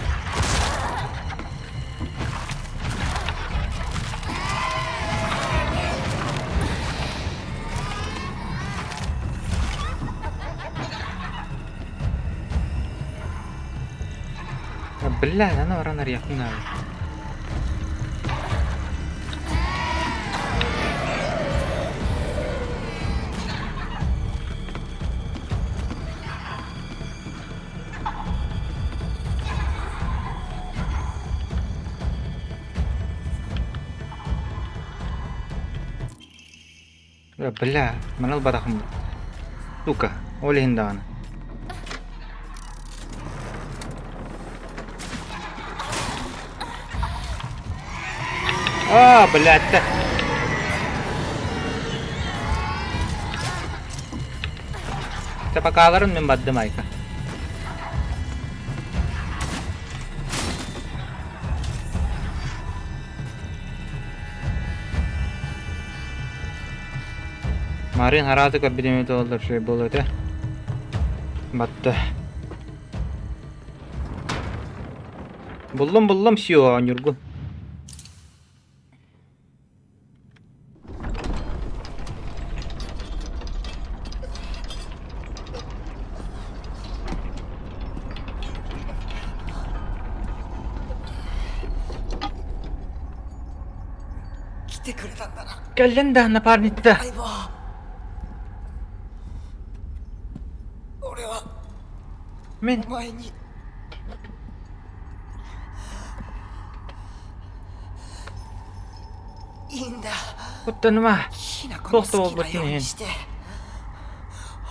Бля, аны баран арыйахпын наада. Бля, манал барахым. Сука, ол иһин даҕаны. А, блядь. Сапакааларын мин бардым айка. Марын харааты көрбүтүм эбитэ буоллар үчүгэй буолуо этэ. Батта. Буллум буллум все оонньуургун. 来てくれたんだな Кэллин да напарница. 相棒俺は Мин お前にいいんだ куттаныма. ひなこの Туох 好き да なよう буолбутун に иһин. して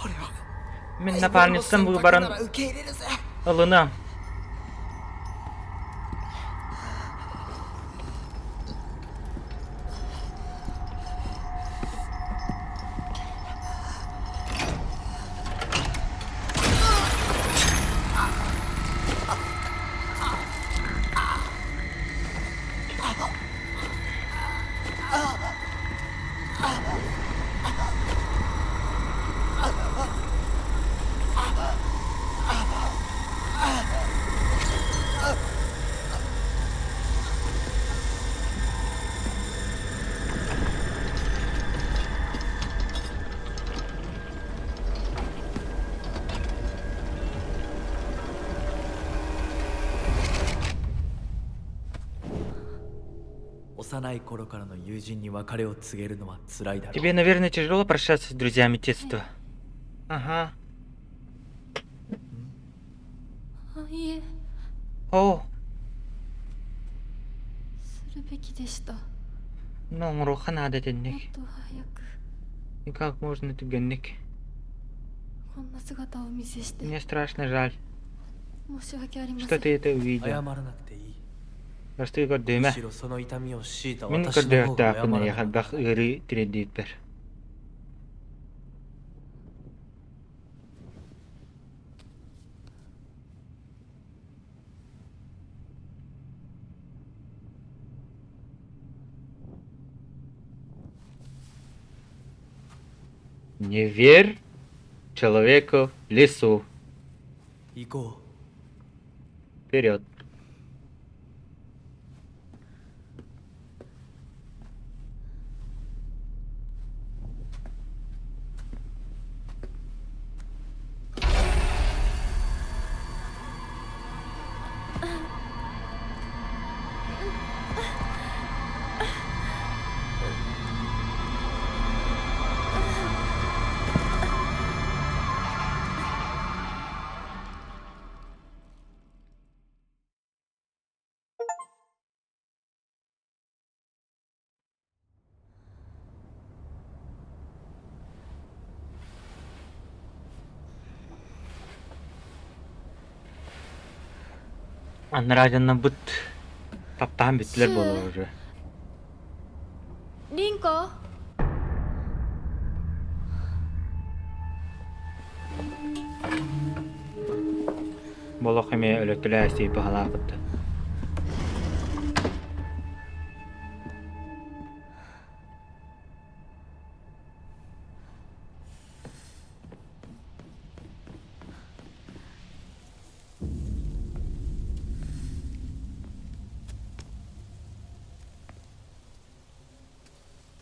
俺は Мин 相棒の напарницам 選択 быыбарын なら受け入れるぜ ылыныам. 幼い頃からの友人に別れを告げるのは辛いだろう。 Тебе, наверное, тяжело прощаться с друзьями детства. Ага. あいえ О, するべきでしたも ну, оҥоруохха наада っ итинник. と早く И как можно түгэнник? こんな姿をお見せして Мне страшно жаль, 申し訳ありませ что ん ты это увидел. 謝らなくていい。 Бастыы む көрдүмэ. しろその痛みを強いた Мин 私の方が謝 көрдөөхтөөхпүн らな элбэх ыарыы тириэрдииппэр. Не верь человеку в лесу. 行こう。 Вперед. Анараа дьоннорбут таптаан бүттүлэр буолуо уже. 凛子 Болох эмиэ өлөттүлээ сии баһалаабыт.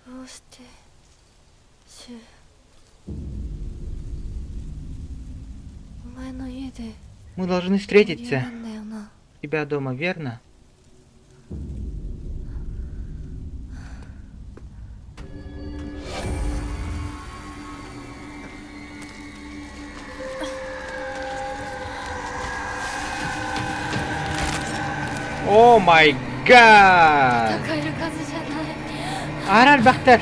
どうしてシュウお前の家で Мы должны 理由 встретиться. なんだよな。Тебя дома, верно? Oh my god! 戦える数じゃない Аара элбэхтэр.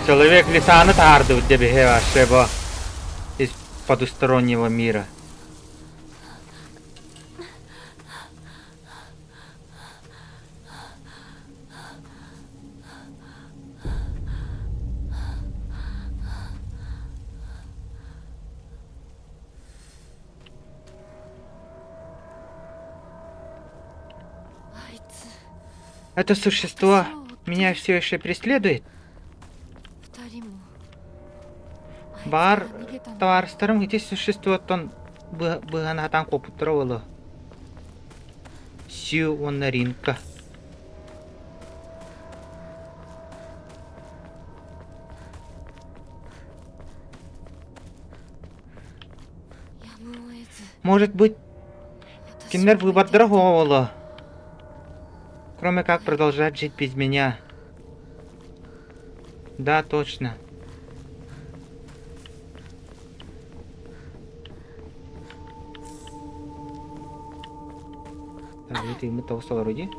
Человек лесаны таһаардыбыт дебиһэ вообще бо из потустороннего мира. あいつ Это существо меня все еще преследует? 二人もあいつ Баар から逃げたの табаарыстарым ити существоттан быһанаатаан куоппуттара буолуо. Сью уонна Ринка. やむを得ず Может быть, 私 кинилэр も выбордара суоҕа буолуо. Кроме как продолжать жить без меня. Да, точно. Так, это того вроде.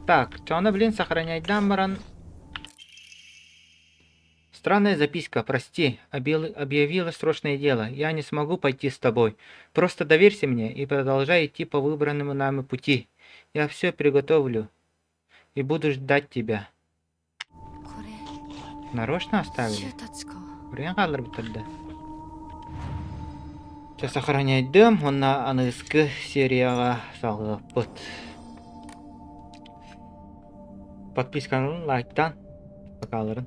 Так, что она, блин, сохраняет баран. Странная записка, прости, объявила срочное дело. Я не смогу пойти с тобой. Просто доверься мне и продолжай идти по выбранному нами пути. Я все приготовлю и буду ждать тебя. これ Нарочно シ оставили? ュたちか Время да. Сейчас сохранять дым, он на аныгыскы серияҕа салҕыахпыт. Подписканы лайктан, пока.